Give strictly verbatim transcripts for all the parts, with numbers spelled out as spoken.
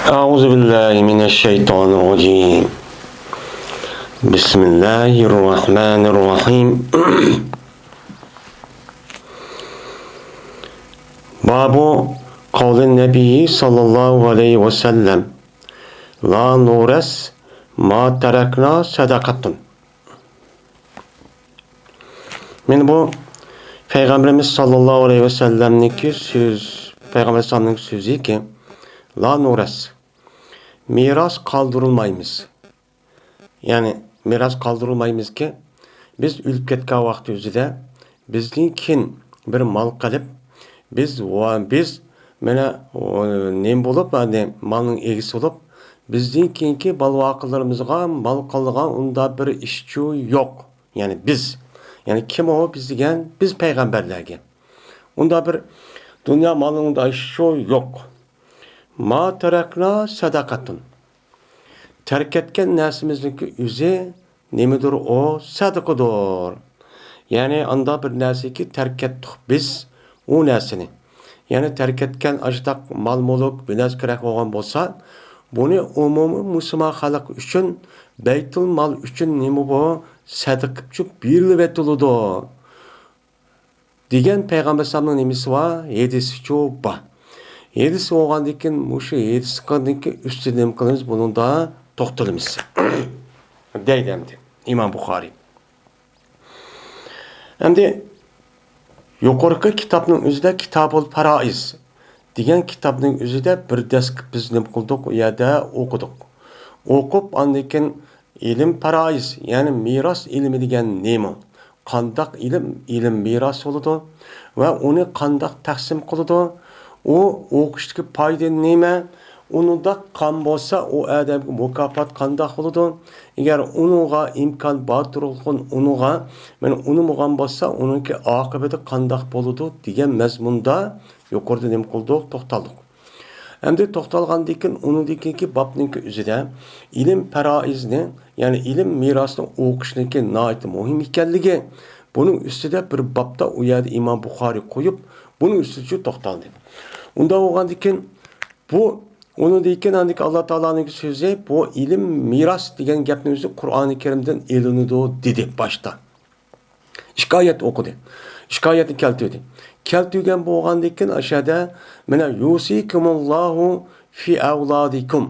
أعوذ بالله من الشيطان الرجيم. بسم الله الرحمن الرحيم. باب قول النبي صلى الله عليه وسلم: لا نورث ما تركنا صدقة. مانا بۇ پەيغەمبىرىمىز ساللاللاھۇ ئەلەيھى ۋەسەللەمنىڭكى سۆز، پەيغەمبەر ئەلەيھىسسالامنىڭ سۆزىكى، لا نورث، مىراس قالدۇرۇلمايمىز. يەنى مىراس قالدۇرۇلمايمىزكى، بىز ئۆلۈپ كەتكەن ۋاقتى ئۆزىدە بىزدىن كېيىن بىر مال قېلىپ، بىز ۋە بىز مانا، ئۇ، نېمە بولۇپ، يەنى مالنىڭ ئىگىسى بولۇپ، بىزدىن كېيىنكى بالا-ۋاقىلىرىمىزغا مال قالىدىغان ئۇنداق بىر ئىشچۇ يوق. يەنى بىز. يەنى كىم ئۇ بىز دېگەن؟ بىز پەيغەمبەرلەرگە. ئۇنداق بىر دۇنيا مالىنىڭ ئۇنداق ئىشچۇ يوق. ما تەرەكنا سەدەقەتۇن. تەرك ئەتكەن نەرسىمىزنىڭكى ئۆزى نېمىدۇر ئۇ؟ سەدىقىدۇر. يەنى ئاندا بىر نەرسىكى تەرك ئەتتۇق بىز ئۇ نەرسىنى. يەنى تەرك ئەتكەن ئاشۇنداق مال-مۈلۈك، بىر نەرسە كېرەك بولغان بولسا، بۇنى ئومۇمىي مۇسۇلمان خەلق ئۈچۈن، بەيتۇل مال ئۈچۈن نېمە بۇ؟ سەدىقە قىلىپ بېرىلىۋېتىلىدۇ. دېگەن پەيغەمبەر ئەلەيھىسسالامنىڭ نېمىسى بار؟ ھەدىسىچۇ بار. ھەدىس بولغاندىكىن، مۇشۇ ھەدىسنىڭكى ئۈستىدە نېمە قىلىمىز؟ بۇنىڭدا توختىلىمىز. دەيدۇ ئەمدى ئىمام بۇخارىي. ئەمدى يۇقىرىقى كىتابنىڭ ئۆزىدە كىتابۇل پارائىز دېگەن كىتابنىڭ ئۆزىدە بىر دەرس بىز نېمە قىلدۇق؟ ئۇ يەردە ئوقۇدۇق. ئوقۇپ، ئاندىن كېيىن ئىلىم پارائىز، يەنى مىراس ئىلمى دېگەن نېمە؟ قانداق ئىلىم، ئىلىم مىراس بولىدۇ ۋە ئۇنى قانداق تەقسىم قىلىدۇ؟ ئۇ ئوقۇشتىكى پايدا نېمە؟ ئۇنىڭدا قان بولسا، ئۇ ئادەمگە مۇكاپات قانداق بولىدۇ؟ ئەگەر ئۇنىڭغا ئىمكان بار تۇرغۇن، ئۇنىڭغا، مانا، ئۇنىمىغان بولسا، ئۇنىڭكى ئاقىۋىتى قانداق بولىدۇ؟ دېگەن مەزمۇندا يۇقىرىدا نېمە قىلدۇق؟ توختالدۇق. ئەمدى توختالغاندىن كېيىن، ئۇنىڭدىن كېيىنكى بابنىڭكى ئۆزىدە ئىلىم پارائىزنى، يەنى ئىلىم مىراسىنى ئوقۇشنىڭكى ناھايىتى مۇھىم ئىكەنلىكى، بۇنىڭ ئۈستىدە بىر بابتا ئۇ يەردە ئىمام بۇخارىي قويۇپ، بۇنىڭ ئۈستىدە شۇ توختالدى. ئۇنداق بولغاندىن كېيىن، بۇ، ئۇنىڭدىن كېيىن ئاندىكى ئاللا تائالانىڭ سۆزى، بۇ ئىلىم مىراس دېگەن گەپنىڭ ئۆزى قۇرئانى كەرىمدىن ئېلىنىدۇ، دېدى باشتا. ئىككى ئايەت ئوقۇدى. ئىككى ئايەتنى كەلتۈردى. كەلتۈرگەن بولغاندىن كېيىن ئاشۇ يەردە، مانا، يۇسىكۇمۇللاھۇ فى ئەۋلادىكۇم.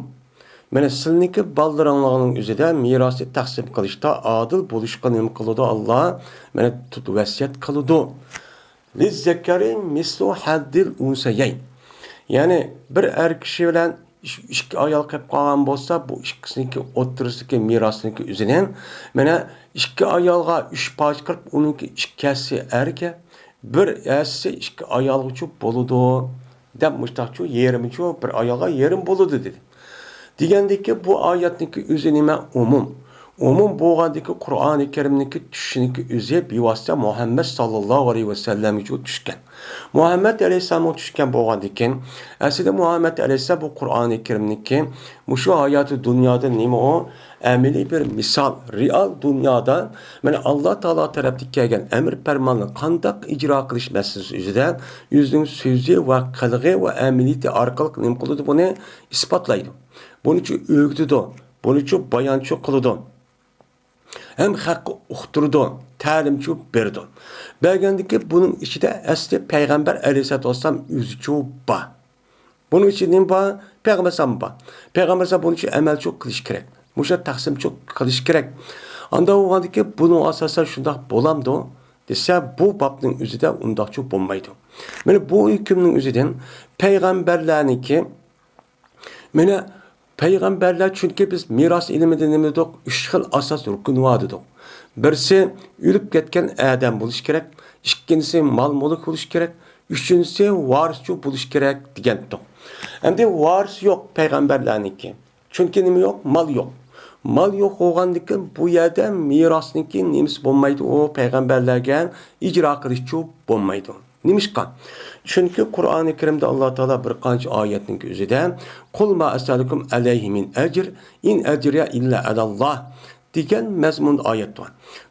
مانا، سىلىنىڭكى بالىلىرىڭلارنىڭ ئۆزىدە مىراسنى تەقسىم قىلىشتا ئادىل بولۇشقا نېمە قىلىدۇ؟ ئاللا، مانا، تۇت-، ۋەسىيەت قىلىدۇ. لىززەكەرى مىسلۇ ھەززىل ئۇنسەيەين. يەنى بىر ئەر كىشى بىلەن ئىش-، ئىككى ئايال قېلىپ قالغان بولسا، بۇ ئىككىسىنىڭكى ئوتتۇرىسىدىكى مىراسنىڭكى ئۆزىنى، مانا، ئىككى ئايالغا ئۈچ پارچە قىلىپ، ئۇنىڭكى ئىككى ھەسسىسى ئەرگە، بىر ھەسسىسى ئىككى ئايالغىچۇ بولىدۇ، دەپ مۇشتاقچۇ، يېرىمىچۇ، بىر ئايالغا يېرىم بولىدۇ، دېدى. دېگەندىكى، بۇ ئايەتنىڭكى ئۆزى نېمە؟ ئومۇم. ئومۇم بولغاندىكى، قۇرئانى كەرىمنىڭكى چۈشۈشىنىڭكى ئۆزى بىۋاسىتە مۇھەممەد ساللاللاھۇ ئەلەيھى ۋەسەللەمگىچۇ چۈشكەن. مۇھەممەد ئەلەيھىسسالامغا چۈشكەن بولغاندىكىن، ئەسلىدە مۇھەممەد ئەلەيھىسسالام بۇ قۇرئانى كەرىمنىڭكى مۇشۇ ھاياتى دۇنيادا نېمە ئۇ؟ ئەمەلىي بىر مىسال، رېئال دۇنيادا، مانا، ئاللا تائالا تەرەپتىن كەلگەن ئەمر پەرماننى قانداق ئىجرا قىلىش مەسىلىسى يۈزىدە ئۆزىنىڭ سۆزى ۋە قىلىقى ۋە ئەمەلىيىتى ئارقىلىق نېمە قىلىدۇ؟ بۇنى ئىسپاتلايدۇ. بۇنىچۇ ئۆگىتىدۇ، بۇنىچۇ بايانچۇ قىلىدۇ. ھەم خەققە ئۇقتۇرىدۇ، تەلىمچۇ بېرىدۇ. بەرگەندىكى بۇنىڭ ئىچىدە ئەسلى پەيغەمبەر ئەلەيھىسسالاتۇ ۋەسسالام ئۆزىچۇ بار. بۇنىڭ ئىچىدە نېمە بار؟ پەيغەمبەر ئەلەيھىسسالام بار. پەيغەمبەر ئەلەيھىسسالام بۇنىڭ ئۈچۈن ئەمەلچۇ قىلىش كېرەك. مۇشۇ تەقسىمچۇ قىلىش كېرەك. ئاندا بولغاندىكى بۇنىڭ ئاساسەن شۇنداق بولامدۇ دېسە، بۇ بابنىڭ ئۆزىدە ئۇنداقچۇ بولمايدۇ. مانا بۇ ھۆكۈمنىڭ ئۆزىدىن پەيغەمبەرلەرنىڭكى مانا، پەيغەمبەرلەر، چۈنكى بىز مىراس ئىلمىدە نېمە دېدۇق؟ ئۈچ خىل ئاساس رۇكۇن بار دېدۇق. بىرسى ئۆلۈپ كەتكەن ئادەم بولۇشى كېرەك، ئىككىنچىسى مال-مۈلۈك بولۇشى كېرەك، ئۈچىنچىسى ۋارىسچۇ بولۇشى كېرەك دېگەنتۇق. ئەمدى ۋارىس يوق پەيغەمبەرلەرنىڭكى. چۈنكى نېمە يوق؟ مال يوق. مال يوق بولغاندىكىن بۇ يەردە مىراسنىڭكى نېمىسى بولمايدۇ؟ ئۇ پەيغەمبەرلەرگە ئىجرا قىلىشچۇ بولمايدۇ. نېمىشقا؟ چۈنكى قۇرئانى كەرىمدە ئاللا تائالا بىر قانچە ئايەتنىڭ ئۆزىدە «قۇل ما ئەسئەلۇكۇم ئەلەيھى مىن ئەجر، ئىن ئەجرىيە ئىللا ئەلاللا» دېگەن مەزمۇندا ئايەت بار.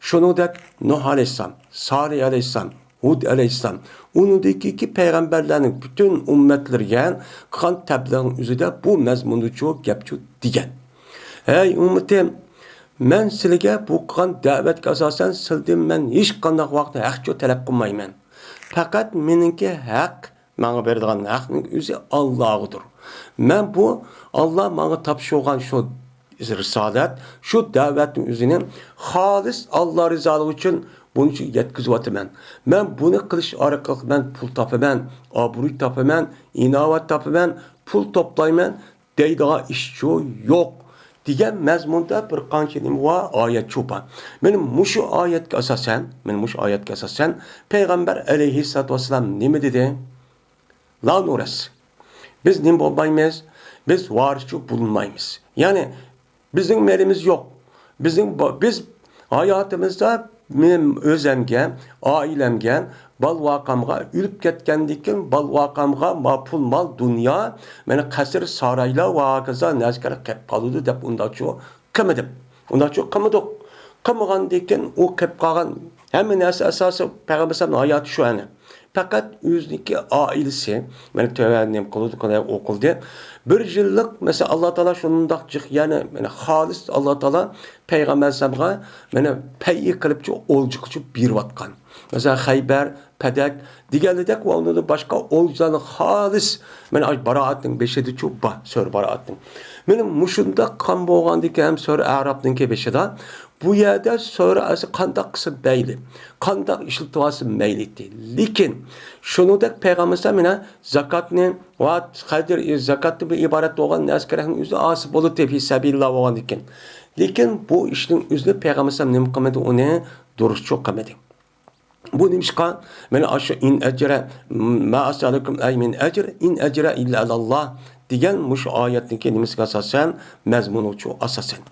شۇنىڭدەك نۇھ ئەلەيھىسسالام، سالىھ ئەلەيھىسسالام، ھۇد ئەلەيھىسسالام، ئۇنىڭدىكى پەيغەمبەرلەرنىڭ پۈتۈن ئۈممەتلىرىگە قىلغان تەبلىغنىڭ ئۆزىدە بۇ مەزمۇندىچۇ گەپچۇ دېگەن. ھەي ئۈممىتىم، مەن سىلىگە بۇ قىلغان دەۋەتكە ئاساسەن سىلدىن مەن ھېچقانداق ۋاقىتتا ھەقچۇ تەلەپ قىلمايمەن. پەقەت مېنىڭكى ھەق، ماڭا بېرىدىغان ھەقنىڭ ئۆزى ئاللاغىدۇر. مەن بۇ ئاللا ماڭا تاپشۇرغان شۇ رىسالەت، شۇ دەۋەتنىڭ ئۆزىنى خالىس ئاللا رىزالىقى ئۈچۈن بۇنچە يەتكۈزۈۋاتىمەن. مەن بۇنى قىلىش ئارقىلىق مەن پۇل تاپىمەن، ئابرۇي تاپىمەن، ئىناۋەت تاپىمەن، پۇل توپلايمەن دەيدىغان ئىشچۇ يوق، دېگەن مەزمۇندا بىر قانچە نېمە بار، ئايەتچۇ بار. مانا مۇشۇ ئايەتكە ئاساسەن، مانا مۇشۇ ئايەتكە ئاساسەن پەيغەمبەر ئەلەيھىسسالاتۇ ۋەسسالام نېمە دېدى؟ لا نۇرەس. بىز نېمە بولمايمىز؟ بىز ۋارىسچۇ بولمايمىز. يەنى بىزنىڭ مېلىمىز يوق. بىزنىڭ با-، بىز ھاياتىمىزدا مېنىڭ ئۆزەمگە، ئائىلەمگە، بالىۋاقامغا، ئۆلۈپ كەتكەندىن كېيىن بالىۋاقامغا ما پۇل، مال، دۇنيا، مانا قەسىر، سارايلار ۋە ھاكازا نەرسىلەر قېلىپ قالىدۇ دەپ ئۇنداقچۇ قىلمىدىم. ئۇنداقچۇ قىلمىدۇق. قىلمىغاندىن كېيىن ئۇ قېلىپ قالغان ھەممە نەرسە ئاساسى پەيغەمبەر ئەلەيھىسسالامنىڭ ھاياتى شۇ ئەنە. پەقەت ئۆزىنىڭكى ئائىلىسى، مانا تۆۋەن نېمە قىلىدۇ، قانداق ئوقۇلدى. بىر يىللىق، مەسىلەن، ئاللا تائالا شۇنداق جىق، يەنى، مانا خالىس ئاللا تائالا پەيغەمبەر ئەلەيھىسسالامغا، مانا پەيئى قىلىپچۇ، ئولجىقىچۇ بېرىۋاتقان. مەسىلەن، خەيبەر، پەدەك دېگەنلىدەك ۋە ئۇنىڭدىن باشقا ئولجىلارنىڭ خالىس، مانا ئاشۇ بارائەتنىڭ بېشىدىچۇ بار، سۈرە بارائەتنىڭ. مانا مۇشۇنداق قىلغان بولغاندىكىن ھەم سۈرە ئەرافنىڭكى بېشىدا بۇ يەردە سۈرە ئەسى قانداق قىلسا مەيلى، قانداق ئىشلىتىۋالسا مەيلى ئىدى. لېكىن شۇنىڭدەك پەيغەمبەر مانا زاكاتنى ۋە خەجر، زاكاتتىن بىر ئىبارەت بولغان نەرسە كېرەكنىڭ ئۆزى ئاسىي بولدى، پى سەبىلىللا بولغاندىكىن. لېكىن بۇ ئىشنىڭ ئۆزىنى پەيغەمبەر نېمە قىلمىدى، ئۇنى دۇرۇسچۇ قىلمىدى. بۇ نېمىشقا؟ مانا ئاشۇ ئىن ئەجرە، ما ئەسئەلۇكۇم ئەي مىن ئەجر، ئىن ئەجرە ئىللا ئەلاللا دېگەن مۇشۇ ئايەتنىڭكى نېمىسىگە ئاساسەن، مەزمۇنىچۇ ئاساسەن.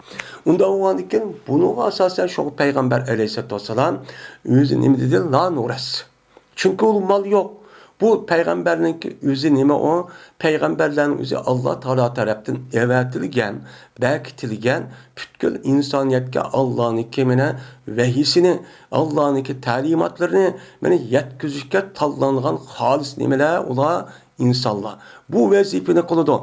ئۇنداق بولغاندىكىن بۇنىڭغا ئاساسەن شۇ پەيغەمبەر ئەلەيھىسسالاتۇ ۋەسسالام ئۆزى نېمە دېدى؟ لا نۇرەس. چۈنكى ئۇ مال يوق. بۇ پەيغەمبەرنىڭكى ئۆزى نېمە ئۇ؟ پەيغەمبەرلەرنىڭ ئۆزى ئاللا تائالا تەرەپتىن ئەۋەتىلگەن، بەكىتىلگەن، پۈتكۈل ئىنسانىيەتكە ئاللانىڭكى مانا ۋەھىيسىنى، ئاللانىڭكى تەلىماتلىرىنى مانا يەتكۈزۈشكە تاللانغان خالىس نېمىلەر؟ ئۇلار ئىنسانلار. بۇ ۋەزىپىنى قىلىدۇ.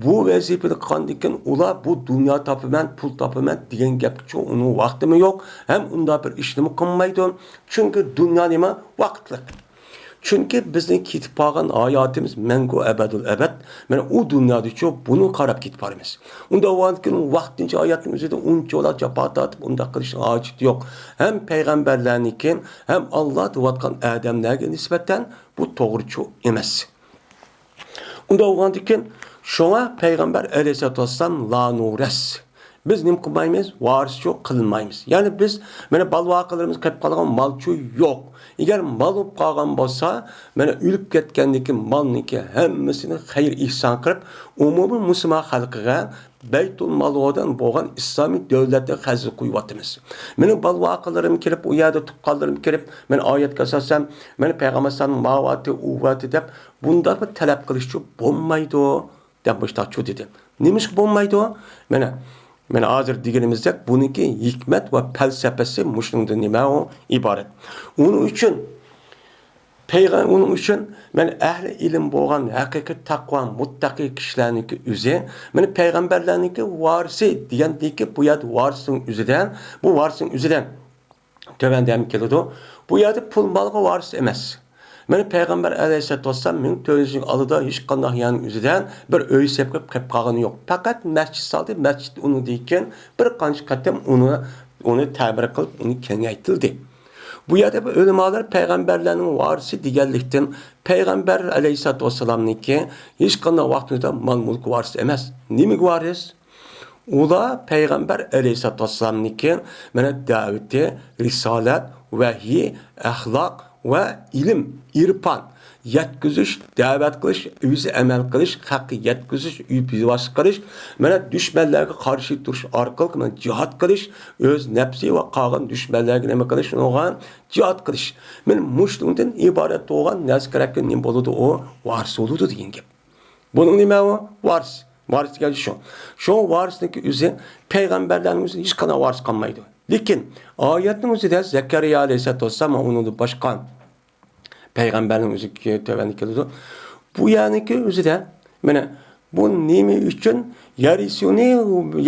بۇ ۋەزىپىنى قىلغاندىن كېيىن ئۇلار بۇ دۇنيا تاپىمەن، پۇل تاپىمەن دېگەن گەپكىچۇ ئۇنىڭ ۋاقتىمۇ يوق، ھەم ئۇنداق بىر ئىشنىمۇ قىلمايدۇ. چۈنكى دۇنيا نېمە؟ ۋاقىتلىق. چۈنكى بىزنىڭ كېتىپ قالغان ھاياتىمىز مەڭگۈ ئەبەدۇل ئەبەد، مانا ئۇ دۇنيادىچۇ بۇنى قاراپ كېتىپ بارىمىز. ئۇنداق بولغاندىكىن ۋاقتىنچە ھاياتنىڭ ئۆزىدە ئۇنچىۋالا جاپا تارتىپ ئۇنداق قىلىشنىڭ ھاجىتى يوق. ھەم پەيغەمبەرلەرنىڭكى، ھەم ئاللا دەۋاتقان ئادەملەرگە نىسبەتەن بۇ توغرىچۇ ئەمەس. ئۇنداق بولغاندىكىن شۇڭا پەيغەمبەر ئەلەيھىسسالاتۇ ۋەسسالام لا نۇرەس. بىز نېمە قىلمايمىز؟ ۋارىسچۇ قىلمايمىز. يەنى بىز، مانا، بالىۋاقىلىرىمىز قېلىپ قالغان مالچۇ يوق. ئەگەر مال بولۇپ قالغان بولسا، مانا، ئۆلۈپ كەتكەندىن كېيىن مالنىڭكى ھەممىسىنى خەير ئېھسان قىلىپ، ئومۇمىي مۇسۇلمان خەلقىگە بەيتۇل مالدىن بولغان ئىسلامىي دۆلەتنى خەجلىگە قويۇۋاتىمىز. مېنىڭ بالىۋاقىلىرىم كېلىپ، ئۇ يەردە تۇغقانلىرىم كېلىپ، مانا، ئايەتكە ئاساسەن، مانا، پەيغەمبەر ئەلەيھىسسالام ماۋاتى، ئۇۋاتى دەپ بۇنداق بىر تەلەپ قىلىشچۇ بولمايدۇ. دەپ مۇشتاقچۇ دېدى. نېمىشقا بولمايدۇ؟ مانا، مانا ھازىر دېگىنىمىزدەك بۇنىڭكى ھېكمەت ۋە پەلسەپىسى مۇشۇنىڭدىن نېمە ئۇ ئىبارەت. ئۇنىڭ ئۈچۈن پەيغە-، ئۇنىڭ ئۈچۈن مانا ئەھلى ئىلىم بولغان ھەقىقىي تەقۋا، مۇتتەقىي كىشىلەرنىڭكى ئۆزى، مانا پەيغەمبەرلەرنىڭكى ۋارىسى دېگەندىكى بۇ يەردە ۋارىسنىڭ ئۆزىدە، بۇ ۋارىسنىڭ ئۆزىدە تۆۋەندە ھەم كېلىدۇ. بۇ يەردە پۇل مالغا ۋارىس ئەمەس. مانا پەيغەمبەر ئەلەيھىسسالاتۇ ۋەسسالام مىڭ تۆت يۈز يىل ئالدىدا ھېچقانداق يەرنىڭ ئۆزىدە بىر ئۆي سېپىپ قېلىپ قالغىنى يوق. پەقەت مەسچىت سالدى، مەسچىت ئۇنىڭدىن كېيىن بىر قانچە قېتىم ئۇنى، ئۇنى تەمىر قىلىپ، ئۇنى كېڭەيتىلدى. بۇ يەردە بۇ ئۆلىمالار پەيغەمبەرلەرنىڭ ۋارىسى دېگەنلىكتىن، پەيغەمبەر ئەلەيھىسسالاتۇ ۋەسسالامنىڭكى ھېچقانداق ۋاقتىدا مال-مۈلۈك ۋارىس ئەمەس. نېمىگە ۋارىس؟ ئۇلار پەيغەمبەر ئەلەيھىسسالاتۇ ۋەسسالامنىڭكى مانا دەۋىتى، رىسالەت، ۋەھىي، ئەخلاق ۋە ئىلىم، ئىرپان يەتكۈزۈش، دەۋەت قىلىش، ئۆزى ئەمەل قىلىش، خەققە يەتكۈزۈش، ئۆي بىۋاسىتە قىلىش، مانا دۈشمەنلەرگە قارشى تۇرۇش ئارقىلىق مانا جىھاد قىلىش، ئۆز نەپسى ۋە قالغان دۈشمەنلەرگە نېمە قىلىش، ئۇنىڭغا جىھاد قىلىش. مانا مۇشۇنىڭدىن ئىبارەت بولغان نەرسە كېرەككە نېمە بولىدۇ؟ ئۇ ۋارىس بولىدۇ دېگەن گەپ. بۇنىڭ نېمە ئۇ؟ ۋارىس. ۋارىس دېگەن شۇ. شۇ ۋارىسنىڭكى ئۆزى پەيغەمبەرلەرنىڭ ئۆزى ھېچقانداق ۋارىس قالمايدۇ. لېكىن ئايەتنىڭ ئۆزىدە زەكەرىيا ئەلەيھىسسالاتۇ ۋەسسالام ۋە ئۇنىڭدىن باشقا پەيغەمبەرنىڭ ئۆزى تۆۋەندە كېلىدۇ. بۇ يەرنىڭكى ئۆزىدە، مانا، بۇ نېمە ئۈچۈن يەرىسۇنى،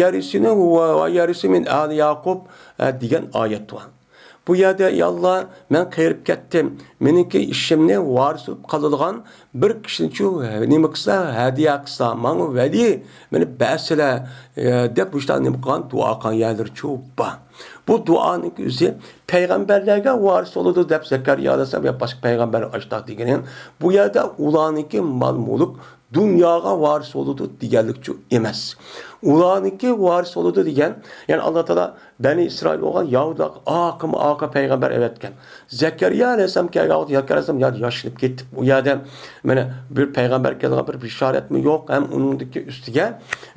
يەرىسۇنى ۋە، ۋە يەرىسۇ مىن ئالى ياقۇب، ئە، دېگەن ئايەت بار. بۇ يەردە، يا ئاللا، مەن قېرىپ كەتتىم، مېنىڭكى ئىشىمنى ۋارىس بولۇپ قالىدىغان بىر كىشىنىچۇ نېمە قىلسا، ھەدىيە قىلسا، ماڭا ۋەلىي، مېنى بەرسىلە، ئە، دەپ مۇشۇنداق نېمە قىلغان، دۇئا قىلغان يەرلىرىچۇ بار. بۇ دۇئانىڭ ئۆزى پەيغەمبەرلەرگە ۋارىس بولىدۇ دەپ زەكەرىيا ئەلەيھىسسالام يا باشقا پەيغەمبەر ئاشتاق دېگىنى، بۇ يەردە ئۇلارنىڭكى مال-مۈلۈك دۇنياغا ۋارىس بولىدۇ دېگەنلىكچۇ ئەمەس. ئۇلارنىڭكى ۋارىس بولىدۇ دېگەن، يەنى ئاللا تائالا بەنى ئىسرائىل بولغان يەھۇدىيلارغا ئاقىمۇ ئاقا پەيغەمبەر ئەۋەتكەن. زەكەرىيا ئەلەيھىسسالام كەلگەن ۋاقىت زەكەرىيا ئەلەيھىسسالام يا-، ياشىنىپ كېتىپ، ئۇ يەردە مانا بىر پەيغەمبەر كەلگەن بىر بېشارەتمۇ يوق، ھەم ئۇنىڭدىكى ئۈستىگە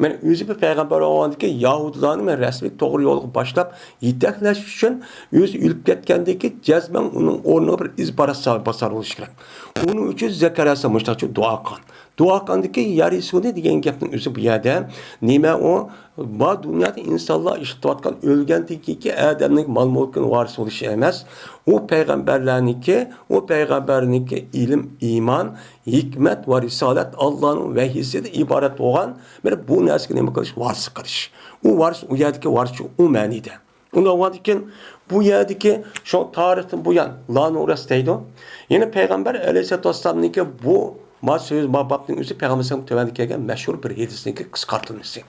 مانا ئۆزى بىر پەيغەمبەر بولغاندىكى يەھۇدىيلارنى مانا رەسمىي توغرا يولغا باشلاپ يېتەكلەش ئۈچۈن ئۆزى ئۆلۈپ كەتكەندىكى جەزمەن ئۇنىڭ ئورنىغا بىر ئىز بارسا-، باسار بولۇشى كېرەك. ئۇنىڭ ئۈچۈن زەكەرىيا ئەلەيھىسسالام مۇشۇنداق دۇئا قىلغان. دۇئا قىلغاندىكى يەرىسۇنى دېگەن گەپنىڭ ئۆزى بۇ يەردە نېمە ئۇ؟ بار دۇنيادا ئىنسانلار ئىشلىتىۋاتقان ئۆلگەندىن كېيىنكى ئادەمنىڭ مال-مۈلكىنىڭ ۋارىسى بولۇشى ئەمەس. ئۇ پەيغەمبەرلەرنىڭكى، ئۇ پەيغەمبەرنىڭكى ئىلىم، ئىمان، ھېكمەت ۋە رىسالەت ئاللانىڭ ۋەھيىسىدىن ئىبارەت بولغان بىر بۇ نەرسىگە نېمە قىلىش؟ ۋارىسلىق قىلىش. ئۇ ۋارىس، ئۇ يەردىكى ۋارىسچۇ ئۇ مەنىدە. ئۇنداق بولغاندىكىن، بۇ يەردىكى شۇ تارىختىن بۇيان لانۇرەس دەيدۇ. يەنى پەيغەمبەر ئەلەيھىسسالاتۇ ۋەسسالامنىڭكى بۇ ما سۆز، ما بابنىڭ ئۆزى پەيغەمبەر ئەلەيھىسسالام تۆۋەندە كەلگەن مەشھۇر بىر ھەدىسنىڭكى قىسقارتىلمىسى.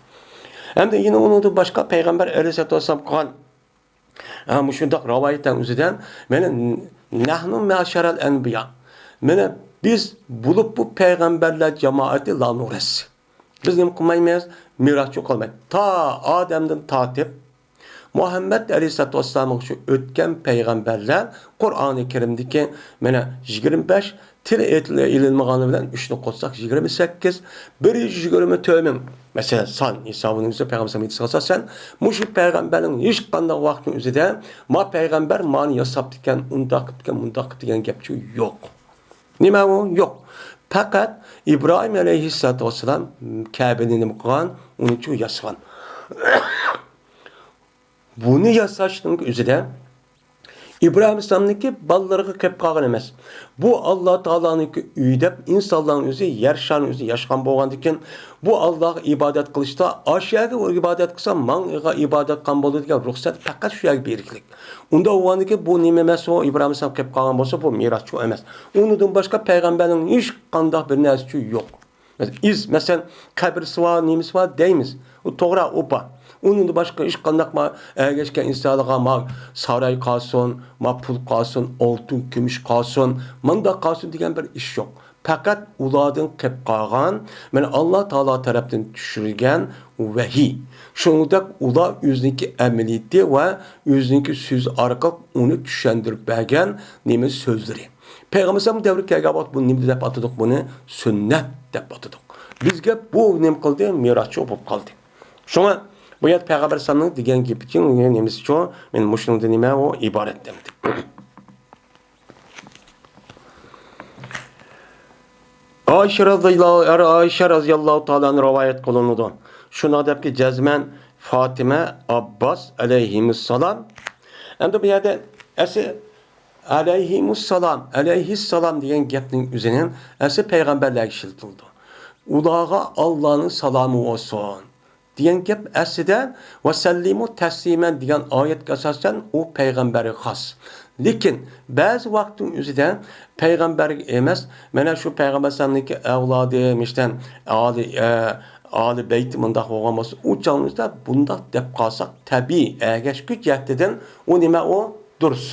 ھەمدە يەنە ئۇنىڭدىن باشقا پەيغەمبەر ئەلەيھىسسالاتۇ ۋەسسالام قىلغان، ھە، مۇشۇنداق رىۋايەتنىڭ ئۆزىدە، مانا، نەھنۇ مەشەرەل ئەنبىيا. مانا، بىز بولۇپ بۇ پەيغەمبەرلەر جامائىتى لانۇرەس. بىز نېمە قىلمايمىز؟ مىراسچۇ قىلمايمىز. تا ئادەمدىن تارتىپ، مۇھەممەد ئەلەيھىسسالاتۇ ۋەسسالامغىچە ئۆتكەن پەيغەمبەرلەر قۇرئانى كەرىمدىكى، مانا، يىگىرمە بەش، تىل ئېيتىل-، ئېلىنمىغانى بىلەن ئۈچنى قوشساق يىگىرمە سەككىز، بىر يۈز يىگىرمە تۆت مىڭ، مەسىلەن، سان ھېسابىنىڭ ئۆزى پەيغەمبەر ئەلەيھىسسالام ھەدىسىگە ئاساسەن، مۇشۇ پەيغەمبەرنىڭ ھېچقانداق ۋاقىتنىڭ ئۆزىدە، ما پەيغەمبەر مانى ياساپتىكەن، ئۇنداق قىپتىكەن، مۇنداق قىپتىكەن گەپچۇ يوق. نېمە ئۇ؟ يوق. پەقەت ئىبراھىم ئەلەيھىسسالاتۇ ۋەسسالام كەبىنى نېمە قىلغان؟ ئۇنىچۇ ياسىغان. بۇنى ياساشنىڭ ئۆزىدە ئىبراھىم ئەلەيھىسسالامنىڭكى بالىلىرىغا قېلىپ قالغان ئەمەس. بۇ ئاللا تائالانىڭكى ئۆيى دەپ ئىنسانلارنىڭ ئۆزى يەر شارىنىڭ ئۆزى ياشىغان بولغاندىكىن، بۇ ئاللاغا ئىبادەت قىلىشتا، ئاشۇ يەرگە ئىبادەت قىلسا، ماڭا ئىبادەت قىلغان بولىدۇ دېگەن رۇخسەت پەقەت شۇ يەرگە بېرىكلىك. ئۇنداق بولغاندىكىن، بۇ نېمە ئەمەس، ئۇ ئىبراھىم ئەلەيھىسسالام قېلىپ قالغان بولسا، بۇ مىراسچۇ ئەمەس. ئۇنىڭدىن باشقا پەيغەمبەرنىڭ ھېچقانداق بىر نەرسىچۇ يوق. ئىز، مەسىلەن، قەبرىسى بار، نېمىسى بار دەيمىز. ئۇ توغرا، ئۇ بار. ئۇنىڭدىن باشقا ھېچقانداق ما ئەگەشكەن ئىنسانلارغا ما ساراي قالسۇن، ما پۇل قالسۇن، ئالتۇن، كۈمۈش قالسۇن، مانداق قالسۇن دېگەن بىر ئىش يوق. پەقەت ئۇلاردىن قېلىپ قالغان، مانا، ئاللا تائالا تەرەپتىن چۈشۈرگەن ۋەھىي. شۇنىڭدەك ئۇلار ئۆزىنىڭكى ئەمەلىيىتى ۋە ئۆزىنىڭكى سۆزى ئارقىلىق ئۇنى چۈشەندۈرۈپ بەرگەن نېمە سۆزلىرى. پەيغەمبەر ئەلەيھىسسالام دەۋرى كەلگەن ۋاقىت بۇنى نېمە دەپ ئاتىدۇق؟ بۇنى سۈننەت دەپ ئاتىدۇق. بىزگە بۇ نېمە قىلدى؟ مىراسچۇ بولۇپ قالدى. شۇڭا بۇ يەردە پەيغەمبەر ئەلەيھىسسالامنىڭ دېگەن گېپىچۇ نېمىسىچۇ، مانا مۇشۇنىڭدىن نېمە ئۇ ئىبارەت دەمدى. ئائىشە رازىياللاھۇ، ئائىشە رازىياللاھۇ تائالا ئەنھا رىۋايەت قىلىنىدۇ. شۇنداق دەپكى، جەزمەن فاتىمە، ئابباس ئەلەيھىمۇسسالام. ئەمدى بۇ يەردە ئەسلى ئەلەيھىمۇسسالام، ئەلەيھىسسالام دېگەن گەپنىڭ ئۆزىنى ئەسلى پەيغەمبەرلەرگە ئىشلىتىلىدۇ. ئۇلارغا ئاللانىڭ سالامى بولسۇن دېگەن گەپ ئەسلىدە، ۋەسەللىمۇ تەسلىمەن دېگەن ئايەتكە ئاساسەن ئۇ پەيغەمبەرگە خاس. لېكىن بەزى ۋاقىتنىڭ ئۆزىدە پەيغەمبەرگە ئەمەس، مانا شۇ پەيغەمبەر ئەلەيھىسسالامنىڭكى ئەۋلادى، مىشتەن ئالى، ئە، ئالى بەيتى مۇنداق بولغان بولسا، ئۇ چاغىمىزدا بۇنداق دەپ قالساق تەبىئىي، ئەگەشكۈچ جەھەتتىن ئۇ نېمە ئۇ؟ دۇرۇس.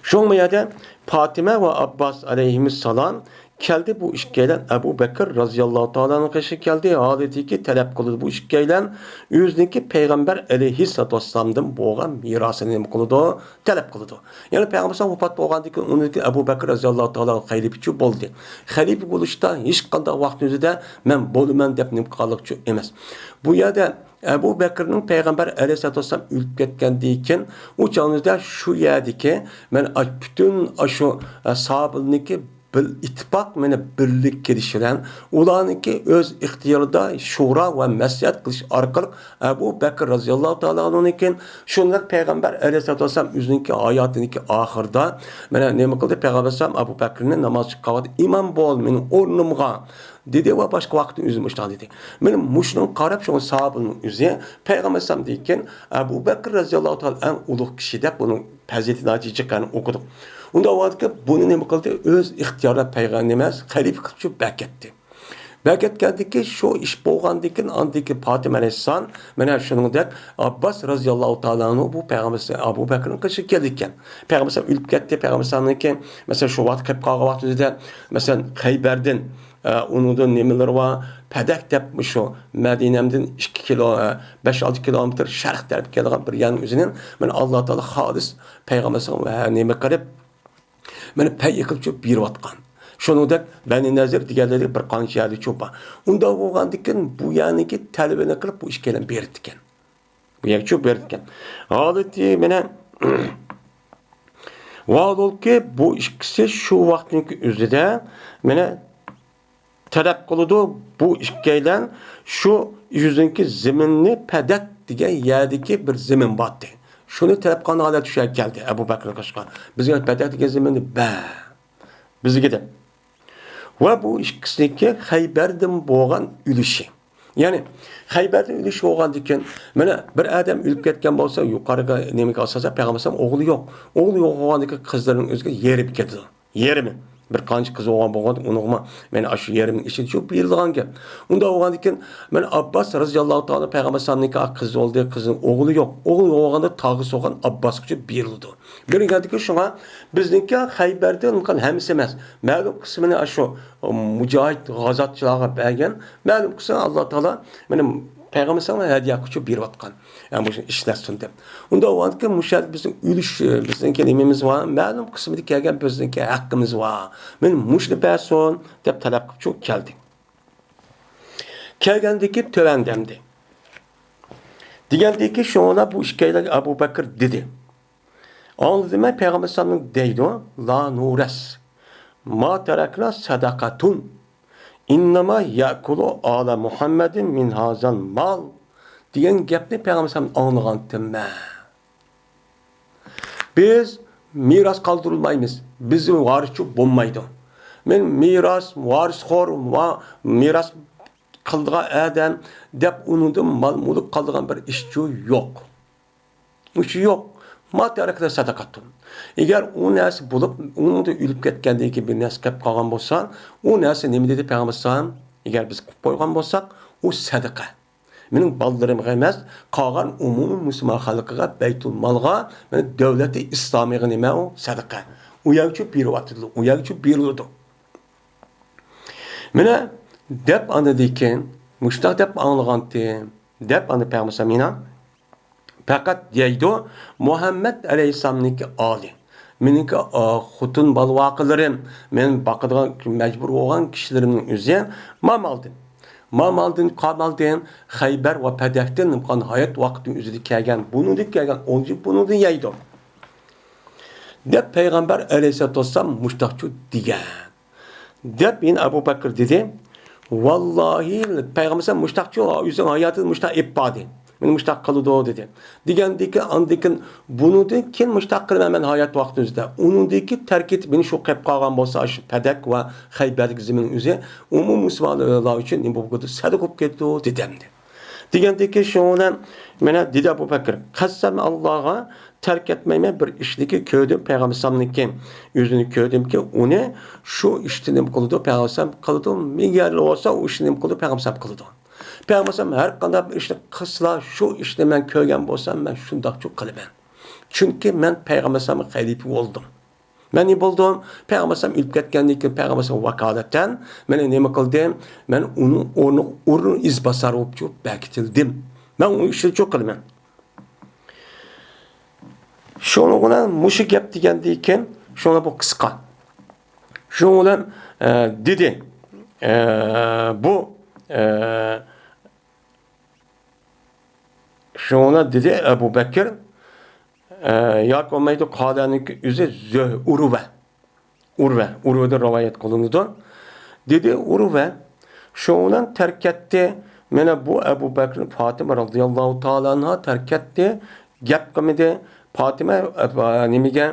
شۇڭا بۇ يەردە پاتىمە ۋە ئابباس ئەلەيھىمۇسسالام كەلدى، بۇ ئىككىيلەن ئەبۇ بەكىر رازىياللاھۇ تائالا ئەنھۇنىڭ قېشىغا كەلدى. ھالىتىكى تەلەپ قىلىدۇ، بۇ ئىككىيلەن ئۆزىنىڭكى پەيغەمبەر ئەلەيھىسسالاتۇ ۋەسسالامدىن بولغان مىراسىنى نېمە قىلىدۇ؟ تەلەپ قىلىدۇ. يەنى پەيغەمبەر ۋاپات بولغاندىن كېيىن ئۇنىڭدىن كېيىن ئەبۇ بەكىر رازىياللاھۇ تائالا خەلىپىچۇ بولدى. خەلىپە بولۇشتا ھېچقانداق ۋاقىتنىڭ ئۆزىدە مەن بولىمەن دەپ نېمە قىلغانلىقچۇ ئەمەس. بۇ يەردە ئەبۇ بەكرنىڭ پەيغەمبەر ئەلەيھىسسالاتۇ ۋەسسالام ئۆلۈپ كەتكەندىن كېيىن، ئۇ چاغنىڭدا شۇ يەردىكى، مەن ئاش-، پۈتۈن ئاشۇ، ئە، ساھابىلەرنىڭكى بىل ئىتتىپاق، مانا، بىرلىك كېلىش بىلەن، ئۇلارنىڭكى ئۆز ئىختىيارىدا شورا ۋە مەسلىھەت قىلىش ئارقىلىق ئەبۇ بەكىر رەزىياللاھۇ تائالا ئەنھۇنىڭكى، شۇنداق پەيغەمبەر ئەلەيھىسسالاتۇ ۋەسسالام ئۆزىنىڭكى ھاياتىنىڭكى ئاخىرىدا، مانا، نېمە قىلدى؟ پەيغەمبەر ئەلەيھىسسالام ئەبۇ بەكرىنى ناماز چىققان ۋاقىتتا ئىمام بول مېنىڭ ئورنۇمغا، دېدى ۋە باشقا ۋاقىتتا ئۆزى مۇشۇنداق دېدى. مانا مۇشۇنىڭغا قاراپ، شۇڭا ساھابىنىڭ ئۆزى پەيغەمبەر ئەلەيھىسسالامدىن كېيىن ئەبۇ بەكىر رەزىياللاھۇ تائالا ئەڭ ئۇلۇغ كىشى دەپ ئۇنىڭ پەزىلىتىنى جىققىنى ئوقۇدۇق. ئۇنداق بولغاندىكىن بۇنى نېمە قىلدى؟ ئۆز ئىختىيارىدا پەيغەمبەر ئەمەس، خەلىپە قىلىپ شۇ بەكەتتى. بەكەتكەندىكىن شۇ ئىش بولغاندىكىن، ئاندىكىن پاتىمە ئەلەيھىسسالام، مانا شۇنىڭدەك ئابباس رەزىياللاھۇ تائالا ئەنھۇ بۇ پەيغەمبەر ئەبۇ بەكرىنىڭ قېشىغا كەلدىكەن. پەيغەمبەر ئۆلۈپ كەتتى. پەيغەمبەرنىڭكى، مەسىلەن، شۇ ۋاقىت قېلىپ قالغان ۋاقتىدا، مەسىلەن، خەيبەردىن، ئە، ئۇنىڭدىن نېمىلىرى بار، پەدەك دەپ مۇشۇ مەدىنەمدىن ئىككى كىلو، ئە، بەش ئالتە كىلومېتىر شەرق تەرەپكە كېلىدىغان بىر يەرنىڭ ئۆزىنى، مانا، ئاللا تائالا خالىس پەيغەمبەرگە نېمە قىلىپ، مانا پەي قىلىپ بېرىۋاتقان. شۇنىڭدەك بەنى نەزىر دېگەنلىرى بىر قانچە يەردە چوپان. ئۇنداق بولغاندىكىن بۇ يەرنىكى تەلۋىنى قىلىپ بۇ ئىككىيلەن بېرىپتىكەن. بۇ يەرگە چوپ بېرىپتىكەن. ھالىتى مانا ۋاھالۇلكى بۇ ئىككىسى شۇ ۋاقىتنىڭكى ئۆزىدە مانا تەلەپ قىلىدۇ، بۇ ئىككىيلەن شۇ يۈزىنىڭكى زېمىننى پەدەك دېگەن يەردىكى بىر زېمىن بارتى. شۇنى تەلەپ قىلغان ھالەتتە شۇ يەرگە كەلدى ئەبۇ بەكرىنىڭ قېشىغا. بىزگە پەدەك دېگەن زېمىننى بەر، بىزگە دەپ. ۋە بۇ ئىككىسىنىڭكى خەيبەردىن بولغان ئۈلۈشى. يەنى خەيبەردىن ئۈلۈش بولغاندىكىن، مانا بىر ئادەم ئۆلۈپ كەتكەن بولسا، يۇقىرىقى نېمىگە ئاساسەن پەيغەمبەر ئەلەيھىسسالام ئوغلى يوق. ئوغلى يوق بولغاندىكىن قىزلىرىنىڭ ئۆزىگە يېرىم كېتىدۇ. يېرىمى. بىر قانچە قىز بولغان بولغاندا ئۇنىڭغىمۇ مانا ئاشۇ يېرىمنىڭ ئىچىدە شۇ بېرىلغان گەپ. ئۇنداق بولغاندىكىن، مانا ئابباس رەزىياللاھۇ تائالا پەيغەمبەر ئەلەيھىسسالامنىڭكى قىزى بولدى، قىزنىڭ ئوغلى يوق. ئوغلى يوق بولغاندا تاغا سوغان ئابباسقىچە بېرىلىدۇ. بېرىلگەندىكىن شۇڭا بىزنىڭكى خەيبەردە ھەممىسى ئەمەس. مەلۇم قىسمىنى ئاشۇ مۇجاھىد غازاتچىلارغا بەرگەن، مەلۇم قىسمىنى ئاللا تائالا مانا پەيغەمبەر ئەلەيھىسسالامغا ھەدىيە قىلىپ بېرىۋاتقان. يەنى مۇشۇ ئىشلەتسۇن دەپ. ئۇنداق بولغاندىكىن مۇشۇ يەردە بىزنىڭ ئۈلۈش، بىزنىڭكى نېمىمىز بار، مەلۇم قىسمىدا كەلگەن بىزنىڭكى ھەققىمىز بار. مانا مۇشۇنى بەرسۇن دەپ تەلەپ قىلىپ شۇ كەلدى. كەلگەندىكى تۆۋەن دەمدى. دېگەندىكى شۇڭا بۇ ئىككىيلەن ئەبۇ بەكرى دېدى. ئاڭلىدىمەن پەيغەمبەر ئەلەيھىسسالامنىڭ دەيدۇ، لا نۇرەس. ما تەرەكنا سەدەقەتۇن. ئىننەما يەكۇلۇ ئالە مۇھەممەدىن مىن ھازەل مال. دېگەن گەپنى پەيغەمبەر ئەلەيھىسسالام ئاڭلىغانتىمەن. بىز مىراس قالدۇرۇلمايمىز. بىزنىڭ ۋارىسچۇ بولمايدۇ. مەن مىراس، ۋارىسخور، ۋە مىراس قىلىدىغان ئادەم دەپ ئۇنىڭدىن مال-مۈلۈك قالىدىغان بىر ئىشچۇ يوق. ئۇچۇ يوق. ما تەرەكنە سەدەقەتۇن. ئەگەر ئۇ نەرسە بولۇپ، ئۇنىڭدا ئۆلۈپ كەتكەندىن كېيىن بىر نەرسە كەپ قالغان بولسا، ئۇ نەرسە نېمە دېدى پەيغەمبەر ئەلەيھىسسالام؟ ئەگەر بىز قىلىپ قويغان بولساق، ئۇ سەدىقە. مېنىڭ بالىلىرىمغا ئەمەس، قالغان ئومۇمىي مۇسۇلمان خەلقىگە، بەيتۇلمالغا، مانا دۆلەتى ئىسلامىيغا نېمە ئۇ؟ سەدىقە. ئۇ يەرگىچۇ بېرىۋاتىدۇ، ئۇ يەرگىچۇ بېرىلىدۇ. مانا دەپ ئاندىن كېيىن، مۇشۇنداق دەپ ئاڭلىغانتىم، دەپ ئاندىن پەيغەمبەر ئەلەيھىسسالام يەنە پەقەت دەيدۇ، مۇھەممەد ئەلەيھىسسالامنىڭكى ئالى، مېنىڭكى، ئا، خوتۇن بالىۋاقىلىرىم، مەن باقىدىغان مەجبۇر بولغان كىشىلىرىمنىڭ ئۆزى ما مالدىن، ما مالدىن قالمالدىن، خەيبەر ۋە پەدەكتىن قالغان ھايات ۋاقتىنىڭ ئۆزىدە كەلگەن، بۇنىڭدىن كەلگەن ئولجا بۇنىڭدىن يەيدۇ، دەپ پەيغەمبەر ئەلەيھىسسالاتۇ ۋەسسالام مۇشتاقچۇ دېگەن. دەپ يەنە ئەبۇ بەكرى دېدى، ۋاللاھى، پەيغەمبەر مۇشتاقچۇ، ئۆزىنىڭ ھاياتىدا مۇشتاق ئېلىپ باردى. مېنى مۇشتاق قىلىدۇ دېدى. دېگەندىكىن ئاندىن كېيىن، بۇنىڭدىن كېيىن مۇشتاق قىلىمەن مەن ھايات ۋاقتىمىزدا. ئۇنىڭدىكى تەركىبى مېنى شۇ قېلىپ قالغان بولسا، شۇ پەدەك ۋە خەيبەردىكى زېمىن ئۆزى ئومۇمىي مۇسۇلمانلار ئۈچۈن نېمە بولۇپ كېتىدۇ، سەدىقە بولۇپ كېتىدۇ دېدى ئەمدى. دېگەندىكىن شۇنىڭ بىلەن مانا دېدى ئەبۇ بەكرى، قەسەم ئاللاغا تەرك ئەتمەيمەن، بىر ئىشنىكى كۆردۈم پەيغەمبەر ئەلەيھىسسالامنىڭكى يۈزىنى كۆردۈمكى، ئۇنى شۇ ئىشتا نېمە قىلىدۇ، پەيغەمبەر ئەلەيھىسسالام قىلىدۇ، ئەگەر بولسا ئۇ ئىشنى نېمە قىلىدۇ، پەيغەمبەر ئەلەيھىسسالام قىلىدۇ. پەيغەمبەر ئەلەيھىسسالام ھەر قانداق بىر ئىشنى قىلسىلا، شۇ ئىشنى مەن كۆرگەن بولسام، مەن شۇنداقچۇ قىلىمەن. چۈنكى مەن پەيغەمبەر ئەلەيھىسسالامغا خەلىپە بولدۇم. مەن نېمە بولدۇم؟ پەيغەمبەر ئەلەيھىسسالام ئۆلۈپ كەتكەندىن كېيىن پەيغەمبەر ئەلەيھىسسالامغا ۋاكالىتەن مەن نېمە قىلدىم؟ مەن ئۇنىڭ ئورنىغا ئورۇن ئىزباسار بولۇپ بېكىتىلدىم. مەن ئۇنىڭ ئىشىنى شۇ قىلىمەن. شۇنىڭ بىلەن مۇشۇ گەپ دېگەندىن كېيىن، شۇڭا بۇ قىسقا. شۇنىڭ بىلەن، ئە، دېدى، ئە، بۇ، ئە، شۇنىڭ بىلەن دېدى ئەبۇ بەكىر، ئە، ياكى بولمايدۇ، قالەنىڭكى ئۆزى زۆھ ئۇرۋە. ئۇرۋە، ئۇرۋىدىن رىۋايەت قىلىنىدۇ. دېدى ئۇرۋە، شۇنىڭ تەرك ئەتتى. مانا بۇ ئەبۇ بەكرى، پاتىمە رازىياللاھۇ تائالا ئەنھا تەرك ئەتتى. گەپ قىلمىدى. پاتىمە، ئە، نېمىگە،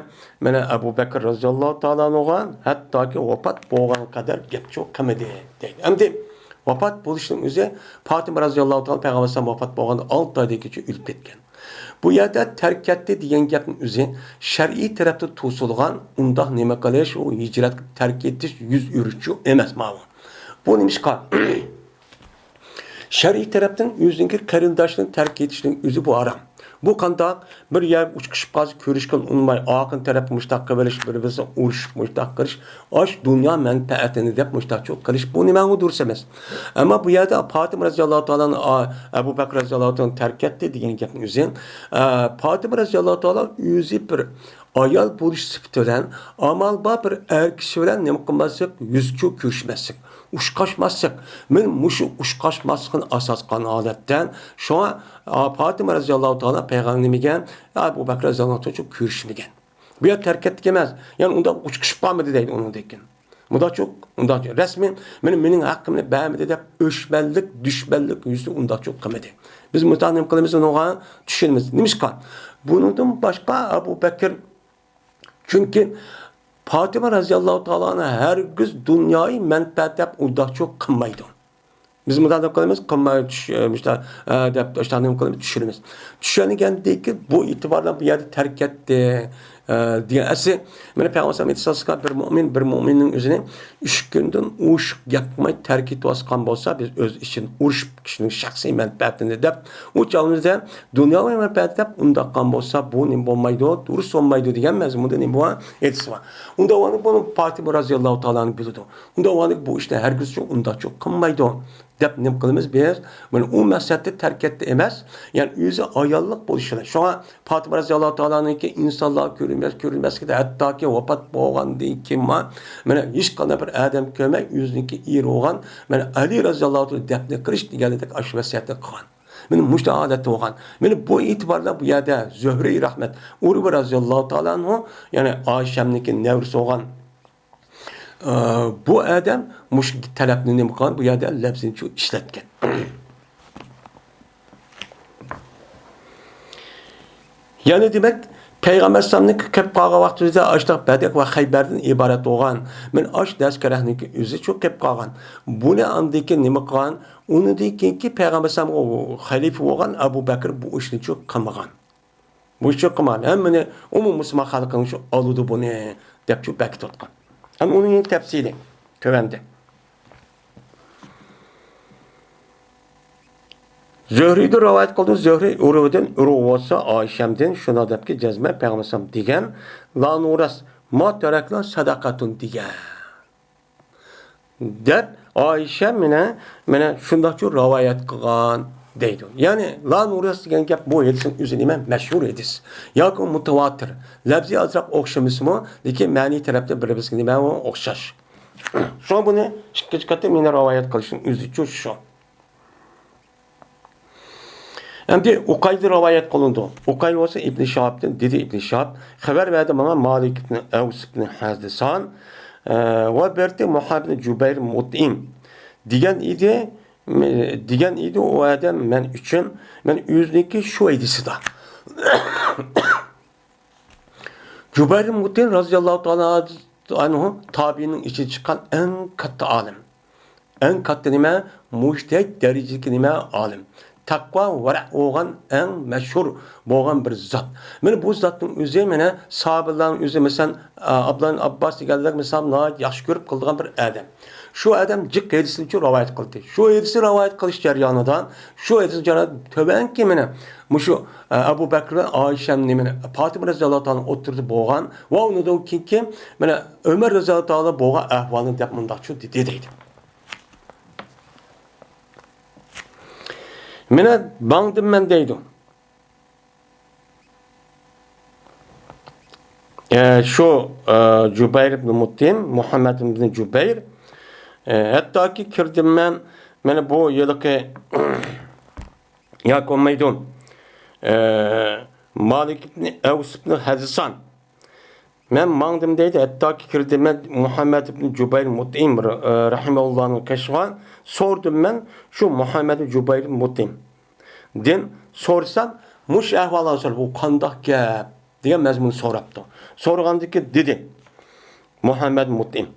مانا ئەبۇ بەكرى رازىياللاھۇ تائالا ئەنھۇغا ھەتتاكى ۋاپات بولغان قەدەر گەپچۇ قىلمىدى، دەيدۇ. ئەمدى ۋاپات بولۇشنىڭ ئۆزى، پاتىمە رازىياللاھۇ تائالا پەيغەمبەر ئەلەيھىسسالام ۋاپات بولغاندا ئالتە ئايدىن كېچە ئۆلۈپ كەتكەن. بۇ يەردە تەرك ئەتتى دېگەن گەپنىڭ ئۆزى شەرئىي تەرەپتە توسۇلغان ئۇنداق نېمە قىلىش، ئۇ ھىجرەت تەرك ئېتىش يۈز ئۆرۈشچۇ ئەمەس ماۋۇ. بۇ نېمىشقا؟ شەرئىي تەرەپتىن ئۆزىنىڭكى قېرىنداشلىرىنى تەرك ئېتىشنىڭ ئۆزى بۇ ھارام. بۇ قانداق؟ بىر يەرگە ئۇچۇشۇپ قالسا، كۆرۈشكىلى ئۇنىماي، ئارقا تەرەپكە مۇشتاق قىلىۋېلىش، بىر-بىرسىگە ئۇرۇشۇپ مۇشتاق قىلىش، ئاش دۇنيا مەنپەئەتىنى دەپ مۇشتاقچۇ قىلىش، بۇ نېمە، ئۇ دۇرۇس ئەمەس. ئەمما بۇ يەردە پاتىمە رەزىياللاھۇ تائالا ئەنھا، ئەبۇ بەكرى رەزىياللاھۇ تائالا ئەنھۇ تەرك ئەتتى دېگەن گەپنىڭ ئۆزى، ئە، پاتىمە رەزىياللاھۇ تائالا ئەنھا ئۆزى بىر ئايال بولۇش سۈپىتى بىلەن، ئامال بار بىر ئەر كىشى بىلەن نېمە قىلماسلىق، يۈزچۇ كۆرۈشمەسلىك، ئۇشقاشماسلىق. مەن مۇشۇ ئۇشقاشماسلىقنى ئاساس قىلغان ھالەتتە، شۇڭا، ئا، پاتىمە رەزىياللاھۇ تائالا پەيغەمبەر نېمىگە، ئەبۇ بەكرى رەزىياللاھۇ تائالا كۆرۈشمىگەن. بۇ يەر تەرك ئەتتى ئەمەس، يەنى ئۇنداق ئۇچۇشۇپ قالمىدى دەيدۇ ئۇنىڭدىن كېيىن. مۇنداقچۇ، مۇنداقچۇ، رەسمىي مېنى، مېنىڭ ھەققىمنى بەرمىدى دەپ ئۆچمەنلىك، دۈشمەنلىك يۈزىسىدىن ئۇنداقچۇ قىلمىدى. بىز مۇنداق نېمە قىلىمىز، ئۇنىڭغا چۈشىنىمىز. نېمىشقا؟ بۇنىڭدىن باشقا ئەبۇ بەكرى، چۈنكى پاتىمە رەزىياللاھۇ تائالا ئەنھا ھەرگىز دۇنياۋى مەنپەئەت دەپ ئۇنداقچۇ قىلمايدۇ. بىز مۇنداق دەپ قالىمىز، قىلماي چۈش-، ئە، مۇشتا-، ئە، دەپ ئاشۇنداق نېمە قىلىمىز، چۈشۈرىمىز. چۈشەنگەندىكى بۇ ئېتىبار بىلەن بۇ يەردە تەرك ئەتتى، ئە، دېگەن ئەسلى، مانا پەيغەمبەر ئەلەيھىسسالام ئېيتىۋاتقان، بىر مۆمىن، بىر مۆمىننىڭ ئۆزىنى ئۈچ كۈندىن ئوشۇق گەپ قىلماي تەرك ئېتىۋاتقان بولسا، بىز ئۆز ئىچىدە ئۇرۇشۇپ كىشىنىڭ شەخسىي مەنپەئەتىنى دەپ، ئۇ چاغىمىزدا دۇنياۋى مەنپەئەت دەپ ئۇنداق قىلغان بولسا، بۇ نېمە بولمايدۇ، دۇرۇس بولمايدۇ دېگەن مەزمۇندا نېمە بار، ئېيتىسى بار. ئۇنداق بولغاندا بۇنى پاتىمە رەزىياللاھۇ تائالا ئەنھا بىلىدۇ. ئۇنداق بولغاندا بۇ ئىشنى ھەرگىزچۇ ئۇنداقچۇ قىلمايدۇ دەپ نېمە قىلىمىز بىز؟ مانا ئۇ مەقسەتتە تەرك ئەتتى ئەمەس، يەنى ئۆزى ئاياللىق بولۇشى بىلەن. شۇڭا پاتىمە رەزىياللاھۇ تائالانىڭكى ئىنسانلارغا كۆرۈنمەس، كۆرۈنمەسلىكىدە، ھەتتاكى ۋاپات بولغاندىن كېيىنمۇ، مانا ھېچقانداق بىر ئادەم كۆرمەي، ئۆزىنىڭكى ئېرى بولغان، مانا ئەلى رەزىياللاھۇ تائالا دەپنە قىلىش دېگەنلىك ئاشۇ ۋەسىيەتنى قىلغان. مانا مۇشۇ ھالەتتە بولغان. مانا بۇ ئېتىبار بىلەن بۇ يەردە زۆھرى رەھمەت، ئۇرۋا رەزىياللاھۇ تائالا ئەنھۇ، يەنى ئائىشەمنىڭكى نەۋرىسى بولغان، ئى، بۇ ئادەم مۇشۇ تەلەپنى نېمە قىلغان؟ بۇ يەردە لەپزىنى شۇ ئىشلەتكەن. يەنى دېمەك، پەيغەمبەر ئەلەيھىسسالامنىڭ كېلىپ قالغان ۋاقتىدا ئاشۇنداق بەدەك ۋە خەيبەردىن ئىبارەت بولغان، مانا ئاشۇ دەسكەرەكنىڭكى ئۆزى شۇ كېلىپ قالغان. بۇنى ئاندىن كېيىن نېمە قىلغان؟ ئۇنىڭدىن كېيىنكى پەيغەمبەر ئەلەيھىسسالامغا خەلىپە بولغان ئەبۇ بەكرى بۇ ئىشنى شۇ قىلمىغان. بۇ ئىشنى قىلمىغان. ھەممىنى ئۇمۇ مۇسۇلمان خەلقىنىڭ شۇ ئالىدۇ بۇنى دەپ شۇ بەكىتىپ ئوتقان. ئەمما ئۇنىڭ تەپسىلى تۆۋەندە. زۆھرىدىن رىۋايەت قىلدى، زۆھرى ئۇرۋىدىن، ئۇرۋا بولسا ئائىشەمدىن شۇنداق دەپكى، جەزمەن پەيغەمبەر ئەلەيھىسسالام دېگەن، لا نورس، ما تەرەكنا سەدەقەتۇن دېگەن. دەپ ئائىشە مانا، مانا شۇنداقچۇ رىۋايەت قىلغان دەيدۇ. يەنى لا نورس دېگەن گەپ بۇ ھەدىسنىڭ ئۆزى نېمە؟ مەشھۇر ھەدىس. ياكى مۇتەۋاتىر. لەپزى ئازراق ئوخشىمىسىمۇ، لېكىن مەنىي تەرەپتە بىر-بىرسىگە نېمە ئوخشاش. شۇڭا بۇنى ئىككىنچى قېتىم يەنە رىۋايەت قىلىشنىڭ ئۆزىچۇ شۇ. ئەمدى ئۇقايدىن رىۋايەت قىلىنىدۇ. ئۇقاي بولسا ئىبنى شىھابتىن، دېدى ئىبنى شىھاب، خەۋەر بەردى ماڭا مالىك ئىبنى ئەۋس ئىبنى ھەزىسان، ئە، ۋە بەردى مۇھەممەد ئىبنى جۇبەير مۇتئىم دېگەن ئىدى، دېگەن ئىدى ئۇ ئادەم مەن ئۈچۈن، مەن ئۆزىنىڭكى شۇ ھەدىسىدا. جۇبەير مۇتئىم رەزىياللاھۇ تائالا ئەنھۇ تابىئىنىڭ ئىچىدىن چىققان ئەڭ كاتتا ئالىم. ئەڭ كاتتا نېمە؟ مۇجتەھىد دەرىجىدىكى نېمە؟ ئالىم. تەقۋا، ۋەرە بولغان ئەڭ مەشھۇر بولغان بىر زات. مانا بۇ زاتنىڭ ئۆزى، مانا ساھابىلارنىڭ ئۆزى، مەسىلەن، ئابدۇللا ئىبن ئابباس دېگەنلەر، مىسال، ناھايىتى ياخشى كۆرۈپ قىلىدىغان بىر ئادەم. شۇ ئادەم جىق ھەدىسنى شۇ رىۋايەت قىلدى. شۇ ھەدىسنى رىۋايەت قىلىش جەريانىدا، شۇ ھەدىسنى جەريانىدا تۆۋەنكى مانا مۇشۇ، ئە، ئەبۇ بەكرى بىلەن ئائىشەنى، مانا پاتىمە رەزىياللاھۇ تائالا ئوتتۇرىدا بولغان ۋە ئۇنىڭدىن كېيىنكى مانا ئۆمەر رەزىياللاھۇ تائالا بولغان ئەھۋالنى دەپ مۇنداقچۇ دېدى دەيدۇ. مانا ماڭدىم مەن دەيدۇ. ئە، شۇ، ئە، جۇبەير ئىبن مۇتئىم، مۇھەممەد ئىبن جۇبەير، ئە، ھەتتاكى كىردىم مەن، مانا بۇ ھېلىقى ياكى بولمايدۇ، ئە، مالىك ئىبن ئەۋس ئىبن ھەزىسان مەن ماڭدىم دەيدۇ، ھەتتاكى كىردىم مەن مۇھەممەد ئىبن جۇبەير مۇتئىم، ئە، رەھىمەھۇللاھنىڭ قېشىغا، سورىدىم مەن شۇ مۇھەممەد جۇبەير مۇتئىمدىن سورىسام، مۇشۇ ئەھۋاللارنى سورىدى، بۇ قانداق گەپ دېگەن مەزمۇننى سوراپتۇ. سورىغاندىكىن دېدى مۇھەممەد مۇتئىم،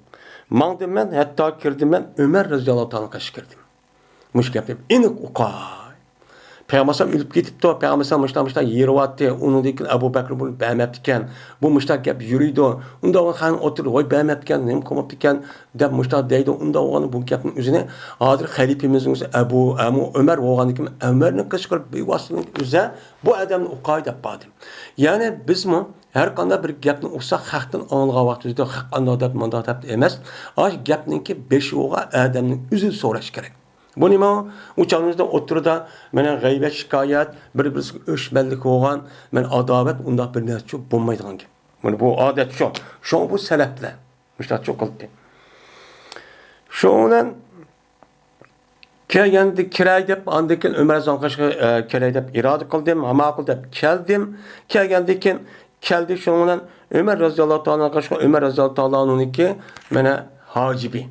ماڭدىم مەن، ھەتتا كىردىم مەن ئۆمەر رەزىياللاھۇ تائالا قېشىغا كىردىم. مۇشۇ گەپنى ئېنىق ئۇقاي. پەيغەمبەر ئەلەيھىسسالام ئۆلۈپ كېتىپتۇ، پەيغەمبەر ئەلەيھىسسالام مۇشۇنداق، مۇشۇنداق يېرىۋاتتى، ئۇنىڭدىن كېيىن ئەبۇ بەكرى بۇنى بەرمەپتىكەن، بۇ مۇشۇنداق گەپ يۈرىدۇ، ئۇنداق بولغان خەقنىڭ ئوتتۇرىدا ۋاي بەرمەپتىكەن، نېمە قىلماپتىكەن دەپ مۇشۇنداق دەيدۇ. ئۇنداق بولغاندا بۇ گەپنىڭ ئۆزىنى ھازىر خەلىپىمىزنىڭ ئۆزى ئەبۇ، ئەمۇ ئۆمەر بولغاندىن كېيىن ئۆمەرنىڭ قېشىغا بىۋاسىتە ئۆزى بۇ ئادەمنى ئۇقاي دەپ باردى. يەنى بىزمۇ ھەر قانداق بىر گەپنى ئۇقساق، خەقتىن ئاڭلىغان ۋاقتىمىزدا خەق ئانداق دەپ، مانداق دەپ ئەمەس، ئاشۇ گەپنىڭكى بېشى بولغان ئادەمنىڭ ئۆزىدىن سوراش كېرەك. بۇ نېمە؟ ئۇ چاغىمىزدا ئوتتۇرىدا مانا غەيۋەت، شىكايەت، بىر-بىرسىگە ئۆچمەنلىك بولغان، مانا ئاداۋەت، ئۇنداق بىر نەرسە بولمايدىغان گەپ. مانا بۇ ئادەت شۇ. شۇڭا بۇ سەلەپلەر مۇشۇنداق قىلدى. شۇنىڭ بىلەن كەلگەندە كىرەي دەپ، ئاندىن كېيىن ئۆمەر رەزىياللاھۇ ئەنھۇ قېشىغا، ئە، كىرەي دەپ ئىرادە قىلدىم، ھە، ماقۇل دەپ كەلدىم. كەلگەندىن كېيىن كەلدى، شۇنىڭ بىلەن ئۆمەر رەزىياللاھۇ تائالا ئەنھۇ قېشىغا، ئۆمەر رەزىياللاھۇ تائالا ئەنھۇنىڭكى مانا ھاجىپى.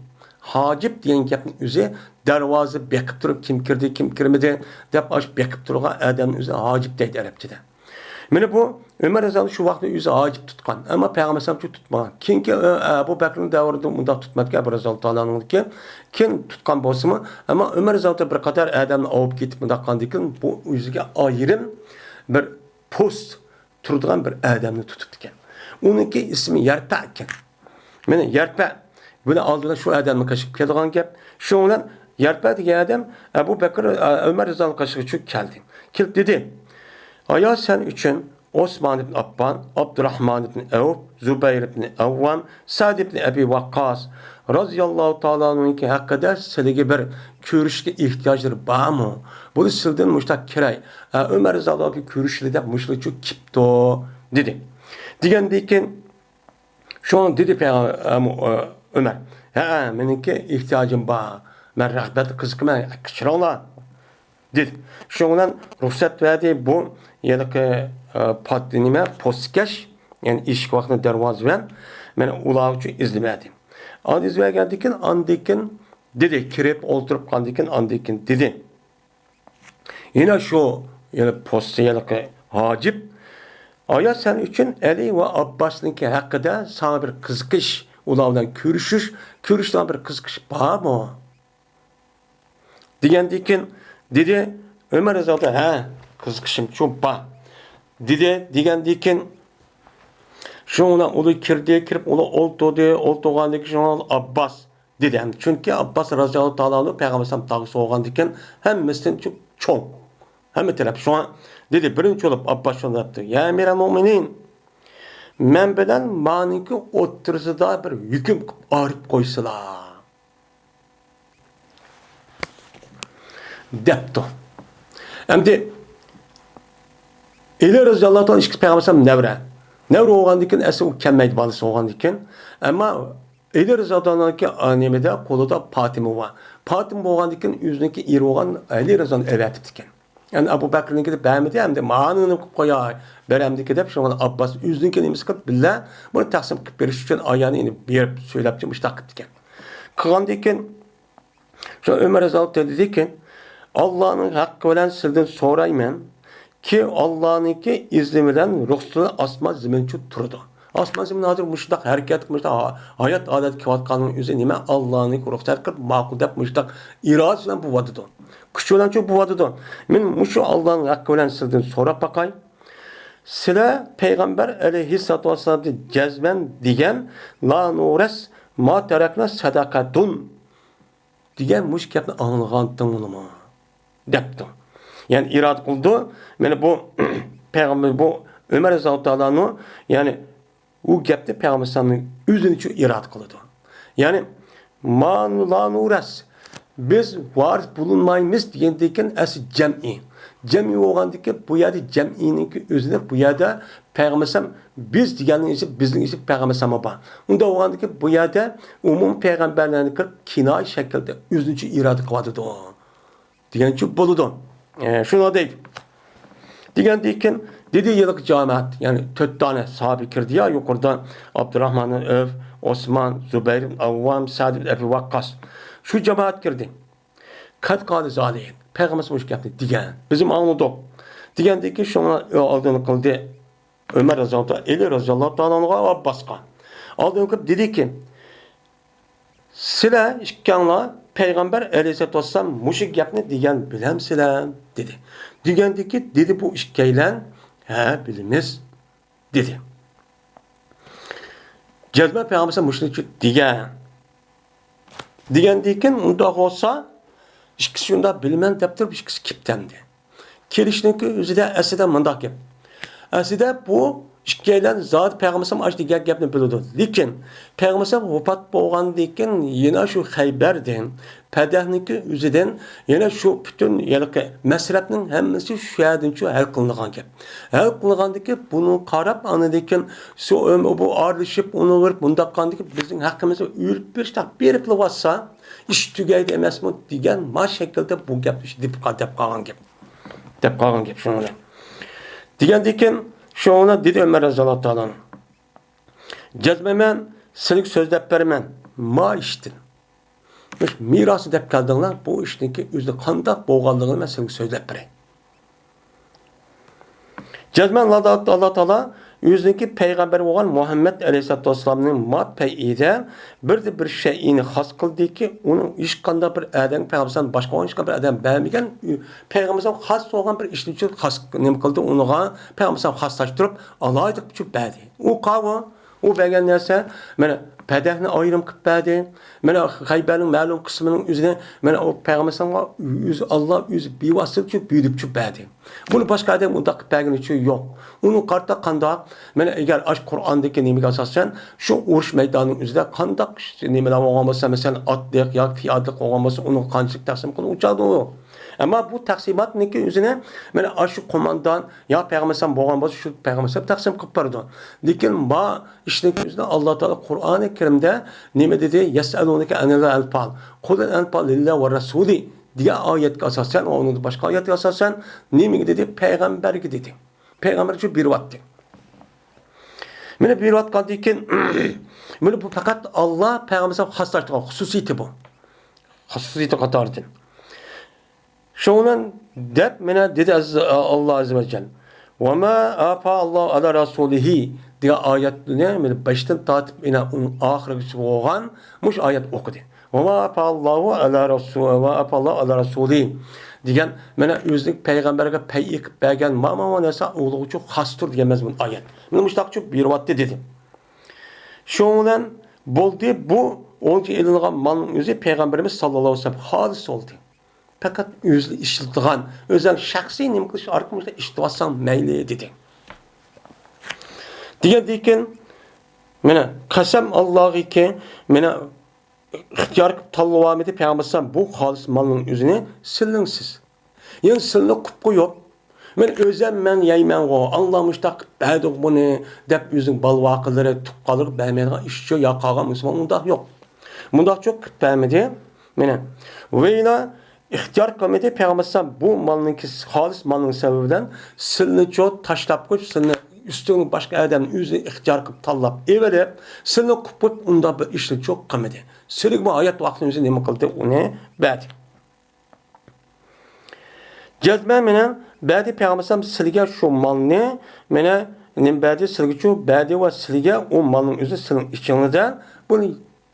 ھاجىپ دېگەن گەپنىڭ ئۆزى دەرۋازا بېقىپ تۇرۇپ، كىم كىردى، كىم كىرمىدى دەپ ئاشۇ بېقىپ تۇرغان ئادەمنىڭ ئۆزى ھاجىپ دەيدۇ ئەرەبچىدە. مانا بۇ ئۆمەر رەزىياللاھۇ شۇ ۋاقىتتا ئۆزى ھاجىپ تۇتقان. ئەمما پەيغەمبەر ئەلەيھىسسالام شۇ تۇتمىغان. كېيىنكى، ئە، ئەبۇ بەكرىنىڭ دەۋرىدە مۇنداق تۇتماپتىكەن، ئەبۇ رەزىياللاھۇ تائالا ئەنھۇدىكى. كېيىن تۇتقان بولسىمۇ، ئەمما ئۆمەر رەزىياللاھۇ بىر قاتار ئادەمنى ئاۋۇپ كېتىپ مۇنداق قىلغاندىكىن، بۇ ئۆزىگە ئايرىم بىر پوست تۇرىدىغان بىر ئادەمنى تۇتۇپتىكەن. ئۇنىڭكى ئىسمى يەرپە ئىكەن. مانا يەرپە بۇنى ئالدىدا شۇ ئادەمنى قېشىپ كېلىدىغان گەپ. شۇنىڭ بىلەن يەرپە دېگەن ئادەم ئەبۇ بەكرى، ئە، ئۆمەر رەزىياللاھۇ قېشىغا چۈشۈپ كەلدى. كېلىپ دېدى، ئايا سەن ئۈچۈن ئوسمان ئىبن ئاففان، ئابدۇراھمان ئىبن ئەۋف، زۇبەير ئىبن ئەۋۋام، سەئد ئىبن ئەبى ۋەققاس رەزىياللاھۇ تائالا ئەنھۇنىڭكى ھەققىدە سىلىگە بىر كۆرۈشكە ئېھتىياجلىرى بارمۇ؟ بۇنى سىلدىن مۇشتاق كىرەي، ئە، ئۆمەر رەزىياللاھۇ كۆرۈشلى دەپ مۇشۇلارچۇ كېپتۇ، دېدى. دېگەندىن كېيىن شۇڭا دېدى پەيغەم-، ئە، ئۆمەر، ھەئە، مېنىڭكى ئېھتىياجىم بار، مەن رىغبەتلىك قىزىقىمەن، كەچۈرۈڭلار، دېدى. شۇنىڭ بىلەن رۇخسەت بەردى بۇ ھېلىقى، ئە، پات-، نېمە، پوستكەش، يەنى ئىشىك ۋاقتىدا دەرۋازا بىلەن مانا ئۇلارغا ئىزنى بەردى. ئاندىن ئىزنى بەرگەندىن كېيىن، ئاندىن كېيىن دېدى، كىرىپ ئولتۇرۇپ قالغاندىن كېيىن، ئاندىن كېيىن دېدى. يەنە شۇ، يەنە پوستى ھېلىقى ھاجىپ، ئايا سەن ئۈچۈن ئەلى ۋە ئابباسنىڭكى ھەققىدە ساڭا بىر قىزىقىش، ئۇلار بىلەن كۆرۈشۈش، كۆرۈشىدىغان بىر قىزىقىش بارمۇ؟ دېگەندىن كېيىن دېدى، ئۆمەر رەزىياللاھۇ، ھە، قىزىقىشىمچۇ بار، دېدى. دېگەندىن كېيىن شۇنىڭ بىلەن ئۇلار كىردى، كىرىپ ئۇلار ئولتۇردى، ئولتۇرغاندىن كېيىن شۇڭا ئابباس دېدى. چۈنكى ئابباس رەزىياللاھۇ تائالا ئەنھۇ پەيغەمبەر ئەلەيھىسسالام تاغا سوغانىدىكەن، ھەممىسىدىن چوڭ، ھەممە تەرەپ. شۇڭا دېدى، بىرىنچى بولۇپ ئابباس شۇنداق دەپتۇ، يا ئەمىرەل مۇئمىنىن، مەن بىلەن مانىڭكى ئوتتۇرىسىدا بىر ھۆكۈم قىلىپ ئايرىپ قويسىلا، دەپتۇ. ئەمدى ئەلى رەزىياللاھۇ تائالا ئىككىسى پەيغەمبەر ئەلەيھىسسالام نەۋرە. نەۋرە بولغاندىن كېيىن ئەسلى ئۇ كەلمەيدۇ، بالىسى بولغاندىن كېيىن. ئەمما ئەلى رەزىياللاھۇ تائالانىڭكى، ئا، نېمىدە، قولىدا پاتىمە بار. پاتىمە بولغاندىن كېيىن ئۆزىنىڭكى ئېرى بولغان ئەلى رەزىياللاھۇ ئەۋەتىپتىكەن. يەنى ئەبۇ بەكرىنىڭكىدە بەرمىدى، ئەمدى مانىڭنى قىلىپ قوياي، بەرەمدىكى دەپ، شۇڭا ئابباس ئۆزىنىڭكى نېمىسى قىلىپ بىللە بۇنى تەقسىم قىلىپ بېرىش ئۈچۈن ئايالىنى يەنە بېرىپ سۆزلەپچۇ مۇشۇنداق قىپتىكەن. قىلغاندىن كېيىن شۇ ئۆمەر رەزىياللاھۇ تائالا دېدىكى، ئاللانىڭ ھەققى بىلەن سىلىدىن سورايمەنكى، ئاللانىڭكى ئىزنى بىلەن رۇخسىتى بىلەن ئاسمان زېمىنچۇ تۇرىدۇ. ئاسمان زېمىن ھازىر مۇشۇنداق ھەرىكەت، مۇشۇنداق ھا-، ھايات ھالەتتە كېلىۋاتقاننىڭ ئۆزى نېمە؟ ئاللانىڭ رۇخسەت قىلىپ ماقۇل دەپ مۇشۇنداق ئىرادىسى بىلەن بولۇۋاتىدۇ. كۈچى بىلەنچۇ بولۇۋاتىدۇ. مەن مۇشۇ ئاللانىڭ ھەققى بىلەن سىلىدىن سوراپ باقاي. سىلە پەيغەمبەر ئەلەيھىسسالاتۇ ۋەسسالامدىن جەزمەن دېگەن، لا نۇرەس ما تەرەكنا سەدەقەتۇن دېگەن مۇشۇ گەپنى ئاڭلىغانتىڭلىمۇ؟ دەپتۇ. يەنى ئىرادە قىلىدۇ. مانا بۇ پەيغەمبەر، بۇ ئۆمەر رەزىياللاھۇ تائالا ئەنھۇ، يەنى ئۇ گەپنى پەيغەمبەر ئەلەيھىسسالامنىڭ ئۆزىنىچۇ ئىرادە قىلىدۇ. يەنى، ما لا نۇرەس، بىز ۋارىس بولۇنمايمىز دېگەندىن كېيىن ئەسلى جەمئىي. جەمئىي بولغاندىن كېيىن بۇ يەردە جەمئىينىڭكى ئۆزىنى بۇ يەردە پەيغەمبەر ئەلەيھىسسالام بىز دېگەننىڭ ئىچىدە بىزنىڭ ئىچىدە پەيغەمبەر ئەلەيھىسسالام بار. ئۇنداق بولغاندىن كېيىن بۇ يەردە ئومۇمىي پەيغەمبەرلەرنى كىرىپ كىنايە شەكىلدە ئۆزىنىچە ئىرادە قىلىۋاتىدۇ. دېگەنچە بولىدۇ. ئە، شۇنداق دەيدۇ. دېگەندىن كېيىن دېدى، ھېلىقى جامائەت، يەنى تۆت دانە ساھابە كىردى يا يۇقىرىدا، ئابدۇراھمان ئىبن ئەۋف، ئوسمان، زۇبەير ئىبن ئەۋۋام، سەئد ئىبن ئەبى ۋەققاس. شۇ جامائەت كىردى. قەد قالە زالىك، پەيغەمبەر مۇشۇ گەپنى دېگەن، بىزمۇ ئاڭلىدۇق. دېگەندىن كېيىن شۇڭا ئالدىنى قىلدى. ئۆمەر رەزىياللاھۇ تائالا، ئەلى رەزىياللاھۇ تائالا ئەنھۇغا، ئابباسقا. ئالدىن كىرىپ دېدىكى، سىلەر ئىككىڭلار پەيغەمبەر ئەلەيھىسسالاتۇ ۋەسسالام مۇشۇ گەپنى دېگەن بىلەمسىلەر؟ دېدى. دېگەندىكى، دېدى بۇ ئىككىيلەن، ھە، بىلىمىز، دېدى. جەزمەن پەيغەمبەر مۇشۇنى دېگەن. دېگەندىن كېيىن، ئۇنداق بولسا، ئىككىسى شۇنداق بىلىمەن دەپ تۇرۇپ، ئىككىسى كېپتەمدى. كېلىشنىڭكى ئۆزىدە ئەسلىدە مۇنداق گەپ. ئەسلىدە بۇ ئىككىيلەن زادى پەيغەمبەر ئاشۇ دېگەن گەپنى بىلىدۇ. لېكىن پەيغەمبەر ۋاپات بولغاندىن كېيىن يەنە شۇ خەيبەردىن، پەدەھنىڭكى ئۆزىدىن يەنە شۇ پۈتۈن ھېلىقى مەسرەپنىڭ ھەممىسى شۇ يەردىنچۇ ھەل قىلىنغان گەپ. ھەل قىلغاندىكى بۇنى قاراپ، ئاندىن كېيىن شۇ بۇ ئارىلىشىپ، ئۇنى بېرىپ، مۇنداق قىلغاندىكى بىزنىڭ ھەققىمىزنى ئۆلۈپ بېرىشتەك بېرىپلا بارسا، ئىش تۈگەيدۇ ئەمەسمۇ دېگەن ما شەكىلدە بۇ گەپنى دەپ قال-، دەپ قالغان گەپ. دەپ قالغان گەپ شۇنىڭ بىلەن. دېگەندىن كېيىن شۇنىڭ بىلەن دېدى ئۆمەر رەزىياللاھۇ تائالا ئەنھۇ، جەزمەن مەن سىلىگە سۆزلەپ بېرىمەن، ما ئىشتىن. مۇشۇ مىراسى دەپ كەلدىڭلار، بۇ ئىشنىڭكى ئۆزى قانداق بولغانلىقىنى مەن سىلىگە سۆزلەپ بېرەي. جەزمەن ئاللا، ئاللا تائالا ئۆزىنىڭكى پەيغەمبىرى بولغان مۇھەممەد ئەلەيھىسسالاتۇ ۋەسسالامنىڭ ما پەيئىدە بىردە بىر شەيئىنى خاس قىلدىكى، ئۇنىڭ ھېچقانداق بىر ئادەمگە پەيغەمبەر باشقا ھېچقانداق بىر ئادەم بەرمىگەن، پەيغەمبەر خاس بولغان بىر ئىشنى ئۈچۈن خاس نېمە قىلدى، ئۇنىڭغا پەيغەمبەر خاسلاشتۇرۇپ ئالاھىدە قىلىپ بەردى. ئۇ قاۋۇ، ئۇ بەرگەن نەرسە، مانا، پەدەھنى ئايرىم قىلىپ بەردى. مانا، خەيبەرنىڭ مەلۇم قىسمىنىڭ ئۆزىنى، مانا، ئۇ پەيغەمبەرگە ئۆزى، ئاللا ئۆزى بىۋاسىتە شۇ بۇيرۇپ شۇ بەردى. بۇنى باشقا ئادەم ئۇنداق قىلىپ بەرگىنى ئۈچۈن يوق. ئۇنىڭ قارىتا قانداق، مانا، ئەگەر ئاشۇ قۇرئاندىكى نېمىگە ئاساسەن، شۇ ئۇرۇش مەيدانىنىڭ ئۆزىدە قانداق نېمىلەر بولغان بولسا، مەسىلەن، ئاتلىق ياكى پىيادىلىك بولغان بولسا، ئۇنىڭ قانچىلىك تەقسىم قىلىنغان ئۇچاقتۇ. ئەمما بۇ تەقسىماتنىڭكى ئۆزىنى، مانا، ئاشۇ قوماندان يا پەيغەمبەر بولغان بولسا، شۇ پەيغەمبەر تەقسىم قىلىپ بېرىدۇ. لېكىن ما ئىشنىڭكى ئۆزىنى ئاللا تائالا قۇرئانى كەرىمدە نېمە دېدى؟ يەسئەلۇنەكە ئەنىل ئەنفال. قۇلىل ئەنفال لىللا ۋە رەسۇلى دېگەن ئايەتكە ئاساسەن، ئۇنىڭ باشقا ئايەتكە ئاساسەن نېمىگە دېدى؟ پەيغەمبەرگە دېدى. پەيغەمبەرگە شۇ بېرىۋاتتى. مانا بېرىۋاتقاندىن كېيىن، مانا بۇ پەقەت ئاللا پەيغەمبەر خاسلاشتۇرغان خۇسۇسىيىتى بۇ. خۇسۇسىيىتى قاتارىدىن. شۇنىڭ بىلەن دەپ، مانا دېدى ئەز-، ئاللا ئەززە ۋە جەل. «ۋە ما ئافا ئاللاھۇ ئەلا رەسۇلىھى» دېگەن ئايەتنى مانا باشتىن تارتىپ، مانا ئۇنىڭ ئاخىرىغىچە بولغان مۇشۇ ئايەت ئوقۇدى. «ۋە ما ئافا ئاللاھۇ ئەلا رەسۇ-، ۋە ئافا ئاللاھۇ ئەلا رەسۇلىھى» دېگەن، مانا ئۆزىنىڭ پەيغەمبەرگە پەيئى قىلىپ بەرگەن ما، ما، ما نەرسە ئۇلۇغ ئۈچۈن خاستۇر دېگەن مەزمۇن ئايەت. مانا مۇشۇنداق قىلىپ بېرىۋاتتى دېدى. شۇنىڭ بىلەن بولدى، بۇ ئۇنچە ئېلىنغان مالنىڭ ئۆزى پەيغەمبىرىمىز ساللاللاھۇ ئەلەيھى ۋەسەللەم خالىس بولدى. پەقەت ئۆزى ئىشلىتىدىغان، ئۆزۈڭ شەخسىي نېمە قىلىش ئارقىلىق ئىشلىتىۋالساڭ مەيلى، دېدى. دېگەندىن كېيىن، مانا، قەسەم ئاللاغىكى، مانا، ئىختىيار قىلىپ تاللىۋالمىدى پەيغەمبەر ئەلەيھىسسالام بۇ خالىس مالنىڭ ئۆزىنى سىلىڭسىز. يەنى سىلىنى قىلىپ قويۇپ، مەن ئۆزۈم مەن يەيمەنغۇ، ئاللا مۇشتاق قىلىپ بەردىغۇ بۇنى، دەپ ئۆزىنىڭ بالىۋاقىلىرى، تۇغقانلىرىغا بەرمەيدىغان ئىشچۇ يا قالغان مۇسۇلمان ئۇنداق يوق. مۇنداقچۇ قىلىپ بەرمىدى. مانا، ۋەيلا ئىختىيار قىلمىدى پەيغەمبەر ئەلەيھىسسالام بۇ مالنىڭكى، خالىس مالنىڭ سەۋەبى بىلەن سىلنىچۇ تاشلاپ قويۇپ، سىلنى ئۈستىڭ باشقا ئادەمنى ئۆزى ئىختىيار قىلىپ تاللاپ ئېۋېلىپ، سىلنى قىلىپ قويۇپ ئۇنداق بىر ئىشنىچۇ قىلمىدى. سىلىگە بۇ ھايات ۋاقتىنى ئۆزى نېمە قىلدى، ئۇنى بەردى. جەزمەن مانا بەردى پەيغەمبەر ئەلەيھىسسالام سىلىگە شۇ مالنى، مانا نېمە بەردى، سىلىگىچۇ بەردى ۋە سىلىگە ئۇ مالنىڭ ئۆزى سىلىڭ ئىچىڭىزدە بۇنى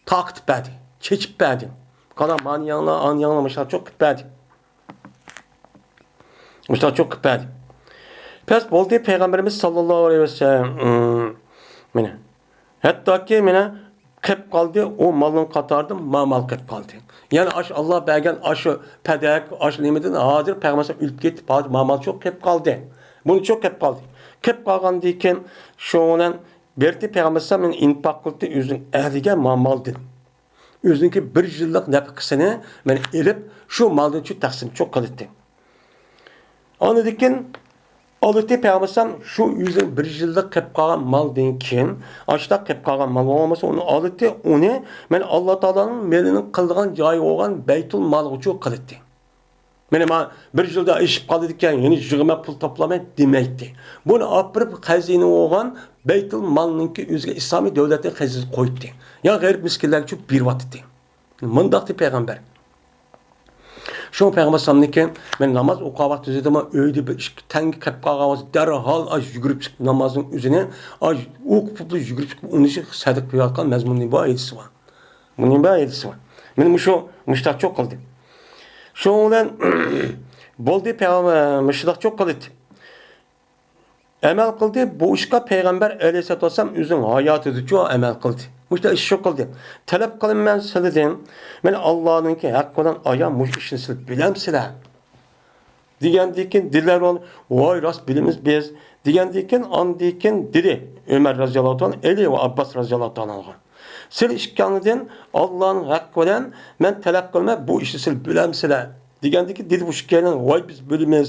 تارقىتىپ بەردى، چېچىپ بەردى. قاراڭ، مانى يەڭلار، ئانى يەڭلار، مۇشۇنداقچۇ قىلىپ بەردى. مۇشۇنداقچۇ قىلىپ بەردى. پەس بولدى، پەيغەمبىرىمىز ساللاللاھۇ ئەلەيھى ۋەسەللەم، مم، مانا، ھەتتاكى مانا قېلىپ قالدى، ئۇ مالنىڭ قاتارىدا ما مال قېلىپ قالدى. يەنى ئاشۇ ئاللا بەرگەن ئاشۇ پەدەك، ئاشۇ نېمىدىن ھازىر پەيغەمبەر ئۆلۈپ كېتىپ، ھازىر ما مالچۇ قېلىپ قالدى. بۇنىچۇ قېلىپ قالدى. قېلىپ قالغاندىن كېيىن شۇنىڭ بىلەن بەردى پەيغەمبەر ئەلەيھىسسالام، مانا ئىنپاق قىلدى ئۆزىنىڭ ئەھلىگە ما مالدىن. ئۆزىنىڭكى بىر يىللىق نەپىقىسىنى مانا ئېلىپ، شۇ مالدىن شۇ تەقسىمچۇ قىلدى. ئاندىن كېيىن ئالدى پەيغەمبەر ئەلەيھىسسالام شۇ ئۆزىنىڭ بىر يىللىق قېلىپ قالغان مالدىن كېيىن، ئاشۇنداق قېلىپ قالغان مال بولمىسا، ئۇنى ئالدى، ئۇنى مانا ئاللا تائالانىڭ مېلىنىڭ قىلىدىغان جايى بولغان بەيتۇل مالغىچۇ قىلدى. مانا، ما بىر يىلدا ئېشىپ قالىدىكەن، يەنە يىغىمەن، پۇل تاپىلايمەن دېمەيتتى. بۇنى ئاپىرىپ خەزىنە بولغان بەيتۇل مالنىڭكى ئۆزىگە ئىسلامىي دۆلەتنىڭ خەزىنىسىگە قويۇپتى. يا غېرىب مىسكىنلەرگە چۈشۈپ بېرىۋاتىتتى. مۇنداق دېدى پەيغەمبەر. شۇڭا پەيغەمبەر ئەلەيھىسسالامنىڭكى، مەن ناماز ئوقۇۋاتقان ۋاقتىدا ئۆيدە بىر ئىككى تەڭگە قېلىپ قالغان بولسا، دەرھال ئاش يۈگۈرۈپ چىقىپ، نامازنىڭ ئۆزىنى ئاش ئوقۇپ يۈگۈرۈپ چىقىپ، ئۇنى سەدىقە بېرىۋاتقان مەزمۇنى بار، ھەدىسى بار. بۇنى بار، ھەدىسى بار. مانا مۇشۇ مۇشتاقچۇ قىلدى. شۇنىڭ بىلەن بولدى، پەيغەمبەر مۇشتاقچۇ قىلدى. ئەمەل قىلدى. بۇ ئىشقا پەيغەمبەر ئەلەيھىسسالاتۇ ۋەسسالام ئۆزىنىڭ ھاياتىدىچۇ ئەمەل قىلدى. مۇشۇنداق ئىش شۇ قىلدى. تەلەپ قىلىمەن سىلىدىن، مەن ئاللانىڭكى ھەققى بىلەن ئايا مۇشۇ ئىشنى سىلى بىلەمسىلەر؟ دېگەندىن كېيىن دىللار، ۋاي، راست بىلىمىز بىز، دېگەندىن كېيىن ئاندىن كېيىن دېدى ئۆمەر رەزىياللاھۇ تائالا ئەنھۇ ۋە ئابباس رەزىياللاھۇ تائالا ئەنھۇغا، سىلى ئىككىڭلىدىن ئاللانىڭ ھەققى بىلەن مەن تەلەپ قىلىمەن، بۇ ئىشنى سىلى بىلەمسىلەر؟ دېگەندىن كېيىن دېدى بۇ ئىككىيلەن، ۋاي، بىز بىلىمىز،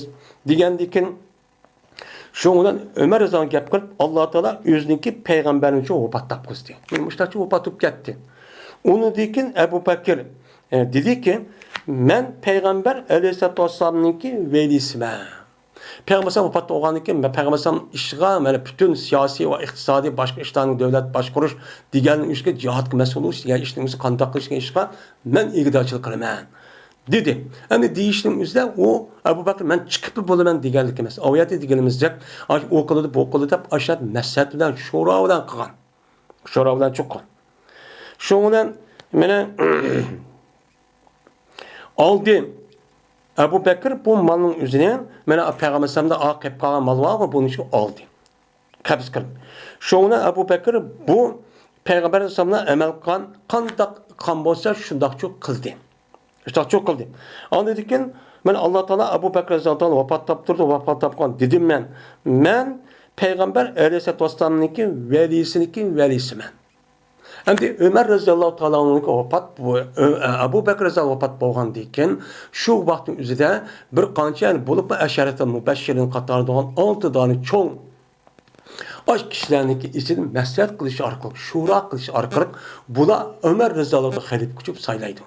دېگەندىن كېيىن شۇنىڭ بىلەن ئۆمەر رەزىياللاھۇ گەپ قىلىپ، ئاللا تائالا ئۆزىنىڭكى پەيغەمبەرنىچۇ ۋاپات تاپقۇزدى. مۇشتاقچۇ ۋاپات بولۇپ كەتتى. ئۇنىڭدىن كېيىن ئەبۇ بەكىر، ئە، دېدىكى، مەن پەيغەمبەر ئەلەيھىسسالاتۇ ۋەسسالامنىڭكى ۋەلىسىمەن. پەيغەمبەر ئەلەيھىسسالام ۋاپات بولغاندىن كېيىن، مەن پەيغەمبەر ئەلەيھىسسالام ئىشىغا، مانا، پۈتۈن سىياسىي ۋە ئىقتىسادىي، باشقا ئىشلارنى، دۆلەت باشقۇرۇش دېگەننىڭ ئىشىغا، جىھادقا مەسئۇل بولۇش دېگەن ئىشنىڭ ئۆزى، قانداق قىلىش دېگەن ئىشقا مەن ئىگىدارچىلىق قىلىمەن. دېدى. ئەمدى دېيىشنىڭ ئۆزىدە ئۇ ئەبۇ بەكىر مەن چىقىپلا بولىمەن دېگەنلىك ئەمەس. ئاۋۇ يەردە دېگىنىمىزدەك، ئاش ئۇ قىلىدۇ، بۇ قىلىدۇ دەپ ئاشۇ مەسلىھەت بىلەن، شورا بىلەن قىلغان. شورا بىلەن چىققان. شۇنىڭ بىلەن مانا ئالدى ئەبۇ بەكىر بۇ مالنىڭ ئۆزىنى، مانا پەيغەمبەر ئەلەيھىسسالامدا قېلىپ قالغان مال بارغۇ، بۇنى شۇ ئالدى. قەبز قىلىپ. شۇڭا ئەبۇ بەكىر بۇ پەيغەمبەر ئەلەيھىسسالام ئەمەل قىلغان، قانداق قىلغان بولسا شۇنداقچۇ قىلدى. شۇنداقچۇ قىلدى. ئاندىن كېيىن مانا ئاللا تائالا ئەبۇ بەكىر رەزىياللاھۇ تائالا ۋاپات تاپتۇردى، ۋاپات تاپقان دېدىم مەن. مەن پەيغەمبەر ئەلەيھىسسالاتۇ ۋەسسالامنىڭكى ۋەلىسىنىڭكى ۋەلىسىمەن. ئەمدى ئۆمەر رەزىياللاھۇ تائالا ئەنھۇ ۋاپات، بۇ، ئە، ئەبۇ بەكىر رەزىياللاھۇ ۋاپات بولغاندىن كېيىن، شۇ ۋاقىتنىڭ ئۆزىدە بىر قانچە، يەنى بولۇپمۇ ئەشەرەتۇل مۇبەششىرىن قاتارىدا بولغان ئالتە دانە چوڭ ئاش كىشىلەرنىڭكى ئىچىدىن مەسلىھەت قىلىش ئارقىلىق، شورا قىلىش ئارقىلىق بۇلار ئۆمەر رەزىياللاھۇ خەلىپە قىلىپ سايلايدۇ.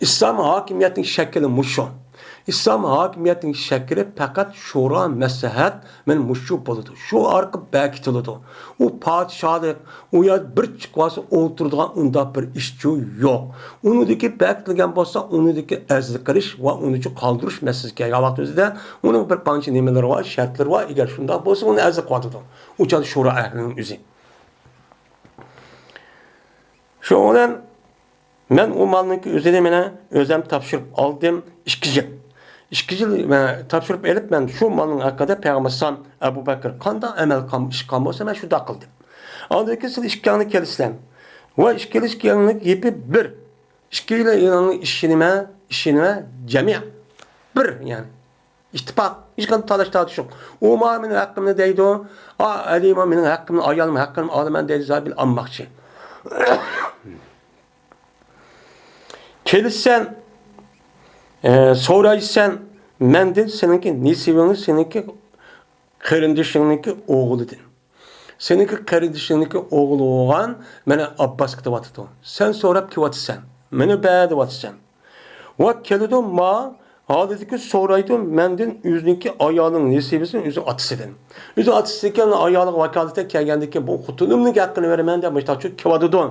ئىسلام ھاكىمىيەتنىڭ شەكلى مۇشۇ. ئىسلام ھاكىمىيەتنىڭ شەكلى پەقەت شورا، مەسلىھەت، مەن مۇشۇ بولىدۇ. شۇ ئارقىلىق بېكىتىلىدۇ. ئۇ پادىشاھلىق، ئۇ يەردە بىر چىقىۋالسا ئولتۇرىدىغان ئۇنداق بىر ئىشچۇ يوق. ئۇنىڭدىكى بېكىتىلگەن بولسا، ئۇنىڭدىكى ئەزىز قىلىش ۋە ئۇنىچۇ قالدۇرۇش مەسىلىسى كەلگەن ۋاقىت ئۆزىدە ئۇنىڭ بىر قانچە نېمىلىرى بار، شەرتلىرى بار. ئەگەر شۇنداق بولسا، ئۇنى ئەزىز قىلىۋاتىدۇ. ئۇ چاغدا شورا ئەھلىنىڭ ئۆزى. شۇنىڭ بىلەن مەن ئۇ مالنىڭكى ئۆزىنى مانا ئۆزۈم تاپشۇرۇپ ئالدىم، ئىككى يىل. ئىككى يىل، ئە، تاپشۇرۇپ ئېلىپ، مەن شۇ مالنىڭ ھەققىدە پەيغەمبەر ئەلەيھىسسالام، ئەبۇ بەكىر قانداق ئەمەل قىلغان، ئىش قىلغان بولسا، مەن شۇنداق قىلدىم. ئاندىن كېيىن سىلەر ئىككىڭلار كېلىسىلەر. ۋە ئىككىلىسىنىڭ گېپى بىر. ئىككىلىنىڭ ئىشى نېمە؟ ئىشى نېمە؟ جەمئىي. بىر، يەنى. ئىتتىپاق، ھېچقانداق تالاش-تارتىش يوق. ئۇ مانا مېنىڭ ھەققىمنى دەيدۇ، ئا، ئەلى مانا مېنىڭ ھەققىمنى، ئايالىم ھەققىنى ئالىمەن دەيدۇ، زادى بىر ئالماقچى. كېلىسەن، ئە، سورايسەن مەندىن سېنىڭكى نېسىۋىڭنى، سېنىڭكى قېرىندىشىڭنىڭكى ئوغلىدىن. سېنىڭكى قېرىندىشىڭنىڭكى ئوغلى بولغان مانا ئابباسقا دەۋاتىدۇ. سەن سوراپ كېلىۋاتىسەن، مېنى بەر دەۋاتىسەن. ۋە كېلىدۇ، ما ھالىدىكى سورايدۇ مەندىن ئۆزىنىڭكى ئايالىنىڭ نېسىۋىسىنى ئۆزىنىڭ ئاتىسىدىن. ئۆزىنىڭ ئاتىسىدىكى ئايالىغا ۋاكالىتەن كەلگەندىكى بۇ خوتۇنۇمنىڭ ھەققىنى بېرىمەن دەپ مۇشتاقچۇ كېلىۋاتىدۇ.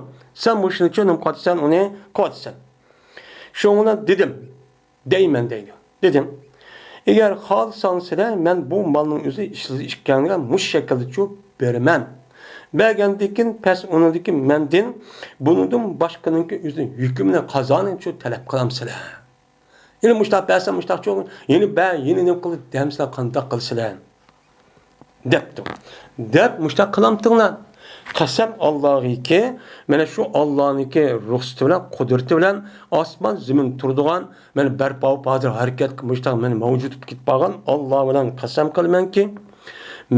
سەن مۇشۇنى چۈشىنىپ قالىسەن، ئۇنى قىلىۋاتىسەن. شۇڭا دېدىم. دەيمەن دەيدۇ. دېدىم، ئەگەر خالىساڭ سىلەر، مەن بۇ مالنىڭ ئۆزى ئىشلىسە ئىكەنلىكىگە مۇشۇ شەكىلدىچۇ بېرىمەن. بەرگەندىكىن پەس ئۇنىڭدىكى مەندىن بۇنىڭدىن باشقىنىڭكى ئۆزىنىڭ ھۆكمىنى، قازانىچۇ تەلەپ قىلامسىلەر. يەنە مۇشتاق بەرسەم مۇشتاقچۇ، يەنە بەر، يەنە نېمە قىل دەمسىلەر، قانداق قىلىسىلەر؟ دەپتۇ. دەپ مۇشتاق قىلامتىڭلار. قەسەم ئاللاغىكى، مانا شۇ ئاللانىڭكى رۇخسىتى بىلەن، قۇدرىتى بىلەن ئاسمان زېمىن تۇرىدىغان، مانا بەرپا بولۇپ ھازىر ھەرىكەتكە مۇشتاق مانا مەۋجۇت بولۇپ كېتىپ قالغان ئاللا بىلەن قەسەم قىلىمەنكى،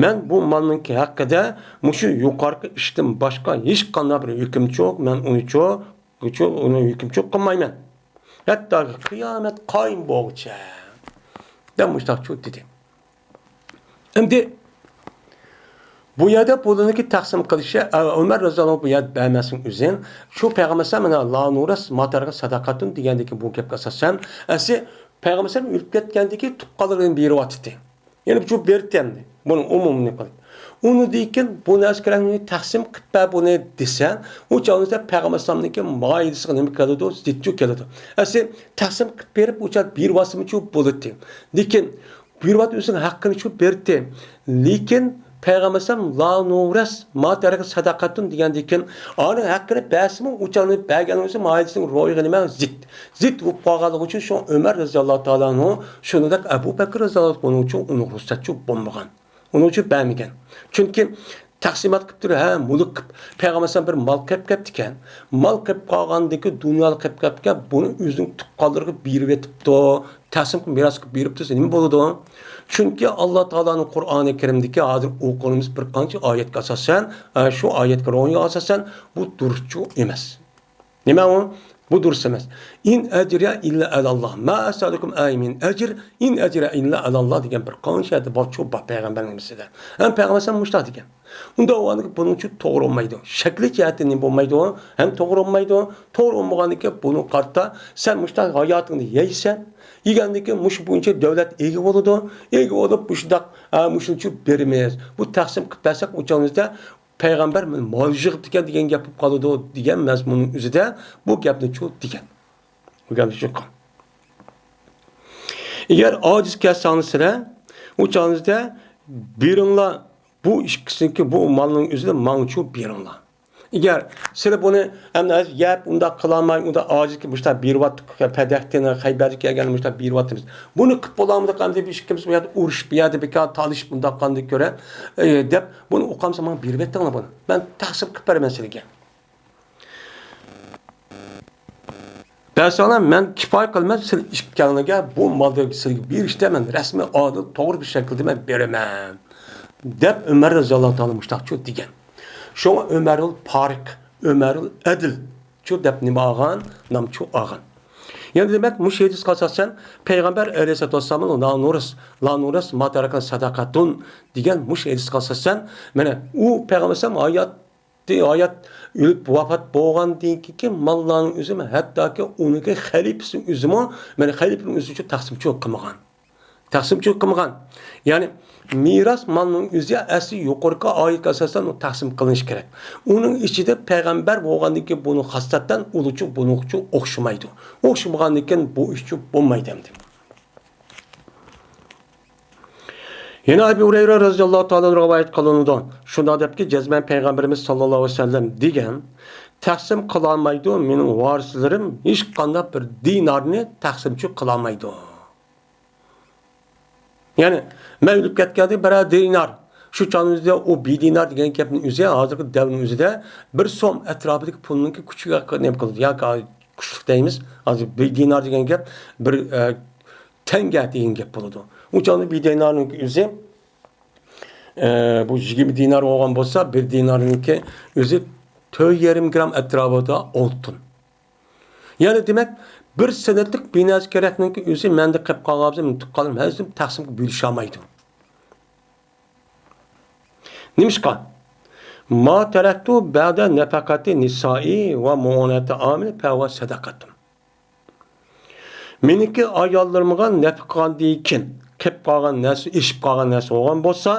مەن بۇ مالنىڭكى ھەققىدە مۇشۇ يۇقىرىقى ئىشتىن باشقا ھېچقانداق بىر ھۆكۈمچۇ، مەن ئۇنىچۇ، ئۇنى ھۆكۈمچۇ قىلمايمەن. ھەتتا قىيامەت قايىم بولغۇچە. دەپ مۇشتاقچۇ دېدى. ئەمدى بۇ يەردە بۇلارنىڭكى تەقسىم قىلىشى، ئە، ئۆمەر رەزىياللاھۇ ئەنھۇ بۇ يەردە بەرمەسنىڭ ئۆزى، شۇ پەيغەمبەر ئەلەيھىسسالام مانا لا نۇرەس ما تەرەكە سەدەقەتۇن دېگەندىكى بۇ گەپكە ئاساسەن، ئەسلى پەيغەمبەر ئەلەيھىسسالام ئۆلۈپ كەتكەندىن كېيىن تۇغقانلىرىنى بېرىۋاتىدۇ. يەنە شۇ بېرىدۇ ئەمدى. بۇنى ئومۇمنى قىلىپ. ئۇنىڭدىن كېيىن بۇ نەرسە كېرەكنى تەقسىم قىلىپ بەر بۇنى دېسە، ئۇ چاغدا پەيغەمبەر ئەلەيھىسسالامنىڭكى مائىدىسىغا نېمە كېلىدۇ؟ زىتچۇ كېلىدۇ. ئەسلى تەقسىم قىلىپ بېرىپ، ئۇ چاغدا بېرىۋاتسىمۇچۇ بولاتتى. لېكىن بېرىۋاتىدۇ، ئۆزىنىڭ ھەققىنى شۇ بېرىتتى. لېكىن پەيغەمبەر ئەلەيھىسسالام لا نۇرەس ما تەرەكە سەدەقەتۇن دېگەندىن كېيىن، ئانىڭ ھەققىنى بەرسىمۇ، ئۇ چاغنى بەرگەننىڭ ئۆزى مائىدىسىنىڭ روھىغا نېمە؟ زىت. زىت بولۇپ قالغانلىقى ئۈچۈن شۇ ئۆمەر رەزىياللاھۇ تائالا ئەنھۇ، شۇنداق ئەبۇ بەكىر رەزىياللاھۇ تائالا ئەنھۇ ئۇنىڭ ئۈچۈن ئۇنىڭغا رۇخسەتچۇ بولمىغان. ئۇنىڭ ئۈچۈن بەرمىگەن. چۈنكى تەقسىمات قىلىپ تۇرۇپ، ھە، مۈلۈك قىلىپ، پەيغەمبەر ئەلەيھىسسالام بىر مال قىلىپ كەپتىكەن. مال قىلىپ قالغاندىكى دۇنيالىق قىلىپ كەپتىكەن، بۇنى ئۆزىنىڭ تۇغقانلىرىغا بېرىۋېتىپتۇ. تەقسىم قىلىپ مىراس قىلىپ بېرىپتۇ دېسە نېمە بولىدۇ؟ چۈنكى ئاللا تائالانىڭ قۇرئانى كەرىمدىكى ھازىر ئوقۇغىنىمىز بىر قانچە ئايەتكە ئاساسەن، ئە، شۇ ئايەتكە روھىغا ئاساسەن بۇ دۇرۇسچۇ ئەمەس. نېمە ئۇ؟ بۇ دۇرۇس ئەمەس. ئىن ئەجرىيە ئىللا ئەلاللا. ما ئەسئەلۇكۇم ئەي مىن ئەجر، ئىن ئەجرىيە ئىللا ئەلاللا دېگەن بىر قانچە ئايەت بار شۇ پەيغەمبەرنىڭ نېمىسىدە. ھەم پەيغەمبەر ئەلەيھىسسالام مۇشۇنداق دېگەن. ئۇنداق بولغاندىكىن بۇنىڭ ئۈچۈن توغرا بولمايدۇ. شەكلى جەھەتتىن نېمە بولمايدۇ؟ ھەم توغرا بولمايدۇ. توغرا بولمىغاندىكىن بۇنى قارىتا، سەن مۇشۇنداق ھاياتىڭنى يەيسەن، يېگەندىن كېيىن مۇشۇ بويىچە دۆلەت ئىگە بولىدۇ. ئىگە بولۇپ مۇشۇنداق، ئە، مۇشۇنچە بېرىمىز. بۇ تەقسىم قىلىپ بەرسەك ئۇ چاغىمىزدا پەيغەمبەر مېنى مال يىغىپتىكەن دېگەن گەپ بولۇپ قالىدۇ دېگەن مەزمۇننىڭ ئۆزىدە بۇ گەپنى شۇ دېگەن. بۇ گەپنى شۇ قىلغان. ئەگەر ئاجىز كەلسەڭلار سىلەر، ئۇ چاغىڭىزدا بېرىڭلار، بۇ ئىككىسىنىڭكى بۇ مالنىڭ ئۆزىنى ماڭچۇ بېرىڭلار. ئەگەر سىلەر بۇنى ئەمدى يەپ، ئۇنداق قىلالماي، ئۇنداق ئاجىزكى مۇشۇنداق بېرىۋاتتۇق، پەدەھتىن خەيبەردىن كەلگەن مۇشۇنداق بېرىۋاتىمىز. بۇنى قىلىپ بولالمىدۇق، ئەمدى بىز ئىككىمىز بۇ يەردە ئۇرۇشۇپ، بۇ يەردە بىكار تالىشىپ، بۇنداق قىلغاندىن كۆرە، ئى، دەپ بۇنى ئوقۇمسا ماڭا بېرىۋەتتىڭلار بۇنى. مەن تەقسىم قىلىپ بېرىمەن سىلەرگە. بەرسەڭلار، مەن كىپايە قىلىمەن، سىلەر ئىككىڭلارگە بۇ مالنى سىلەرگە بېرىشتە مەن رەسمىي، ئادىل، توغرا بىر شەكىلدە مەن بېرىمەن، دەپ ئۆمەر رەزىياللاھۇ تائالا مۇشۇنداقچۇ دېگەن. شۇڭا ئۆمەرۇل پارىق، ئۆمەرۇل ئەدىل چۇ دەپ نېمە ئالغان؟ نامچۇ ئالغان. يەنە دېمەك، مۇشۇ ھەدىسكە ئاساسەن، پەيغەمبەر ئەلەيھىسسالاتۇ ۋەسسالام لا نۇرەس، لا نۇرەس ما تەرەكە سەدەقەتۇن دېگەن مۇشۇ ھەدىسكە ئاساسەن، مانا ئۇ پەيغەمبەر ئەلەيھىسسالام ھايات، ھايات ئۆلۈپ ۋاپات بولغاندىن كېيىنكى ماللارنىڭ ئۆزىمۇ، ھەتتاكى ئۇنىڭكى خەلىپىسىنىڭ ئۆزىمۇ، مانا خەلىپىنىڭ ئۆزى ئۈچۈن تەقسىمچۇ قىلمىغان. تەقسىمچۇ قىلمىغان. يەنى مىراس مالنىڭ ئۆزى ئەسلى يۇقىرىقى ئايەتكە ئاساسەن ئۇ تەقسىم قىلىنىشى كېرەك. ئۇنىڭ ئىچىدە پەيغەمبەر بولغاندىن كېيىن بۇنىڭ خاسلىتەن ئۇلىچۇ بۇنىڭچۇ ئوخشىمايدۇ. ئوخشىمىغاندىن كېيىن بۇ ئىشچۇ بولمايدۇ ئەمدى. يەنە ئەبۇ ھۇرەيرە رەزىياللاھۇ تائالا رىۋايەت قىلىنىدۇ. شۇنداق دەپكى، جەزمەن پەيغەمبىرىمىز ساللاللاھۇ ئەلەيھى ۋەسەللەم دېگەن، تەقسىم قىلالمايدۇ مېنىڭ ۋارىسلىرىم ھېچقانداق بىر دىنارنى تەقسىمچۇ قىلالمايدۇ. يەنى مەن ئۆلۈپ كەتكەندە بىرەر دىنار، شۇ چاغنىڭ ئۆزىدە ئۇ بىدىنار دېگەن گەپنىڭ ئۆزى، ھازىرقى دەۋرنىڭ ئۆزىدە بىر سوم ئەتراپىدىكى پۇلنىڭكى كۈچىگە نېمە قىلىدۇ ياكى كۈچلۈك دەيمىز. ھازىر بىدىنار دېگەن گەپ بىر، ئە، تەڭگە دېگەن گەپ بولىدۇ. ئۇ چاغدا بىدىنارنىڭ ئۆزى، ئە، بۇ يىگىرمە دىنار بولغان بولسا، بىر دىنارنىڭكى ئۆزى تۆت يېرىم گرام ئەتراپىدا ئالتۇن. يەنى دېمەك، بىر سېنىتلىق بىنەرسە كېرەكنىڭكى ئۆزى مەندە قېلىپ قالغان بولسا، مېنىڭ تۇغقانلىرىم ھەزىم تەقسىمگە بۆلۈشەلمەيدۇ. نېمىشقا؟ ما تەرەكتۇ بەدە نەپەقەتى نىسائى ۋە مۇئونەتى ئامىلى پەھۇۋە سەدەقەتۇن. مېنىڭكى ئاياللىرىمغا نەپىقە قىلغاندىن كېيىن قېلىپ قالغان نەرسە، ئېشىپ قالغان نەرسە بولغان بولسا،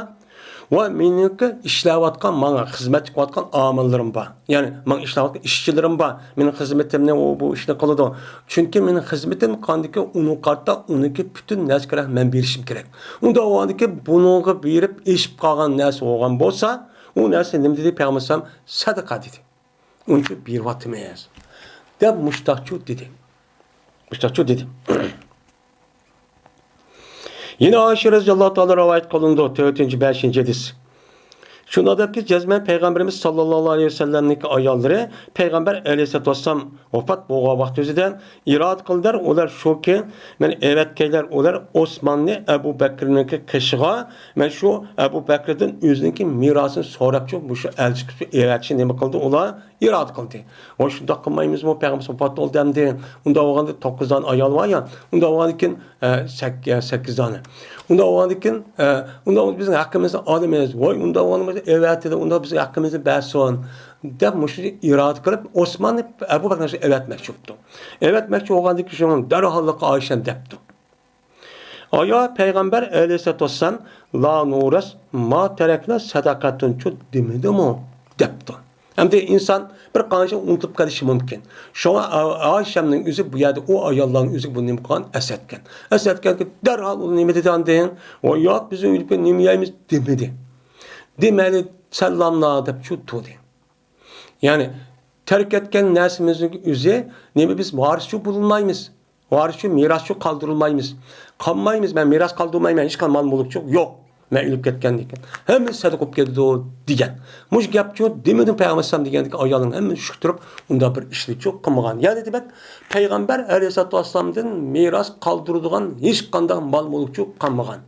ۋە مېنىڭكى ئىشلەۋاتقان، ماڭا خىزمەت قىلىۋاتقان ئامىللىرىم بار. يەنى ماڭا ئىشلەۋاتقان ئىشچىلىرىم بار. مېنىڭ خىزمىتىمنى ئۇ، بۇ ئىشنى قىلىدۇ. چۈنكى مېنىڭ خىزمىتىم قىلغاندىكىن ئۇنىڭغا قارىتا ئۇنىڭكى پۈتۈن نەرسىگە مەن بېرىشىم كېرەك. ئۇنداق بولغاندىكىن بۇنىڭغا بېرىپ ئېشىپ قالغان نەرسە بولغان بولسا، ئۇ نەرسە نېمە دېدى پەيغەمبەر ئەلەيھىسسالام؟ سەدىقە دېدى. ئۇنىڭ ئۈچۈن بېرىۋاتىمىز، دەپ مۇشتاقچۇ دېدى. مۇشتاقچۇ دېدى. يەنە ئائىشە رەزىياللاھۇ تائالا رىۋايەت قىلىنىدۇ، تۆتىنچى، بەشىنچى ھەدىس. شۇنداق دەپكى، جەزمەن پەيغەمبىرىمىز ساللاللاھۇ ئەلەيھى ۋەسەللەمنىڭكى ئاياللىرى پەيغەمبەر ئەلەيھىسسالاتۇ ۋەسسالام ۋاپات بولغان ۋاقتى ئۆزىدە ئىرادە قىلدىلار. ئۇلار شۇكى، مەن ئەۋەتكەيلەر، ئۇلار ئوسماننى ئەبۇ بەكرىنىڭكى قېشىغا، مەن شۇ ئەبۇ بەكرىدىن ئۆزىنىڭكى مىراسىنى سوراپچۇ، مۇشۇ ئەلچى قىلىپ ئەۋەتىشنى نېمە قىلدى ئۇلار؟ ئىرادە قىلدى. ۋاي، شۇنداق قىلمايمىزمۇ؟ پەيغەمبەر ۋاپات بولدى ئەمدى. ئۇنداق بولغاندا توققۇز دانە ئايال بار يا. ئۇنداق بولغاندىكىن، ئە، سەك-، ئە، سەككىز دانە. ئۇنداق بولغاندىكىن، ئە، ئۇنداق بولغاندا بىزنىڭ ھەققىمىزنى ئالىمىز. ۋاي، ئۇنداق بولغاندا ئەۋەتىدۇ، ئۇنداق بىزگە ھەققىمىزنى بەرسۇن، دەپ مۇشۇ ئىرادە قىلىپ، ئوسماننى ئەبۇ بەكرىنى ئەۋەتمەكچى بوپتۇ. ئەۋەتمەكچى بولغاندىكىن شۇنىڭ دەرھاللىقى ئائىشەم دەپتۇ. ئايا پەيغەمبەر ئەلەيھىسسالاتۇ ۋەسسالام، «لا نورس ما تەرەكنا سەدەقەتۇنچۇ» دېمىدىمۇ؟ دەپتۇ. ئەمدى ئىنسان بىر قانچە ئۇنتۇپ قېلىشى مۇمكىن. شۇڭا ئا-، ئائىشەمنىڭ ئۆزى بۇ يەردە ئۇ ئاياللارنىڭ ئۆزىگە بۇ نېمە قىلغان؟ ئەسەتكەن. ئەسەتكەنكى دەرھال ئۇ نېمە دېدى ئاندىن؟ «ۋاي يات، بىز ئۆلۈپ نېمە يەيمىز؟» دېمىدى. دېمەيلى، «سەللاملا» دەپ شۇ تۇردى. يەنى تەرك ئەتكەن نەرسىمىزنىڭ ئۆزى نېمە، بىز ۋارىسچۇ بولالمايمىز. ۋارىسچۇ، مىراسچۇ قالدۇرۇلمايمىز. قالمايمىز، مەن مىراس قالدۇرمايمەن، ھېچقانداق مال مۈلۈكچۇ يوق. مەن ئۆلۈپ كەتكەندىن كېيىن. ھەممىسى سەدىقە بولۇپ كېتىدۇ دېگەن. مۇشۇ گەپچۇ دېمىدىم پەيغەمبەر ئەلەيھىسسالام دېگەندىكىن ئايالىنىڭ ھەممىسى شۈك تۇرۇپ، ئۇنداق بىر ئىشنىچۇ قىلمىغان. يەنى دېمەك، پەيغەمبەر ئەلەيھىسسالاتۇ ۋەسسالامدىن مىراس قالدۇرىدىغان ھېچقانداق مال مۈلۈكچۇ قالمىغان.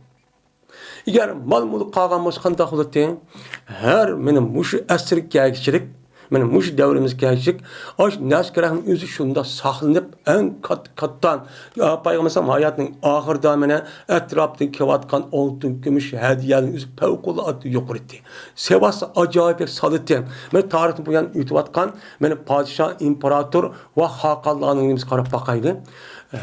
ئەگەر مال مۈلۈك قالغان بولسا قانداق بولاتتى؟ ھەر مانا مۇشۇ ئەسىرگە كەلگۈچىلىك، مانا مۇشۇ دەۋرىمىزگە كەلگۈچىلىك، ئاشۇ نەرسە-كېرەكنىڭ ئۆزى شۇنداق ساقلىنىپ، ئەڭ كات-، كاتتا، پەيغەمبەر ھاياتىنىڭ ئاخىرىدا مانا ئەتراپىدىن كېلىۋاتقان ئالتۇن، كۈمۈش، ھەدىيەنىڭ ئۆزى پەۋقۇلئاددە يۇقىرى ئىدى. سېۋاسى ئاجايىپ سالىتى. مانا تارىختىن بۇيان ئۆتۈۋاتقان، مانا پادىشاھ، ئىمپېراتور، ۋە خاقانلارنىڭ نېمىسىگە قاراپ باقايلى.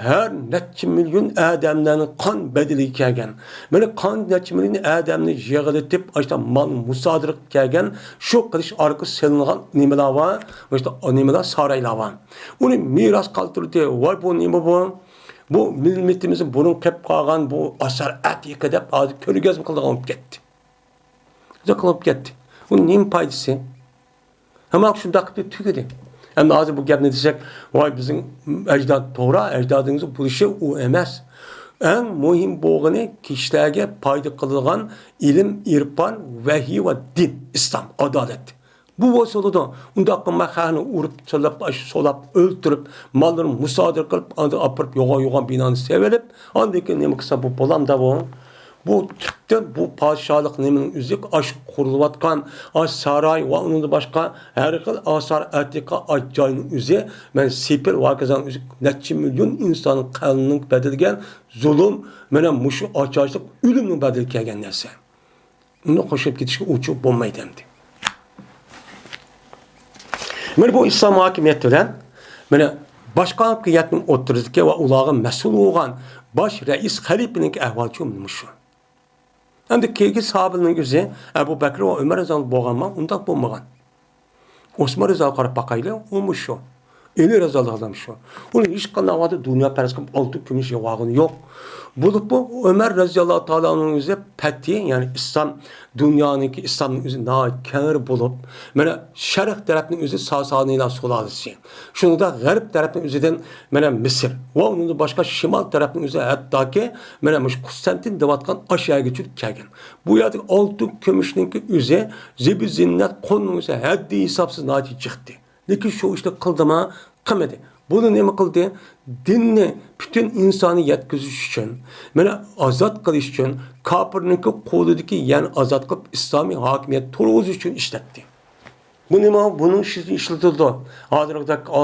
ھەر نەچچە مىليون ئادەملەرنىڭ قان بەدىلىگە كەلگەن. مانا قان نەچچە مىليون ئادەمنى يىغىلىتىپ، ئاشۇنداق مال مۇسادىرە قىلىپ كەلگەن، شۇ قىلىش ئارقىلىق سېلىنغان نېمىلەر بار، مۇشۇنداق نېمىلەر، سارايلار بار. ئۇنى مىراس قالدۇردى. ۋاي بۇ نېمە بۇ؟ بۇ مىللىتىمىزنىڭ بۇرۇن قېلىپ قالغان بۇ ئاسار ئەتىقە دەپ ھازىر كۆرگەزمە قىلىدىغان بولۇپ كەتتى. قىلىپ كەتتى. ئۇنىڭ نېمە پايدىسى؟ ھەممە شۇنداق قىلىپ تۈگىدى. ئەمدى ھازىر بۇ گەپنى دېسەك، ۋاي بىزنىڭ ئەجداد، توغرا، ئەجدادىڭىزنىڭ بولۇشى ئۇ ئەمەس. ئەڭ مۇھىم بولغىنى كىشىلەرگە پايدا قىلىدىغان ئىلىم، ئىرپان، ۋەھىي ۋە دىن، ئىسلام، ئادالەت. بۇ بولسا بولىدۇ. ئۇنداق قىلماي خەقنى ئۇرۇپ، سولاپ، سولاپ، ئۆلتۈرۈپ، ماللىرىنى مۇسادىرە قىلىپ، ئاندىن ئاپىرىپ يوغان-يوغان بىنانى سېلىپ، ئاندىن كېيىن نېمە قىلسا بۇ بولامدا بۇ؟ بۇ تۈپتىن بۇ پادىشاھلىق نېمىنىڭ ئۆزى، ئاشۇ قۇرۇلۇۋاتقان ئاشۇ ساراي ۋە ئۇنىڭدىن باشقا ھەر خىل ئاسار ئەتىقە ئاچ جاينىڭ ئۆزى، مەن سېپىل ۋە ھاكازانىڭ ئۆزى نەچچە مىليون ئىنساننىڭ قېنىنىڭ بەدىلى كەلگەن زۇلۇم، مانا مۇشۇ ئاچارچىلىق ئۆلۈمنىڭ بەدىلى كەلگەن نەرسە. ئۇنى قوشۇپ كېتىشكە ئۇچۇر بولمايدۇ ئەمدى. مانا بۇ ئىسلام ھاكىمىيىتى بىلەن مانا باشقا ھاكىمىيەتنىڭ ئوتتۇرىسىدىكى ۋە ئۇلارغا مەسئۇل بولغان باش رەئىس خەلىپىنىڭكى ئەھۋالى شۇ مۇشۇ. ئەمدى كېيىنكى ساھابىلەرنىڭ ئۆزى ئەبۇ بەكرى ۋە ئۆمەر رەزىياللاھۇ بولغانما ئۇنداق بولمىغان. ئوسمان رەزىياللاھۇغا قاراپ باقايلى، ئۇمۇ شۇ. ئەلى رەزىياللاھۇ ئەنھۇ شۇ. ئۇنى ھېچقانداق ۋاقىتتا دۇنيا پەرەز قىلىپ ئالتۇن كۈمۈش يىغىۋالغىنى يوق. بولۇپمۇ ئۆمەر رەزىياللاھۇ تائالا ئەنھۇنىڭ ئۆزى پەتھى، يەنى ئىسلام دۇنيانىڭكى، ئىسلامنىڭ ئۆزى ناھايىتى كەڭرى بولۇپ، مانا شەرق تەرەپنىڭ ئۆزى ساسانىيلار سۇلالىسى. شۇنىڭدا غەرب تەرەپنىڭ ئۆزىدىن مانا مىسىر ۋە ئۇنىڭدىن باشقا شىمال تەرەپنىڭ ئۆزى ھەتتاكى مانا مۇشۇ قۇستانتىن دەۋاتقان ئاشۇ يەرگىچە كەلگەن. بۇ يەردىكى ئالتۇن كۈمۈشنىڭكى ئۆزى، زىبۇ زىننەت قولنىڭ ئۆزى ھەددى ھېسابسىز ناھايىتى جىقتى. لېكىن شۇ ئىشنى قىلدىما، قىلمىدى. بۇنى نېمە قىلدى؟ دىننى پۈتۈن ئىنسانغا يەتكۈزۈش ئۈچۈن، مانا ئازاد قىلىش ئۈچۈن، كاپىرنىڭكى قولىدىكى يەرنى ئازاد قىلىپ، ئىسلامىي ھاكىمىيەت تۇرغۇزۇش ئۈچۈن ئىشلەتتى. بۇ نېمە؟ بۇنىڭ ئۈچۈن ئىشلىتىلىدۇ. ھازىرقىدەك، ئا،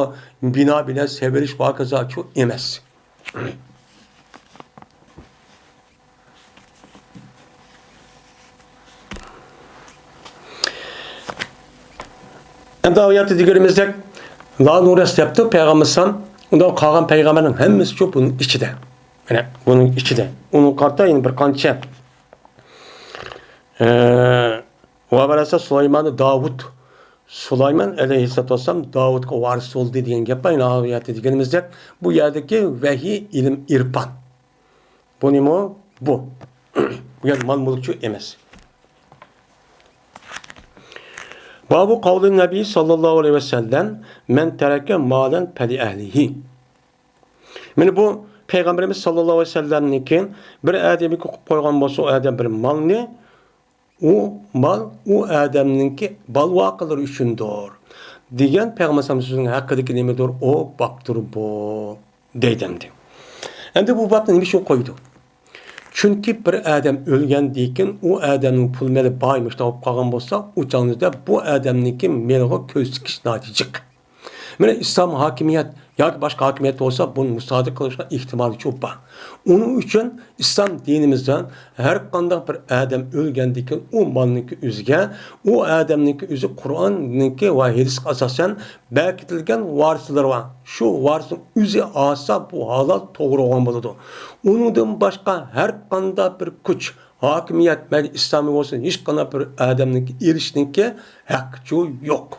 بىنا بىلەن سېۋىرىش ۋە ھاكازاچۇ ئەمەس. ئەمدى ئايەتتە دېگىنىمىزدەك، لا نورس دەپتۇ پەيغەمبەر ئەلەيھىسسالام. ئۇندا قالغان پەيغەمبەرنىڭ ھەممىسى شۇ بۇنىڭ ئىچىدە. مانا بۇنىڭ ئىچىدە. ئۇنىڭغا قارىتا يەنە بىر قانچە، ئە، ۋە ۋەرەسە سۇلايمان داۋۇت. سۇلايمان ئەلەيھىسسالاتۇ ۋەسسالام داۋۇتقا ۋارىس بولدى دېگەن گەپ بار. يەنە ئايەتتە دېگىنىمىزدەك، بۇ يەردىكى ۋەھىي، ئىلىم، ئىرپان. بۇنىمۇ بۇ. بۇ يەر مال مۈلۈكچۇ ئەمەس. بابۇ قەۋلى نەبىي ساللاللاھۇ ئەلەيھى ۋەسەللەم، مەن تەرەكە مالەن پەلىئەھلىھى. مانا بۇ پەيغەمبىرىمىز ساللاللاھۇ ئەلەيھى ۋەسەللەمنىڭكى بىر ئادەمگە قويۇپ قويغان بولسا، ئۇ ئادەم بىر مالنى، ئۇ مال ئۇ ئادەمنىڭكى بالۋاقىلىرى ئۈچۈندۇر، دېگەن پەيغەمبەر سۆزىنىڭ ھەققىدىكى نېمىدۇر؟ ئۇ بابتۇر بۇ، دەيدۇ ئەمدى. ئەمدى بۇ بابنى نېمە ئۈچۈن قويدى؟ چۈنكى بىر ئادەم ئۆلگەندىن كېيىن ئۇ ئادەمنىڭ پۇل مېلى بايمىش تاپىپ قالغان بولسا، ئۇ چاغنىڭدا بۇ ئادەمنىڭكى مېلىغا كۆز تىكىش ناھايىتى جىق. مانا ئىسلام ھاكىمىيەت ياكى باشقا ھاكىمىيەت بولسا، بۇنى مۇسادىرە قىلىشقا ئېھتىمالى چوڭ بار. ئۇنىڭ ئۈچۈن ئىسلام دىنىمىزدا ھەر قانداق بىر ئادەم ئۆلگەندىن كېيىن، ئۇ مالنىڭكى ئۆزىگە، ئۇ ئادەمنىڭكى ئۆزى قۇرئاننىڭكى ۋە ھەدىسكە ئاساسەن بەكىتىلگەن ۋارىسلىرى بار. شۇ ۋارىسنىڭ ئۆزى ئالسا، بۇ ھالال، توغرا بولغان بولىدۇ. ئۇنىڭدىن باشقا ھەر قانداق بىر كۈچ، ھاكىمىيەت، مەيلى ئىسلامىي بولسۇن، ھېچقانداق بىر ئادەمنىڭكى ئېلىشنىڭكى ھەققى يوق.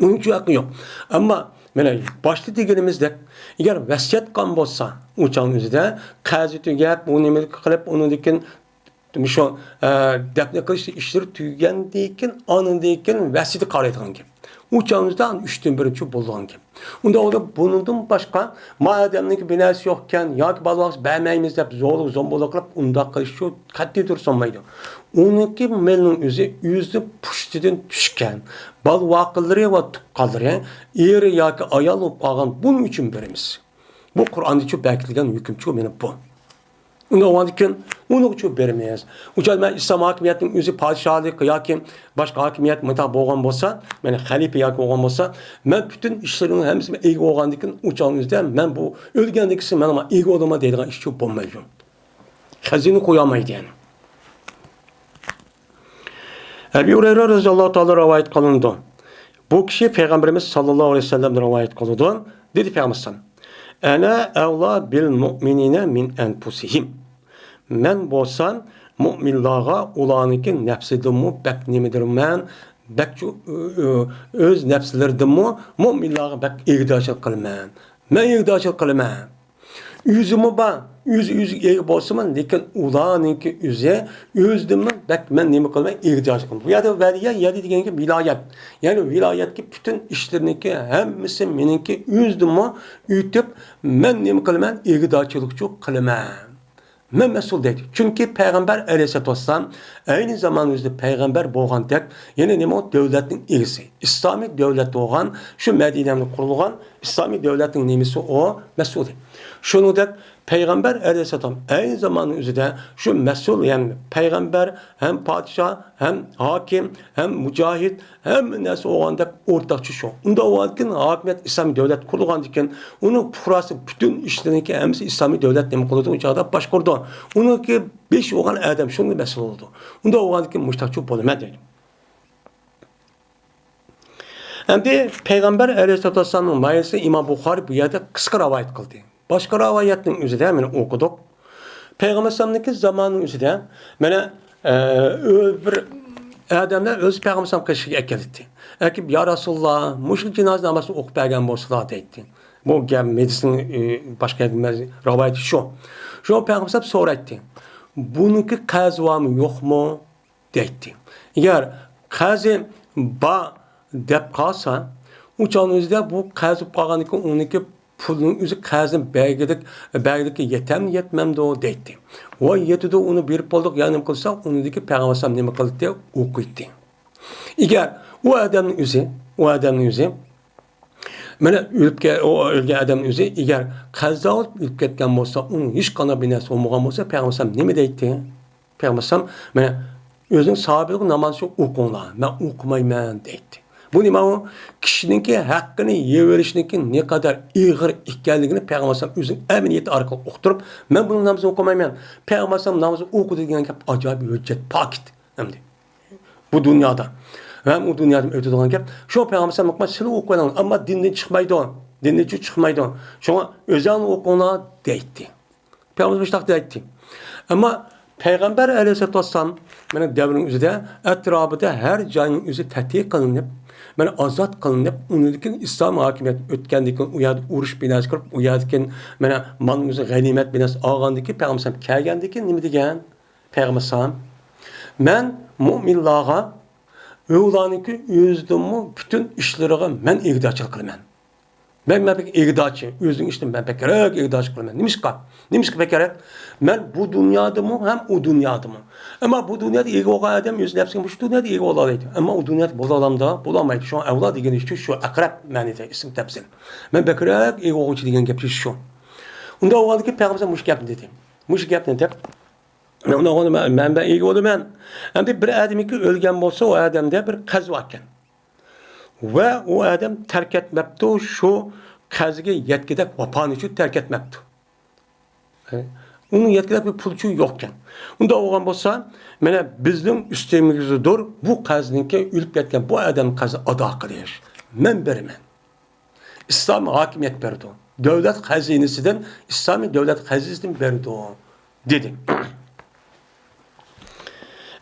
ئۇنىڭ ئۈچۈن ھەققى يوق. ئەمما مانا باشتا دېگىنىمىزدەك، ئەگەر ۋەسىيەت قىلغان بولسا، ئۇ چاغنىڭ ئۆزىدە قەزى تۈگەپ، ئۇ نېمە قىلىپ، ئۇنىڭدىن كېيىن شۇ، ئە، دەپنە قىلىش ئىشلىرى تۈگىگەندىن كېيىن، ئاندىن كېيىن ۋەسىيىتى قارايدىغان گەپ. ئۇ چاغنىڭ ئۆزىدە ئۈچتىن بىرىنچى بولىدىغان گەپ. ئۇنداق بولسا، بۇنىڭدىن باشقا، ما ئادەمنىڭكى بىناسى يوقكەن ياكى بالىۋاقسى بەرمەيمىز دەپ زورلۇق زومبۇلۇق قىلىپ، ئۇنداق قىلىش شۇ قەتئىي دۇرۇس بولمايدۇ. ئۇنىڭكى مېلىنىڭ ئۆزى ئۆزىنىڭ پۇشتىدىن چۈشكەن، بالا-ۋاقىلىرى ۋە تۇغقانلىرى، ئېرى ياكى ئايال بولۇپ قالغان، بۇنىڭ ئۈچۈن بېرىمىز. بۇ قۇرئاندىچۇ بەكىتىلگەن ھۆكۈمچۇ مېنىڭ بۇ. ئۇنى ئوڭدىكىن، ئۇنىڭ ئۈچۈن بېرىمىز. ئۇ چاغدا مەن ئىسلام ھاكىمىيەتنىڭ ئۆزى پادىشاھلىق ياكى باشقا ھاكىمىيەت مۇنداق بولغان بولسا، مەن خەلىپە ياكى بولغان بولسا، مەن پۈتۈن ئىشلىرىنىڭ ھەممىسىگە ئىگە بولغاندىن كېيىن، ئۇ چاغنىڭ ئۆزىدە مەن بۇ ئۆلگەندىن كېيىن مەن ئىگە بولىمەن دەيدىغان ئىش بولمايدۇ. خەزىنە قويالمايدۇ يەنى. ئەبى ھۇرەيرە رەزىياللاھۇ تائالا رىۋايەت قىلىنىدۇ. بۇ كىشى پەيغەمبىرىمىز ساللاللاھۇ ئەلەيھى ۋەسەللەمدىن رىۋايەت قىلىدۇ. دېدى پەيغەمبەر: «ئەنە ئەۋلا بىل مۇئمىنىنە مىن ئەنفۇسىھىم.» مەن بولسام مۇئمىنلارغا ئۇلارنىڭكى نەپسىدىنمۇ بەك نېمىدۇرمەن، بەك چو-، ئۆ-، ئۆ-، ئۆز نەپسلىرىدىنمۇ مۇئمىنلارغا بەك ئىگىدارچىلىق قىلىمەن. مەن ئىگىدارچىلىق قىلىمەن. ئۆزىمۇ بار، ئۆزى ئۆزىگە ئىگە بولسىمۇ، لېكىن ئۇلارنىڭكى ئۆزى ئۆزىدىنمۇ بەك مەن نېمە قىلىمەن، ئىگىدارچىلىق قىلىمەن. بۇ يەردە ۋەلىيە، يەلى دېگەنگە ۋىلايەت. يەنى ۋىلايەتكە پۈتۈن ئىشلىرىنىڭكى ھەممىسى مېنىڭكى ئۆزىدىنمۇ ئۆتۈپ، مەن نېمە قىلىمەن، ئىگىدارچىلىقچۇ قىلىمەن. مەن مەسئۇل دەيدۇ. چۈنكى پەيغەمبەر ئەلەيھىسسالاتۇ ۋەسسالام ئەينى زامان ئۆزىدە پەيغەمبەر بولغاندەك، يەنە نېمە، دۆلەتنىڭ ئىگىسى. ئىسلامىي دۆلەت بولغان، شۇ مەدىنەدە قۇرۇلغان ئىسلامىي دۆلەتنىڭ نېمىسى ئۇ، مەسئۇلى. شۇنىڭدەك پەيغەمبەر ئەلەيھىسسالام ئەينى زاماننىڭ ئۆزىدە شۇ مەسئۇل، يەنى پەيغەمبەر ھەم پادىشاھ، ھەم ھاكىم، ھەم مۇجاھىد، ھەممە نەرسە بولغاندەك ئورتاقچە شۇ. ئۇنداق بولغاندىكىن ھاكىمىيەت ئىسلامىي دۆلەت قۇرۇلغاندىكىن ئۇنىڭ پۇقراسى پۈتۈن ئىشلىرىنىڭكى ھەممىسى ئىسلامىي دۆلەت نېمە قىلىدۇ، ئۇ چاغدا باشقۇرىدۇ. ئۇنىڭكى بېشى بولغان ئادەم شۇنىڭغا مەسئۇل بولىدۇ. ئۇنداق بولغاندىكىن مۇشتاقچۇ بولىمەن دەيدۇ. ئەمدى پەيغەمبەر ئەلەيھىسسالاتۇ ۋەسسالامنىڭ مايىسى ئىمام بۇخارى بۇ يەردە قىسقا رىۋايەت قىلدى. باشقا رىۋايەتنىڭ ئۆزىدە مانا ئوقۇدۇق. پەيغەمبەر ئەلەيھىسسالامنىڭكى زامانىنىڭ ئۆزىدە مانا، ئە، ئۆ-، بىر ئادەملەر ئۆزى پەيغەمبەر ئەلەيھىسسالام قېشىغا ئەكېلىپتى. ئەكىپ، يا رەسۇلاللا، مۇشۇ جىنازا نامازىنى ئوقۇپ بەرگەن بولسىلا دەيتتى. بۇ گەپ ھەدىسنىڭ، ئە، باشقا يەردە رىۋايىتى شۇ. شۇ پەيغەمبەر ئەلەيھىسسالام سورايتتى. بۇنىڭكى قەرزى بارمۇ، يوقمۇ؟ دەيتتى. ئەگەر قەرزى بار دەپ قالسا، ئۇ چاغنىڭ ئۆزىدە بۇ قەرز بولۇپ قالغاندىكىن ئۇنىڭكى پۇلنىڭ ئۆزى قەرزنى بەرگۈدەك، بەرگۈدەك يېتەمدۇ، يەتمەمدۇ دەيتتى. ۋاي يېتىدۇ، ئۇنى بېرىپ بولدۇق، يا نېمە قىلسا، ئۇنىڭدىكى پەيغەمبەر ئەلەيھىسسالام نېمە قىلدى؟ ئوقۇيتتى. ئەگەر ئۇ ئادەمنىڭ ئۆزى، ئۇ ئادەمنىڭ ئۆزى مانا ئۆلۈپ كە-، ئۇ ئۆلگەن ئادەمنىڭ ئۆزى ئەگەر قەزا بولۇپ ئۆلۈپ كەتكەن بولسا، ئۇنىڭ ھېچقانداق بىر نەرسە بولمىغان بولسا، پەيغەمبەر ئەلەيھىسسالام نېمە دەيتتى؟ پەيغەمبەر ئەلەيھىسسالام، مانا، ئۆزىنىڭ ساھابىلىرىگە ناماز ئوقۇڭلار، مەن ئوقۇمايمەن دەيتتى. بۇ نېمە ئۇ؟ كىشىنىڭكى ھەققىنى يەۋېرىشنىڭكى نەقەدەر ئېغىر ئىكەنلىكىنى پەيغەمبەر ئەلەيھىسسالام ئۆزىنىڭ ئەمەلىيىتى ئارقىلىق ئۇقتۇرۇپ، مەن بۇنىڭ نامىزىنى ئوقۇمايمەن. پەيغەمبەر ئەلەيھىسسالام نامىزىنى ئوقۇدى دېگەن گەپ ئاجايىپ ھۆججەت، پاكىت ئەمدى. بۇ دۇنيادا ھەم ئۇ دۇنيادا ئۆتىدىغان گەپ. شۇ پەيغەمبەر ئەلەيھىسسالام، سىلەر ئوقۇۋېلىڭلار، ئەمما دىندىن چىقمايدۇ، دىندىن چىقمايدۇ. شۇڭا ئۆزۈڭلار ئوقۇڭلار دەيتتى. پەيغەمبەر مۇشۇنداق دەيتتى. ئەمما پەيغەمبەر ئەلەيھىسسالاتۇ ۋەسسالام مېنىڭ دەۋرىم ئۆزىدە ئەتراپىدا ھەر جاينىڭ ئۆزى تەتھىر قىلىنىپ، مانا ئازاد قىلىنىپ، ئۇنىڭدىن كېيىن ئىسلام ھاكىمىيەت ئۆتكەندىن كېيىن، ئۇ يەردە ئۇرۇش بىناسى قۇرۇپ، ئۇ يەردىكى مانا مالنىڭ ئۆزى غەنىيمەت بىناسى ئالغاندىن كېيىن، پەيغەمبەر ئەلەيھىسسالام كەلگەندىن كېيىن نېمە دېگەن؟ پەيغەمبەر ئەلەيھىسسالام، مەن مۇئمىنلارغا ئۇلارنىڭكى ئۆزىدىنمۇ پۈتۈن ئىشلىرىغا مەن ئىگىدارچىلىق قىلىمەن. مەن، مەن بەك ئىگىدارچى، ئۆزىنىڭ ئىشىدا مەن بەكرەك ئىگىدارچى قىلىمەن. نېمىشقا؟ نېمىشقا بەكرەك؟ مەن بۇ دۇنيادىمۇ ھەم ئۇ دۇنيادىمۇ. ئەمما بۇ دۇنيادا ئىگە بولغان ئادەم ئۆز نەپسىگە مۇشۇ دۇنيادا ئىگە بولالايدۇ. ئەمما ئۇ دۇنيادا بولالامدۇ؟ بولالمايدۇ. شۇڭا ئەۋلا دېگىنى شۇ، شۇ ئەقرەب مەنىدە ئىسىم تەپسىل. مەن بەكرەك ئىگە بولغۇچى دېگەن گەپ شۇ. ئۇنداق بولغاندىكىن پەيغەمبەر مۇشۇ گەپنى دېدى. مۇشۇ گەپنى دەپ، مەن، مەن، مەن ئىگە بولىمەن. ئەمدى بىر ئادەمكى ئۆلگەن بولسا، ئۇ ئادەمدە بىر قەزا باركەن. ۋە ئۇ ئادەم تەرك ئەتمەپتۇ شۇ قەرزىگە يەتكۈدەك ۋاپانى شۇ تەرك ئەتمەپتۇ. ئۇنىڭ يەتكۈدەك بىر پۇلچۇ يوقكەن. ئۇنداق بولغان بولسا، مانا بىزنىڭ ئۈستىمىزدۇر بۇ قەرزنىڭكى، ئۆلۈپ كەتكەن بۇ ئادەم قەرزىنى ئادا قىلىش. مەن بېرىمەن. ئىسلام ھاكىمىيەت بېرىدۇ. دۆلەت خەزىنىسىدىن، ئىسلامىي دۆلەت خەزىنىسىدىن بېرىدۇ، دېدى.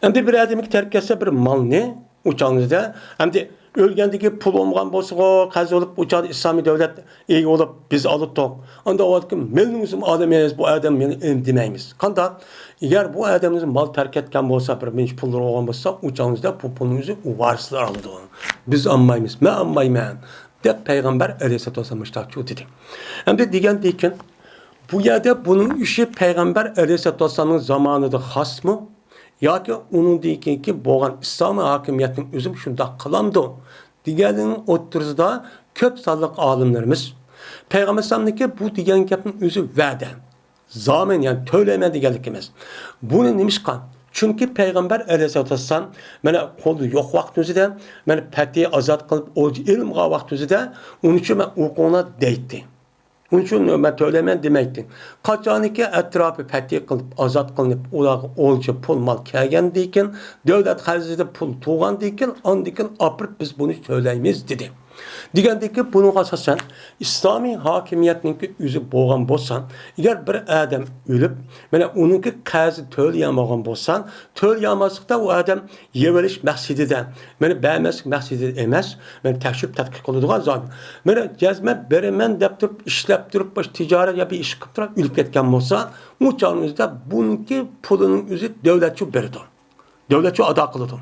ئەمدى بىر ئادەمگە تەرك كەتسە بىر مالنى، ئۇ چاغنىڭدا، ئەمدى ئۆلگەندىكى پۇل بولمىغان بولسىغۇ، قەرز بولۇپ، ئۇ چاغدا ئىسلامىي دۆلەت ئىگە بولۇپ، بىز ئالاتتۇق. ئانداق ۋاقىتتا مېلىنىڭ ئۆزىمۇ ئالالمايمىز، بۇ ئادەم مېلى ئېلىم دېمەيمىز. قانداق؟ ئەگەر بۇ ئادەمنىڭ مال تەرك كەتكەن بولسا، بىر مىنچە پۇللىرى بولغان بولسا، ئۇ چاغنىڭدا بۇ پۇلنىڭ ئۆزى ئۇ ۋارىسلار ئالىدۇ. بىز ئالمايمىز، مەن ئالمايمەن، دەپ پەيغەمبەر ئەلەيھىسسالاتۇ ۋەسسالام مۇشتاقچۇ دېدى. ئەمدى دېگەندىكىن، بۇ يەردە بۇنىڭ ئىشى پەيغەمبەر ئەلەيھىسسالاتۇ ۋەسسالامنىڭ زامانىدا خاسمۇ؟ ياكى ئۇنىڭدىن كېيىنكى بولغان ئىسلامىي ھاكىمىيەتنىڭ ئۆزىمۇ شۇنداق قىلامدۇ؟ دېگەننىڭ ئوتتۇرىسىدا كۆپ سانلىق ئالىملىرىمىز پەيغەمبەر ئەلەيھىسسالامنىڭكى بۇ دېگەن گەپنىڭ ئۆزى ۋەدە، زامىن، يەنى تۆلەيمەن دېگەنلىك ئەمەس. بۇنى نېمىشقا؟ چۈنكى پەيغەمبەر ئەلەيھىسسالاتۇ ۋەسسالام مانا قولدا يوق ۋاقىت ئۆزىدە، مانا پەتھى ئازاد قىلىپ ئولجا ئېلىنغان ۋاقىت ئۆزىدە، ئۇنىڭ ئۈچۈن مەن ئوقۇڭلار دەيتتى. ئۇنىڭ ئۈچۈن مەن تۆلەيمەن دېمەيتتى. قاچانكى ئەتراپى پەتھى قىلىپ، ئازاد قىلىنىپ، ئۇلارغا ئولجا پۇل مال كەلگەندىن كېيىن، دۆلەت خەزىنىسىدە پۇل تۇرغاندىن كېيىن، ئاندىن كېيىن ئاپىرىپ بىز بۇنى تۆلەيمىز دېدى. دېگەندىكىن، بۇنىڭغا ئاساسەن، ئىسلامىي ھاكىمىيەتنىڭكى ئۆزى بولغان بولسا، ئەگەر بىر ئادەم ئۆلۈپ، مانا ئۇنىڭكى قەرزى تۆلىيەلمىگەن بولسا، تۆلىيەلمەسلىكتە ئۇ ئادەم يەۋېلىش مەقسىتىدە، مانا بەرمەسلىك مەقسىتىدە ئەمەس، مانا تەكشۈرۈپ تەتقىق قىلىدىغان زادى. مانا جەزمەن بېرىمەن دەپ تۇرۇپ، ئىشلەپ تۇرۇپ، بىر تىجارەت يا بىر ئىش قىلىپ تۇرۇپ ئۆلۈپ كەتكەن بولسا، ئۇ چاغنىڭ ئۆزىدە بۇنىڭكى پۇلىنىڭ ئۆزى دۆلەتچۇ بېرىدۇ. دۆلەتچۇ ئادا قىلىدۇ.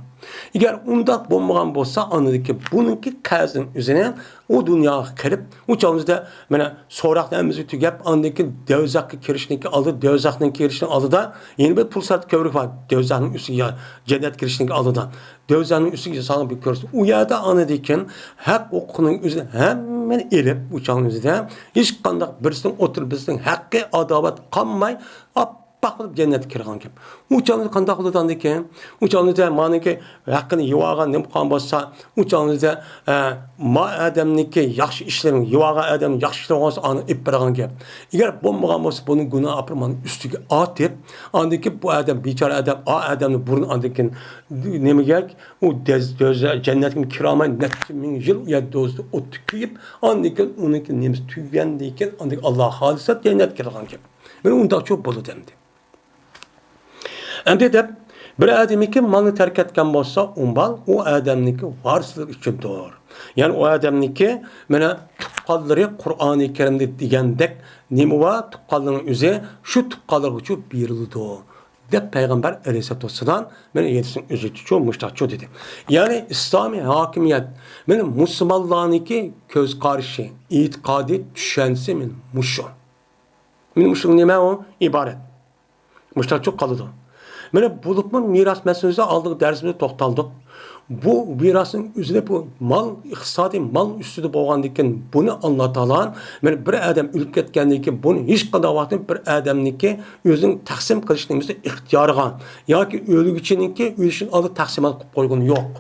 ئەگەر ئۇنداق بولمىغان بولسا، ئاندىكى بۇنىڭكى قەرزىنىڭ ئۆزىنى ئۇ دۇنياغا قىلىپ، ئۇ چاغنىڭ ئۆزىدە مانا سوراقنى ھەممىسى تۈگەپ، ئاندىن كېيىن دوزاخقا كىرىشنىڭكى ئالدىدا، دوزاخنىڭ كىرىشنىڭ ئالدىدا يەنە بىر پۇرسەت كۆۋرۈك بار. دوزاخنىڭ ئۈستىگە، جەننەتكە كىرىشنىڭكى ئالدىدا. دوزاخنىڭ ئۈستىگە سالغان بىر كۆرسە، ئۇ يەردە ئاندىن كېيىن ھەق ھوقۇقنىڭ ئۆزىنى ھەممىنى ئېلىپ، ئۇ چاغنىڭ ئۆزىدە ھېچقانداق بىرسىنىڭ ئوتتۇرا، بىرسىنىڭ ھەققى، ئاداۋەت قالماي، ئاپئاق بولۇپ جەننەتكە كىرىدىغان گەپ. ئۇ چاغدا قانداق بولىدۇ ئاندىن كېيىن؟ ئۇ چاغدا مانىڭكى ھەققىنى يېۋالغان نېمە قىلغان بولسا، ئۇ چاغدا، ئە، ما ئادەمنىڭكى ياخشى ئىشلىرىنى، يېۋالغان ئادەمنىڭ ياخشى ئىشلىرى بولسا، ئانى ئېلىپ بېرىدىغان گەپ. ئەگەر بولمىغان بولسا، بۇنىڭ گۇناھى ئاپىرىپ مانا ئۈستىگە ئارتىپ، ئاندىن كېيىن بۇ ئادەم، بىچارە ئادەم، ئا ئادەمنى بۇرۇن ئاندىن كېيىن نېمىگە، ئۇ دەز-، دۆزە-، جەننەتكە كىرالماي نەچچە مىڭ يىل ئۇ يەردە دوزاختا ئوتتا كۆيۈپ، ئاندىن كېيىن ئۇنىڭكى نېمىسى تۈگىگەندىن كېيىن، ئاندىن كېيىن ئاللا خالىسا جەننەتكە كىرىدىغان گەپ. مانا ئۇنداقچۇ بولىدۇ ئەمدى. ئەمدى دەپ، بىر ئادەمنىڭكى مالنى تەرك ئەتكەن بولسا، ئۇ مال ئۇ ئادەمنىڭكى ۋارىسلىرى ئۈچۈندۇر. يەنى ئۇ ئادەمنىڭكى، مانا، تۇغقانلىرى قۇرئانى كەرىمدە دېگەندەك نېمە بار، تۇغقانلىرىنىڭ ئۆزى شۇ تۇغقانلىرىغىچۇ بېرىلىدۇ، دەپ پەيغەمبەر ئەلەيھىسسالاتۇ ۋەسسالام مانا ھەدىسنىڭ ئۆزىچۇ مۇشتاقچۇ دېدى. يەنى ئىسلامىي ھاكىمىيەت، مانا مۇسۇلمانلارنىڭكى كۆز قارىشى، ئېتىقادى، چۈشەنچىسى مانا مۇشۇ. مانا مۇشۇ نېمە ئۇ؟ ئىبارەت. مۇشتاقچۇ قالىدۇ. مانا بولۇپمۇ مىراس مەسىلىسىدە ئالدىنقى دەرسىمىزدە توختالدۇق. بۇ مىراسنىڭ ئۆزىنى بۇ مال، ئىقتىسادىي مال ئۈستىدە بولغاندىكىن بۇنى ئاللا تائالا مانا بىر ئادەم ئۆلۈپ كەتكەندىن كېيىن بۇنى ھېچقانداق ۋاقىتتا بىر ئادەمنىڭكى ئۆزىنىڭ تەقسىم قىلىش نېمىسى ئىختىيارىغا ياكى ئۆلگۈچىنىڭكى ئۆلۈشىدىن ئالدىن تەقسىمات قىلىپ قويغىنى يوق.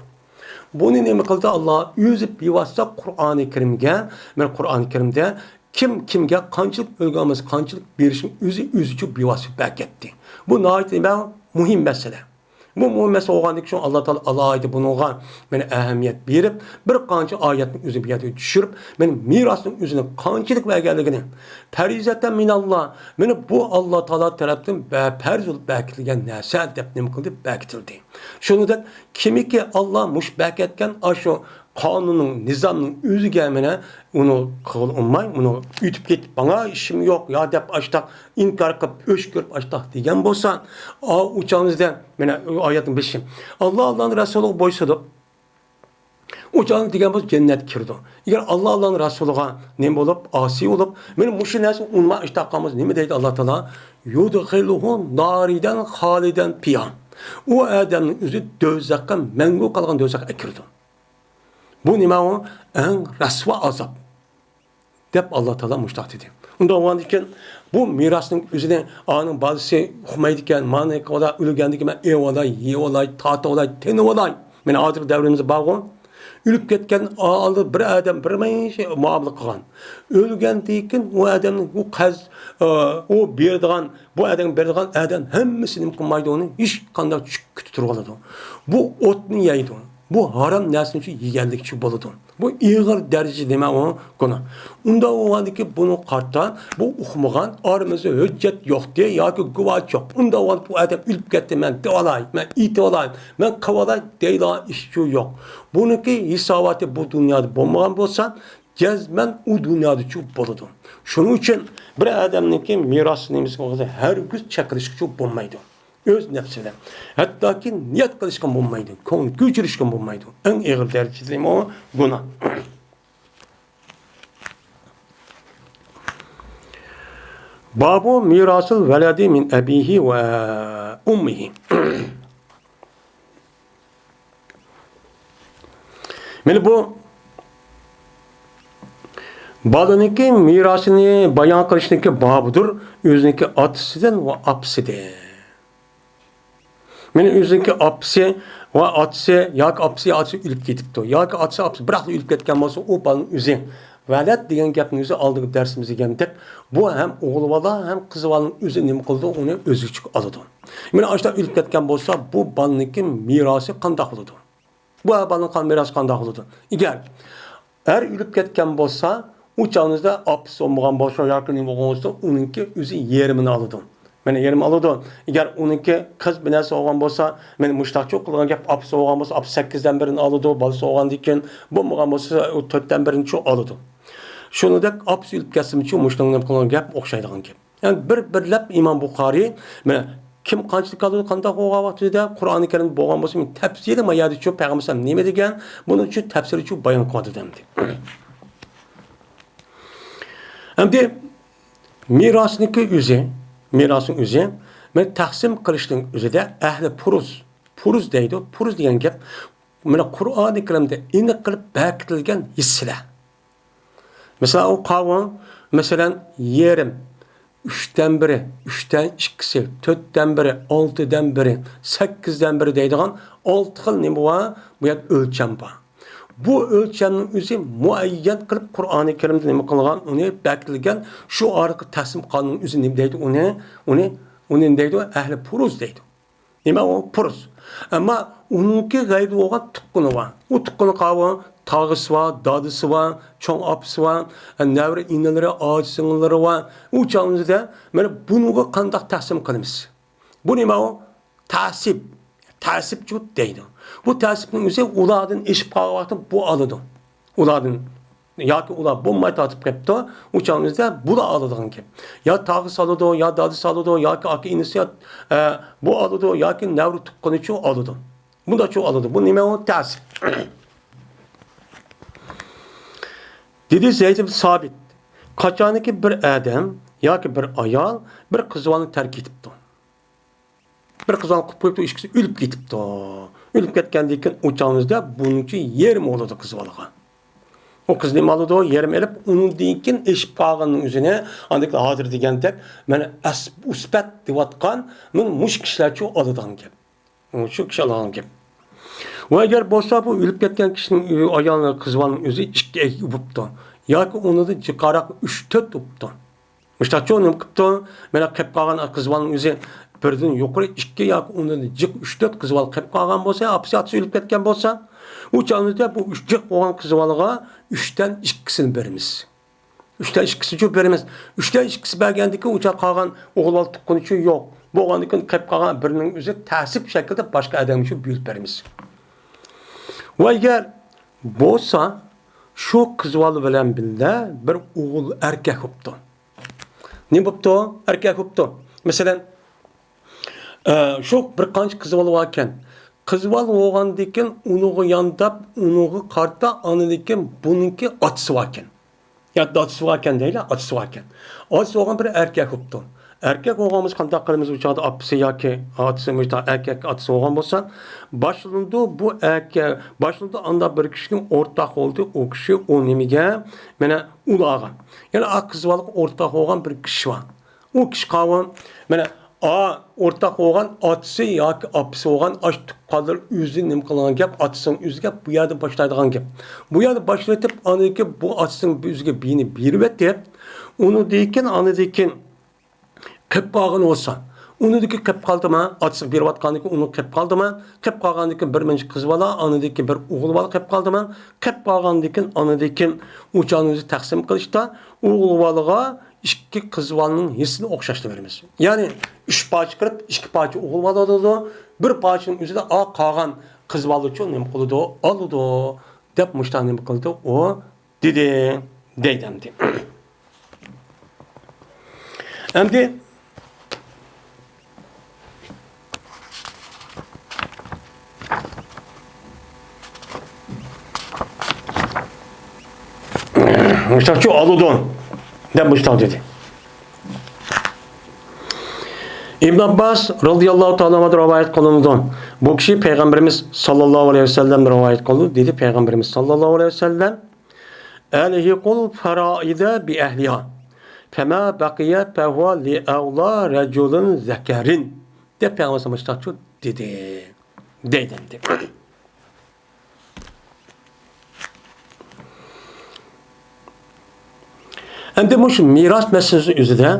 بۇنى نېمە قىلدى؟ ئاللا ئۆزى بىۋاسىتە قۇرئانى كەرىمگە، مانا قۇرئانى كەرىمدە كىم كىمگە قانچىلىك ئۆلگەن بولسا، قانچىلىك بېرىشنى ئۆزى، ئۆزىچۇ بىۋاسىتە بەركەتتى. بۇ ناھايىتى نېمە؟ مۇھىم مەسىلە. بۇ مۇھىم مەسىلە بولغاندىكىن شۇ ئاللا تائالا ئالاھىدە بۇنىڭغا مانا ئەھمىيەت بېرىپ، بىر قانچە ئايەتنى ئۆزى بۇ يەردە چۈشۈرۈپ، مانا مىراسنىڭ ئۆزىنى قانچىلىك بەرگەنلىكىنى، پەرىزەتەن مىناللا، مانا بۇ ئاللا تائالا تەرەپتىن بە-، پەرز بولۇپ بەركىتىلگەن نەرسە دەپ نېمە قىلدى؟ بەركىتىلدى. شۇنىڭدەك كىمكى ئاللا مۇشۇ بەركەتكەن ئاشۇ قانۇننىڭ، نىزامنىڭ ئۆزىگە مانا ئۇنى قوبۇل قىلماي، ئۇنى ئۆتۈپ كېتىپ، ماڭا ئىشىم يوق يا دەپ ئاشتاق ئىنكار قىلىپ، ئۆچ كۆرۈپ ئاشتاق دېگەن بولسا، ئا، ئۇ چاغنىڭدا مانا ئايەتنىڭ بېشى. ئاللا، ئاللانىڭ رەسۇلىغا بويسۇنۇپ، ئۇ چاغدا دېگەن بولسا جەننەتكە كىرىدۇ. ئەگەر ئاللا، ئاللانىڭ رەسۇلىغا نېمە بولۇپ، ئاسىي بولۇپ، مانا مۇشۇ نەرسىنى ئۇنىماي ئاشتاق قالمىسا نېمە دەيدۇ ئاللا تائالا؟ يۇدخىلۇھۇ نارىدەن خالىدەن فىھا. ئۇ ئادەمنىڭ ئۆزى دوزاخقا، مەڭگۈ قالغان دوزاخقا ئەكىرىدۇ. بۇ نېمە ئۇ؟ ئەڭ رەسۋا ئازاب، دەپ ئاللا تائالا مۇشتاق دېدى. ئۇنداق بولغاندىكىن، بۇ مىراسنىڭ ئۆزىنى ئانىڭ بالىسى ئۇقمايدىكەن، مانا ئۆلگەندىكىن مەن ئېۋالاي، يېۋالاي، تارتىۋالاي، تېنىۋالاي. مانا ھازىرقى دەۋرىمىزدە بارغۇ، ئۆلۈپ كەتكەن ئالدى بىر ئادەم بىر مۇئامىلە قىلغان. ئۆلگەندىن كېيىن ئۇ ئادەمنى ئۇ قەز، ئۇ بېرىدىغان، بۇ ئادەمگە بېرىدىغان ئادەم ھەممىسى نېمە قىلمايدۇ، ئۇنى ھېچقانداق چۈشكە كۈتۈپ تۇرۇۋالىدۇ. بۇ ئوتنى يەيدۇ. بۇ ھارام نەرسىنى شۇ يېگەنلىكچە بولىدۇ. بۇ ئېغىر دەرىجىدە نېمە ئۇ؟ گۇناھ. ئۇنداق بولغاندىكىن بۇنى قارتا، بۇ ئۇقمىغان، ئارىمىزدا ھۆججەت يوقتى ياكى گۇۋاھ يوق. ئۇنداق بولغاندا بۇ ئادەم ئۆلۈپ كەتتى، مەن دەۋالاي، مەن ئېيتىۋالاي، مەن قىلىۋالاي دەيدىغان ئىشچۇ يوق. بۇنىڭكى ھېساباتى بۇ دۇنيادا بولمىغان بولسا، جەزمەن ئۇ دۇنيادىچۇ بولىدۇ. شۇنىڭ ئۈچۈن بىر ئادەمنىڭكى مىراس نېمىسى بولغاندا ھەرگىز چەكلىشكىچۇ بولمايدۇ. ئۆز نەپسى بىلەن. ھەتتاكى نىيەت قىلىشقا بولمايدۇ، كۆڭۈل كۆچۈرۈشكە بولمايدۇ. ئەڭ ئېغىر دەرىجىدىمۇ گۇناھ. بابۇ مىراسىل ۋەلەدى مىن ئەبىھى ۋە ئۇممىھى. مانا بۇ بالىنىڭكى مىراسىنى بايان قىلىشنىڭكى بابىدۇر، ئۆزىنىڭكى ئاتىسىدىن ۋە ئاپىسىدىن. مانا ئۆزىنىڭكى ئاپىسى ۋە ئاتىسى ياكى ئاپىسى، ئاتىسى ئۆلۈپ كېتىپتۇ ياكى ئاتىسى، ئاپىسى بىراقلا ئۆلۈپ كەتكەن بولسا، ئۇ بالىنىڭ ئۆزى ۋەلەد دېگەن گەپنى ئۆزى ئالدىنقى دەرسىمىزدە دېگەندەك، بۇ ھەم ئوغۇل بالا ھەم قىز بالىنىڭ ئۆزى نېمە قىلىدۇ، ئۇنى ئۆزىگە ئالىدۇ. مانا ئاشۇنداق ئۆلۈپ كەتكەن بولسا، بۇ بالىنىڭكى مىراسى قانداق بولىدۇ؟ بۇ بالىنىڭ قان مىراسى قانداق بولىدۇ؟ ئەگەر ئەر ئۆلۈپ كەتكەن بولسا، ئۇ چاغىمىزدا ئاپىسى بولمىغان بولسا ياكى نېمە بولغان بولسا، ئۇنىڭكى ئۆزى يېرىمىنى ئالىدۇ. مانا يېرىم ئالىدۇ. ئەگەر ئۇنىڭكى قىز بىر نەرسە بولغان بولسا، مانا مۇشتاقچۇ قىلغان گەپ، ئاپىسى بولغان بولسا، ئاپىسى سەككىزدىن بىرىنى ئالىدۇ، بالىسى بولغاندىن كېيىن، بولمىغان بولسا، ئۇ تۆتتىن بىرىنىچۇ ئالىدۇ. شۇنىڭدەك ئاپىسى ئۆلۈپ كەتسىمۇچۇ مۇشۇنىڭ نېمە قىلغان گەپ ئوخشايدىغان گەپ. يەنى بىر-بىرلەپ ئىمام بۇخارىي، مانا، كىم قانچىلىك ئالىدۇ، قانداق بولغان ۋاقتىدا قۇرئانى كەرىم بولغان بولسا، مەن تەپسىلىي ما يەردىچۇ پەيغەمبەر ئەلەيھىسسالام نېمە دېگەن، بۇنىڭ ئۈچۈن تەپسىلىيچۇ بايان قىلىۋاتىدۇ ئەمدى. ئەمدى مىراسنىڭكى ئۆزى، مىراسنىڭ ئۆزى، مانا، تەقسىم قىلىشنىڭ ئۆزىدە ئەھلى پۇرۇز، پۇرۇز دەيدۇ، پۇرۇز دېگەن گەپ، مانا، قۇرئانى كەرىمدە ئېنىق قىلىپ بەكىتىلگەن ھېسسىلەر. مەسىلەن، ئۇ قاۋۇ، مەسىلەن، يېرىم، ئۈچتىن بىرى، ئۈچتىن ئىككىسى، تۆتتىن بىرى، ئالتىدىن بىرى، سەككىزدىن بىرى دەيدىغان ئالتە خىل نېمە بار؟ بۇ يەردە ئۆلچەم بار. بۇ ئۆلچەمنىڭ ئۆزى مۇئەييەن قىلىپ قۇرئانى كەرىمدە نېمە قىلغان، ئۇنى بەكىتىلگەن شۇ ئارقا تەقسىم قانۇننىڭ ئۆزى نېمە دەيدۇ؟ ئۇنى، ئۇنى، ئۇنى نېمە دەيدۇ؟ ئەھلى پۇرۇز دەيدۇ. نېمە ئۇ؟ پۇرۇز. ئەمما ئۇنىڭكى غەيرىي بولغان تۇغقىنى بار. ئۇ تۇغقىنى قاۋۇ، تاغىسى بار، دادىسى بار، چوڭ ئاپىسى بار، نەۋرە ئىنىلىرى، ئاجى سىڭىللىرى بار. ئۇ چاغىمىزدا مانا بۇنىڭغا قانداق تەقسىم قىلىمىز؟ بۇ نېمە ئۇ؟ تەسىب. تەسىبچۇ دەيدۇ. بۇ تەسىبنىڭ ئۆزى ئۇلاردىن ئېشىپ قالغان ۋاقىتتا بۇ ئالىدۇ. ئۇلاردىن ياكى ئۇلار بولماي تارتىپ قېپتۇ، ئۇ چاغىمىزدا بۇلا ئالىدىغان گەپ. يا تاغىسى ئالىدۇ، يا دادىسى ئالىدۇ، ياكى ئاكا ئىنىسى، ئە، بۇ ئالىدۇ، ياكى نەۋرە تۇغقىنىچۇ ئالىدۇ. بۇنداقچۇ ئالىدۇ. بۇ نېمە ئۇ؟ تەسىب. دېدى زەيد ئىبن سابىت، قاچانكى بىر ئادەم ياكى بىر ئايال بىر قىز بالىنى تەرك ئېتىپتۇ. بىر قىز بالىنى قويۇپ قويۇپتۇ، ئىككىسى ئۆلۈپ كېتىپتۇ. ئۆلۈپ كەتكەندىن كېيىن ئۇ چاغىمىزدا بۇنىڭكى يېرىمى بولىدۇ قىز بالىغا. ئۇ قىز نېمە ئالىدۇ؟ يېرىم ئېلىپ، ئۇنىڭدىن كېيىن ئېشىپ قالغىنىنىڭ ئۆزىنى، ئاندىن ھازىر دېگەندەك، مانا ئەس-، ئۇسبەت دەۋاتقان، مانا مۇشۇ كىشىلەرچۇ ئالىدىغان گەپ. شۇ كىشى ئالغان گەپ. ۋە ئەگەر بولسا بۇ ئۆلۈپ كەتكەن كىشىنىڭ ئۆ-، ئايالى، قىز بالىنىڭ ئۆزى ئىككى ئوپتۇ. ياكى ئۇنىڭدىن جىقراق ئۈچ، تۆت ئوپتۇ. مۇشتاقچۇ نېمە قىپتۇ؟ مانا قېپ قالغان قىز بالىنىڭ ئۆزى بىردىن يۇقىرى ئىككى ياكى ئۇنىڭدىن جىق ئۈچ، تۆت قىز بالا قېپ قالغان بولسا، ئاپىسى، ئاتىسى ئۆلۈپ كەتكەن بولسا، ئۇ چاغدا بۇ ئۈچ جىق بولغان قىز بالىغا ئۈچتىن ئىككىسىنى بېرىمىز. ئۈچتە ئىككىسىچۇ بېرىمىز. ئۈچتە ئىككىسى بەرگەندىكىن ئۇ چاغ قالغان ئوغۇل بالا تۇغقىنىچۇ يوق. بولغاندىكىن قېپ قالغان بىرىنىڭ ئۆزى تەسىپ شەكلىدە باشقا ئادەمگىچۇ بۆلۈپ بېرىمىز. ۋە ئەگەر بولسا، شۇ قىز بالا بىلەن بىللە بىر ئوغۇل ئەركەك بوپتۇ. نېمە بوپتۇ؟ ئەركەك بوپتۇ. مەسىلەن، ئە، شۇ بىر قانچە قىز بالا باركەن. قىز بالا بولغاندىكىن ئۇنىڭغا يانداپ، ئۇنىڭغا قارىتا ئاندىن كېيىن بۇنىڭكى ئاتىسى باركەن. يا دادىسى باركەن دەيلى، ئاتىسى باركەن. ئاتىسى بولغان بىر ئەركەك بوپتۇ. ئەركەك بولغان بولسا قانداق قىلىمىز؟ ئۇ چاغدا ئاپىسى ياكى ئاتىسى، مۇشۇنداق ئەركەك ئاتىسى بولغان بولسا، باشلىنىدۇ بۇ ئەركەك، باشلىنىدۇ ئانداق بىر كىشىنىڭ ئورتاق بولدى، ئۇ كىشى ئۇ نېمىگە، مانا ئۇلارغا. يەنى ئا قىز بالىغا ئورتاق بولغان بىر كىشى بار. ئۇ كىشى قاۋۇ، مانا ئا، ئورتاق بولغان ئاتىسى ياكى ئاپىسى بولغان ئاشۇ تۇغقانلىرى ئۆزى نېمە قىلغان گەپ، ئاتىسىنىڭ ئۆزى گەپ، بۇ يەردىن باشلايدىغان گەپ. بۇ يەردە باشلىتىپ، ئاندىن كېيىن بۇ ئاتىسىنىڭ ئۆزىگە بىيىنى بېرىۋېتىپ، ئۇنىڭدىن كېيىن، ئاندىن كېيىن قېلىپ قالغىنى بولسا، ئۇنىڭدىكى قېلىپ قالدىمۇ، ئاتىسىغا بېرىۋاتقاندىن كېيىن ئۇنىڭ قېلىپ قالدىمۇ، قېلىپ قالغاندىن كېيىن بىر مۇنچە قىز بالا، ئاندىن كېيىن بىر ئوغۇل بالا قېلىپ قالدىمۇ، قېلىپ قالغاندىن كېيىن ئاندىن كېيىن ئۇ چاغنى ئۆزى تەقسىم قىلىشتا ئوغۇل بالىغا ئىككى قىز بالىنىڭ ھېسسىسىنى ئوخشاشلا بېرىمىز. يەنى ئۈچ پارچە قىلىپ، ئىككى پارچە ئوغۇل بالا ئالىدۇ، بىر پارچىنىڭ ئۆزىدە ئا قالغان قىز بالىچۇ نېمە قىلىدۇ، ئالىدۇ، دەپ مۇشۇنداق نېمە قىلدى ئۇ. دېدى، دەيدۇ ئەمدى. ئەمدى مۇشتاقچۇ ئالىدۇ دەپ مۇشتاق دېدى. ئىبن ئابباس رازىياللاھۇ تائالا ئەنھۇدىن رىۋايەت قىلىنىدۇ. بۇ كىشى پەيغەمبىرىمىز ساللاللاھۇ ئەلەيھى ۋەسەللەمدىن رىۋايەت قىلىدۇ. دېدى پەيغەمبىرىمىز ساللاللاھۇ ئەلەيھى ۋەسەللەم، «ئەلھىقۇل فەرائىدە بىئەھلىھا، فەما بەقىيە فەھۇۋە لىئەۋلا رەجۇلىن زەكەرىن» دەپ پەيغەمبەر مۇشتاقچۇ دېدى. دەيدۇ ئەمدى. ئەمدى مۇشۇ مىراس مەسىلىسى ئۆزىدە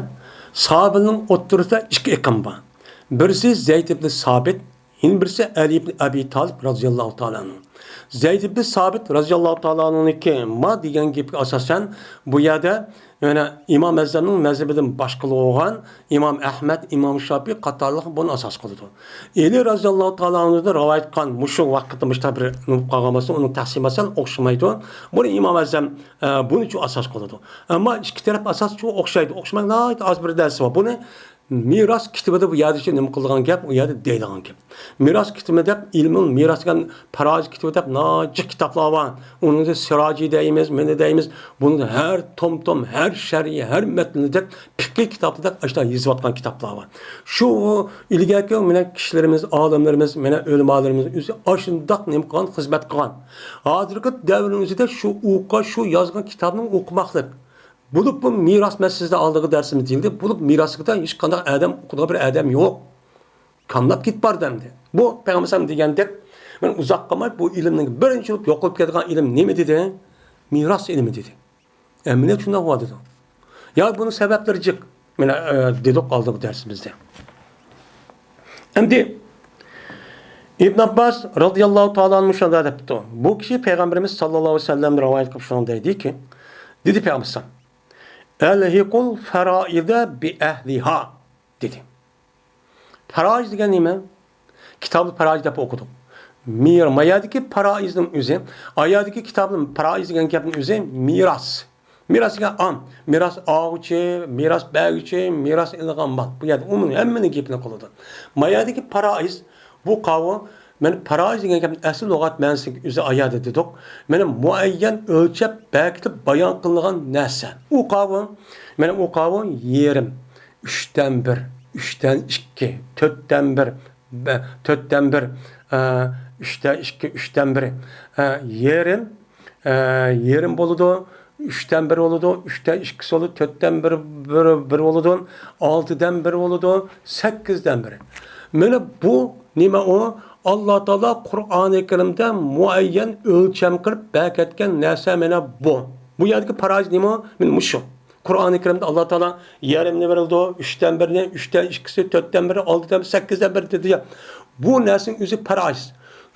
ساھابىنىڭ ئوتتۇرىسىدا ئىككى ئېقىم بار. بىرسى زەيد ئىبن سابىت، يەنە بىرسى ئەلى ئىبن ئەبى تالىپ رازىياللاھۇ تائالا ئەنھۇ. زەيد ئىبن سابىت رازىياللاھۇ تائالا ئەنھۇنىڭكى ما دېگەن گېپىگە ئاساسەن، بۇ يەردە يەنە ئىمام ئەزەمنىڭ مەزھىپىدىن باشقىلار بولغان ئىمام ئەھمەد، ئىمام شاپىئى قاتارلىق بۇنى ئاساس قىلىدۇ. ئەلى رازىياللاھۇ تائالا ئەنھۇدىن رىۋايەت قىلغان مۇشۇ ۋاقىتتا مۇشۇنداق بىر نېمە بولۇپ قالغان بولسا، ئۇنىڭ تەقسىماتى سەل ئوخشىمايدۇ. بۇنى ئىمام ئەزەم، ئە، بۇنىچۇ ئاساس قىلىدۇ. ئەمما ئىككى تەرەپ ئاساس چۇ ئوخشايدۇ. ئوخشىمايدۇ، ناھايىتى ئاز بىر نەرسە بار. بۇنى مىراس كىتابىدا بۇ يەردىچۇ نېمە قىلىدىغان گەپ، ئۇ يەردە دەيدىغان گەپ. مىراس كىتابى دەپ، ئىلمۇل مىراس دېگەن، پەرائىز كىتابى دەپ ناھايىتى جىق كىتابلار بار. ئۇنىڭدا سىراجى دەيمىز، مېنى دەيمىز. بۇنىڭدا ھەر توم-توم، ھەر شەرھى، ھەر مەتنىدەك پىقھىي كىتابلىدەك ئاشۇنداق يېزىۋاتقان كىتابلار بار. شۇ ئىلگەركى مانا كىشىلىرىمىز، ئالىملىرىمىز، مانا ئۆلىمالىرىمىز ئۆزى ئاشۇنداق نېمە قىلغان، خىزمەت قىلغان. ھازىرقى دەۋرنىڭ ئۆزىدە شۇ ئوقۇش، شۇ يازغان كىتابنى ئوقۇماقلىق. بولۇپمۇ مىراس مەسىلىسىدە ئالدىغا دەرسىمىز دېيىلدى. بولۇپ مىراسقا ھېچقانداق ئادەم ئوقۇيدىغان بىر ئادەم يوق. كاملاپ كېتىپ باردى ئەمدى. بۇ پەيغەمبەر دېگەندەك، مەن ئۇزاق قالماي بۇ ئىلىمنىڭ بىرىنچى بولۇپ يوقىلىپ كېتىدىغان ئىلىم نېمە دېدى؟ مىراس ئىلمى دېدى. ئەمدى شۇنداق بولۇۋاتىدۇ. يا بۇنىڭ سەۋەبلىرى جىق. مانا، ئە، دېدۇق ئالدىنقى دەرسىمىزدە. ئەمدى ئىبن ئابباس رازىياللاھۇ تائالا ئەنھۇ شۇنداق دەپتۇ. بۇ كىشى پەيغەمبىرىمىز ساللاللاھۇ ئەلەيھى ۋەسەللەمدىن رىۋايەت قىلىپ شۇنداق دەيدىكى، دېدى پەيغەمبەر، «ئەلھىقۇل فەرائىدە بىئەھلىھا» دېدى. پەرائىز دېگەن نېمە؟ كىتابۇل پەرائىز دەپ ئوقۇدۇق. مىر-، ما يەردىكى پەرائىزنىڭ ئۆزى، ئا يەردىكى كىتابۇل پەرائىز دېگەن گەپنىڭ ئۆزى مىراس. مىراس دېگەن ئام. مىراس ئالغۇچى، مىراس بەرگۈچى، مىراس ئېلىدىغان مال. بۇ يەردە ئومۇمەن ھەممىنىڭ گېپىنى قىلىدۇ. ما يەردىكى پەرائىز، بۇ قاۋۇ، مەن پەرائىز دېگەن گەپنى ئەسلى لۇغەت مەنىسىدىكى ئۆزى ئا يەردە دېدۇق. مانا مۇئەييەن ئۆلچەپ، بەركىتىپ بايان قىلىنغان نەرسە. ئۇ قاۋۇ، مانا ئۇ قاۋۇ يېرىم. ئۈچتىن بىر، ئۈچتىن ئىككى، تۆتتىن بىر، بە-، تۆتتىن بىر، ئە، ئۈچتىن ئىككى، ئۈچتىن بىر، ئە، يېرىم، ئە، يېرىم بولىدۇ، ئۈچتىن بىر بولىدۇ، ئۈچتىن ئىككىسى بولىدۇ، تۆتتىن بىر، بىر، بىر بولىدۇ، ئالتىدىن بىر بولىدۇ، سەككىزدىن بىر. مانا بۇ نېمە ئۇ؟ ئاللا تائالا قۇرئانى كەرىمدە مۇئەييەن ئۆلچەم قىلىپ بەركەتكەن نەرسە مانا بۇ. بۇ يەردىكى پەرائىز نېمە؟ مانا مۇشۇ. قۇرئانى كەرىمدە ئاللا تائالا يېرىمنى بېرىدۇ، ئۈچتىن بىرنى، ئۈچتىن ئىككىسى، تۆتتىن بىرى، ئالتىدىن بىرى، سەككىزدىن بىرى دېدى يا. بۇ نەرسىنىڭ ئۆزى پەرائىز.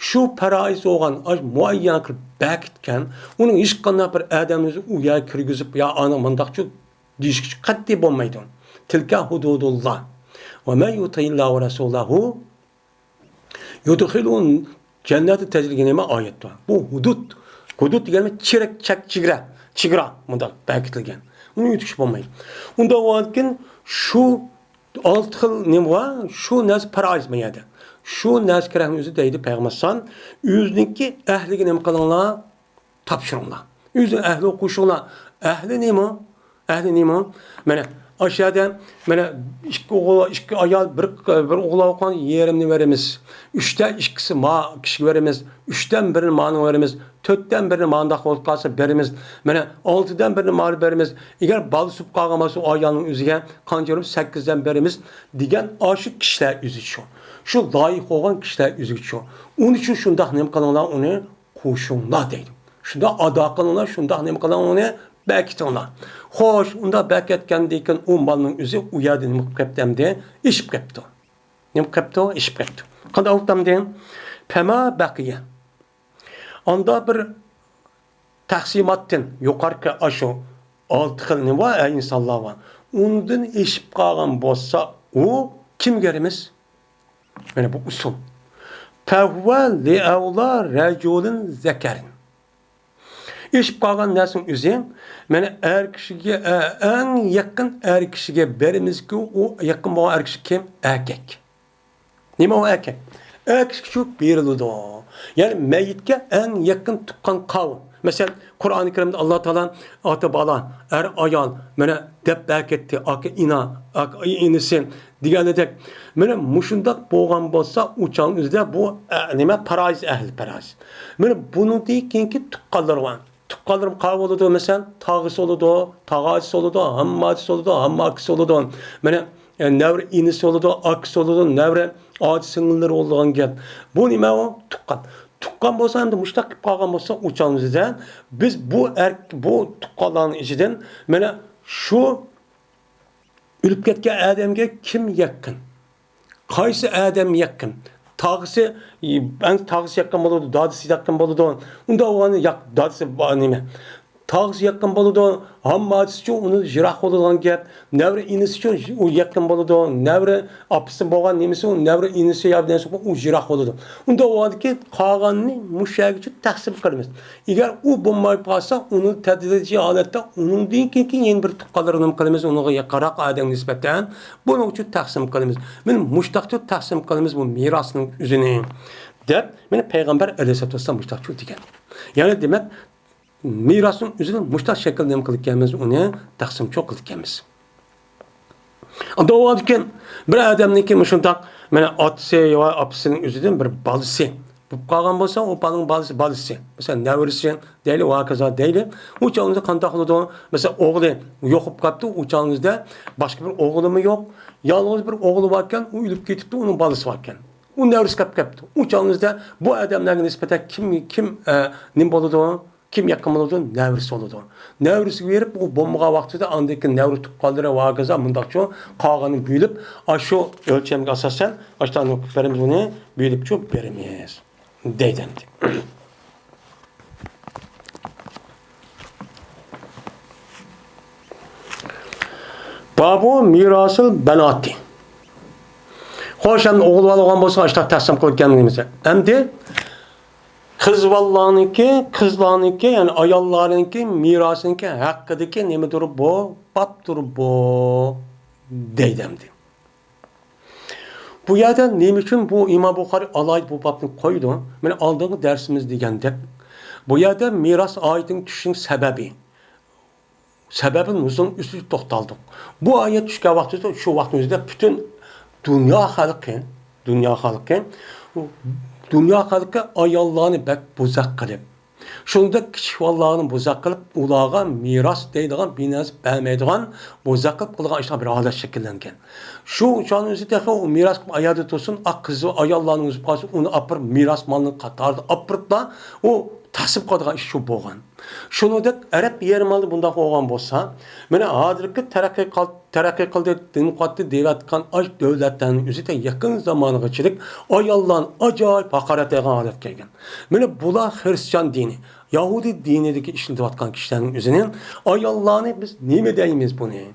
شۇ پەرائىز بولغان، ئاش مۇئەييەن قىلىپ بەركىتكەن، ئۇنىڭ ھېچقانداق بىر ئادەمنى ئۆزى ئۇ يەرگە كىرگۈزۈپ، يا ئانا مۇنداقچۇ دېيىشكە قەتئىي بولمايدۇ. تىلكە ھۇدۇدۇللا. ۋە مەن يۇتىئىللا ۋە رەسۇلەھۇ يۇدخىلۇھۇ جەننەتە تەجرى دېگەن نېمە ئايەت بار. بۇ ھۇدۇد. ھۇدۇد دېگەن چېرىك، چەك، چېگرا. چېگرا. مۇنداق بەركىتىلگەن. ئۇنى ئۆتۈش بولمايدۇ. ئۇنداق بولغاندىكىن شۇ ئالتە خىل نېمە بار؟ شۇ نەرسە پەرائىز بۇ يەردە. شۇ نەرسە كېرەكنى ئۆزى دەيدۇ پەيغەمبەر ئەلەيھىسسالام. ئۆزىنىڭكى ئەھلىگە نېمە قىلىڭلار؟ تاپشۇرۇڭلار. ئۆزىنىڭ ئەھلى ئوقۇشۇڭلار. ئەھلى نېمە؟ ئەھلى نېمە؟ مانا، ئاشۇ يەردە مانا ئىككى ئوغۇل، ئىككى ئايال، بىر، بىر ئوغۇل بولغان يېرىمنى بېرىمىز. ئۈچتە ئىككىسى ما كىشىگە بېرىمىز. ئۈچتىن بىرىنى مانىڭغا بېرىمىز. تۆتتىن بىرىنى مانداق بولۇپ قالسا بېرىمىز. مانا ئالتىدىن بىرىنى مانا بېرىمىز. ئەگەر بالىسى بولۇپ قالغان بولسا، ئۇ ئايالنىڭ ئۆزىگە قانچە بېرىمىز؟ سەككىزدىن بېرىمىز دېگەن ئاشۇ كىشىلەر ئۆزى شۇ. شۇ لايىق بولغان كىشىلەر ئۆزىگە شۇ. ئۇنىڭ ئۈچۈن شۇنداق نېمە قىلىڭلار، ئۇنى قوشۇڭلار دەيدۇ. شۇنداق ئادا قىلىڭلار، شۇنداق نېمە قىلىڭ، ئۇنى بەركىتىڭلار. خوش، ئۇنداق بەركەتكەندىن كېيىن ئۇ مالنىڭ ئۆزى ئۇ يەردە نېمە قىلىپ كەپتۇ ئەمدى؟ ئېشىپ كەپتۇ. نېمە قىلىپتۇ؟ ئېشىپ كەپتۇ. قانداق بولۇپتۇ ئەمدى؟ پەما بەقىيە. ئاندا بىر تەقسىماتتىن يۇقارقى ئاشۇ ئالتە خىل نېمە بار، ئە، ئىنسانلار بار. ئۇندىن ئېشىپ قالغان بولسا، ئۇ كىمگە بېرىمىز؟ مانا بۇ ئۇسۇل. فەھۇۋە لىئەۋلا رەجۇلىن زەكەرىن. ئېشىپ قالغان نەرسىنىڭ ئۆزى، مانا ئەر كىشىگە، ئە، ئەڭ يېقىن ئەر كىشىگە بېرىمىزكى، ئۇ يېقىن بولغان ئەر كىشى كىم؟ ئەركەك. نېمە ئۇ ئەركەك؟ ئەر كىشىگە شۇ بېرىلىدۇ. يەنى مەييىتكە ئەڭ يېقىن تۇغقان قاۋۇم. مەسىلەن، قۇرئانى كەرىمدە ئاللا تائالا ئاتا بالا، ئەر ئايال، مانا دەپ بەركەتتى، ئاكا ئىنا، ئاكا ئىنىسى دېگەنىدەك. مانا مۇشۇنداق بولغان بولسا، ئۇ چاغنىڭ ئۆزىدە بۇ، ئە، نېمە، پارايىز ئەھلى پارايىز. مانا بۇنىڭدىن كېيىنكى تۇغقانلىرى بار. تۇغقانلىرىم قاۋۇل بولىدۇ، مەسىلەن، تاغىسى بولىدۇ، تاغاچىسى بولىدۇ، ھامماچىسى بولىدۇ، ھامماكىسى بولىدۇ. مانا، ئە، نەۋرە ئىنىسى بولىدۇ، ئاكىسى بولىدۇ، نەۋرە ئاچا سىڭىللىرى بولىدىغان گەپ. بۇ نېمە ئۇ؟ تۇغقان. تۇغقان بولسا ئەمدى مۇشۇنداق قىلىپ قالغان بولسا، ئۇ چاغىمىزدا بىز بۇ ئەر-، بۇ تۇغقانلارنىڭ ئىچىدىن مانا شۇ ئۆلۈپ كەتكەن ئادەمگە كىم يېقىن؟ قايسى ئادەم يېقىن؟ تاغىسى، ئەڭ تاغىسى يېقىن بولىدۇ، دادىسى يېقىن بولىدۇ. ئۇنداق بولغاندا ياق-، دادىسى با-، نېمە؟ تاغىسى يېقىن بولىدۇ، ھامماچىسىچۇ ئۇنى يىراق بولىدىغان گەپ. نەۋرە ئىنىسىچۇ ئۇ يېقىن بولىدۇ، نەۋرە ئاپىسى بولغان نېمىسى، ئۇ نەۋرە ئىنىسى يا نېمىسى ئۇ يىراق بولىدۇ. ئۇنداق بولغاندىكىن قالغاننى مۇشۇ يەرگىچە تەقسىم قىلىمىز. ئەگەر ئۇ بولماي قالسا، ئۇنى تەدرىجىي ھالەتتە ئۇنىڭدىن كېيىنكى يەنە بىر تۇغقانلىرىنى نېمە قىلىمىز، ئۇنىڭغا يېقىنراق ئادەمگە نىسبەتەن بۇنىڭ ئۈچۈن تەقسىم قىلىمىز. مانا مۇشۇنداقچە تەقسىم قىلىمىز بۇ مىراسنىڭ ئۆزىنى، دەپ، مانا پەيغەمبەر ئەلەيھىسسالاتۇ ۋەسسالام مۇشۇنداقچە دېگەن. يەنى دېمەك، مىراسنىڭ ئۆزىنى مۇشۇنداق شەكىلدە نېمە قىلىدىكەنمىز، ئۇنى تەقسىمچۇ قىلىدىكەنمىز. ئاندىن بولغاندىكىن بىر ئادەمنىڭكى مۇشۇنداق، مانا، ئاتىسى يا ئاپىسىنىڭ ئۆزىدىن بىر بالىسى بولۇپ قالغان بولسا، ئۇ بالىنىڭ بالىسى، بالىسى، مەسىلەن، نەۋرىسى دەيلى، ۋە ھاكازا دەيلى. ئۇ چاغىمىزدا قانداق بولىدۇ؟ مەسىلەن، ئوغلى يوقىلىپ قاپتۇ، ئۇ چاغىمىزدا باشقا بىر ئوغلىمۇ يوق. يالغۇز بىر ئوغلى باركەن، ئۇ ئۆلۈپ كېتىپتۇ، ئۇنىڭ بالىسى باركەن. ئۇ نەۋرىسى قېلىپ كەپتۇ. ئۇ چاغىمىزدا بۇ ئادەملەرگە نىسبەتەن كىم، كىم، ئە، نېمە بولىدۇ؟ كىم يېقىن بولىدۇ؟ نەۋرىسى بولىدۇ. نەۋرىسىگە بېرىپ، ئۇ بولمىغان ۋاقتىدا ئاندىن كېيىن نەۋرە تۇغقانلىرى ۋە ھاكازا مۇنداقچۇ قالغىنىنى بۆلۈپ، ئاشۇ ئۆلچەمگە ئاساسەن، ئاشۇنداق قىلىپ بېرىمىز ئۇنى، بۆلۈپچۇ بېرىمىز. دەيدۇ ئەمدى. بابۇ مىراسىل بەناتى. خوش، ئەمدى ئوغۇل بالىغان بولسا، ئاشۇنداق تەقسىم قىلىپ كەلمىگىنىمىز. ئەمدى قىز بالىلارنىڭكى، قىزلارنىڭكى، يەنى ئاياللارنىڭكى مىراسىنىڭكى ھەققىدىكى نېمىدۇر بۇ؟ بابتۇر بۇ. دەيدۇ ئەمدى. بۇ يەردە نېمە ئۈچۈن بۇ ئىمام بۇخارىي ئالاھىدە بۇ بابنى قويدى؟ مانا ئالدىنقى دەرسىمىز دېگەندەك، بۇ يەردە مىراس ئايىتىنىڭ چۈشۈشىنىڭ سەۋەبى، سەۋەبى نۇزۇل ئۈستىدە توختالدۇق. بۇ ئايەت چۈشكەن ۋاقتىدا شۇ ۋاقىتنىڭ ئۆزىدە پۈتۈن دۇنيا خەلقى، دۇنيا خەلقى، دۇنيا خەلقى ئاياللارنى بەك بوزەك قىلىپ، شۇنداق كىچىك بالىلارنى بوزەك قىلىپ، ئۇلارغا مىراس دەيدىغان بىر نەرسە بەرمەيدىغان، بوزەك قىلىپ قىلغان ئىشلار بىر ھالەت شەكىللەنگەن. شۇ چاغنىڭ ئۆزى تېخى ئۇ مىراس ئايالدا تۇرسۇن، ئا، قىز ئاياللارنىڭ ئۆزى قالسۇن، ئۇنى ئاپىرىپ مىراس مالنىڭ قاتارىدا ئاپىرىپلا، ئۇ تەقسىم قىلىدىغان ئىش شۇ بولغان. شۇنىڭدەك ئەرەب يېرىم ئارىلىدا بۇنداق بولغان بولسا، مانا ھازىرقى تەرەققىي قىل-، تەرەققىي قىلدى، دېموكراتىيە دەۋاتقان ئاش دۆلەتلەرنىڭ ئۆزىدە يېقىن زامانغىچىلىك ئاياللارنى ئاجايىپ ھاقارەتلەيدىغان ھالەتكە كەلگەن. مانا بۇلار خىرىستىيان دىنى، يەھۇدىي دىنىدىكى ئىشلىتىۋاتقان كىشىلەرنىڭ ئۆزىنى، ئاياللارنى بىز نېمە دەيمىز بۇنى؟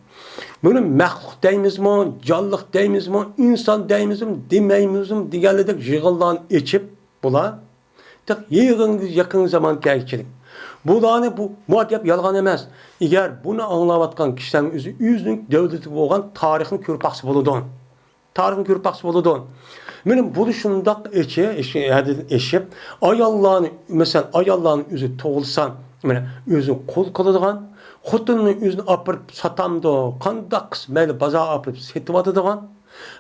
بۇنى مەخلۇق دەيمىزمۇ، جانلىق دەيمىزمۇ، ئىنسان دەيمىزمۇ، دېمەيمىزمۇ دېگەنلىدەك يىغىنلارنى ئېچىپ، بۇلار تېخى يېقىن، يېقىن زامان كەلگۈچىلىك. بۇلارنى بۇ، بۇ گەپ يالغان ئەمەس. ئەگەر بۇنى ئاڭلاۋاتقان كىشىلەرنىڭ ئۆزى ئۆزىنىڭ دۆلىتىگە بولغان تارىخنى كۆرۈپ باقسا بولىدۇ. تارىخنى كۆرۈپ باقسا بولىدۇ. مانا بۇ شۇنداق ئېچى-، ئېشى-، ھەددىدىن ئېشىپ، ئاياللارنى، مەسىلەن، ئاياللارنى ئۆزى تۇغۇلسا، مانا ئۆزى قۇل قىلىدىغان، خوتۇننى ئۆزىنى ئاپىرىپ ساتامدۇ؟ قانداق قىلسا مەيلى بازارغا ئاپىرىپ سېتىۋاتىدىغان.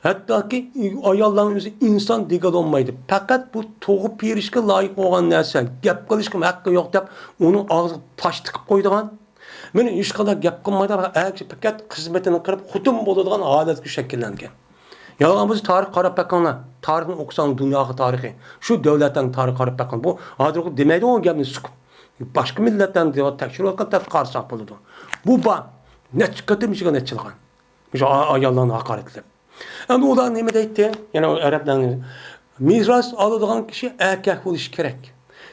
ھەتتاكى ئاياللارنىڭ ئۆزى ئىنسان دېگىلى بولمايدۇ. پەقەت بۇ تۇغۇپ بېرىشكە لايىق بولغان نەرسە، گەپ قىلىشقا ھەققى يوق دەپ ئۇنىڭ ئاغزىغا تاش تىقىپ قويىدىغان. مېنى ھېچقانداق گەپ قىلمايدىغان، ئەر كىشى پەقەت خىزمىتىنى قىلىپ خوتۇن بولىدىغان ھالەتكە شەكىللەنگەن. يالغان بولسا تارىخ قاراپ بېقىڭلار. تارىخنى ئوقۇساڭ دۇنياغا تارىخى. شۇ دۆلەتلەرنىڭ تارىخى قاراپ بېقىڭ. بۇ ھازىرقى دېمەيدۇ ئۇ گەپنى سۇكۇپ. باشقا مىللەتلەرنى دەپ تەكشۈرۈۋاتقان تەتقىق قارىساق بولىدۇ. بۇ بار. نەچچە قېتىم يىغىن ئېچىلغان. مۇشۇ ئا-، ئاياللارنى ھاقارەتلەپ. ئەمدى ئۇلار نېمە دەيتتى؟ يەنە ئۇ ئەرەبلەرنى، مىراس ئالىدىغان كىشى ئەركەك بولۇشى كېرەك.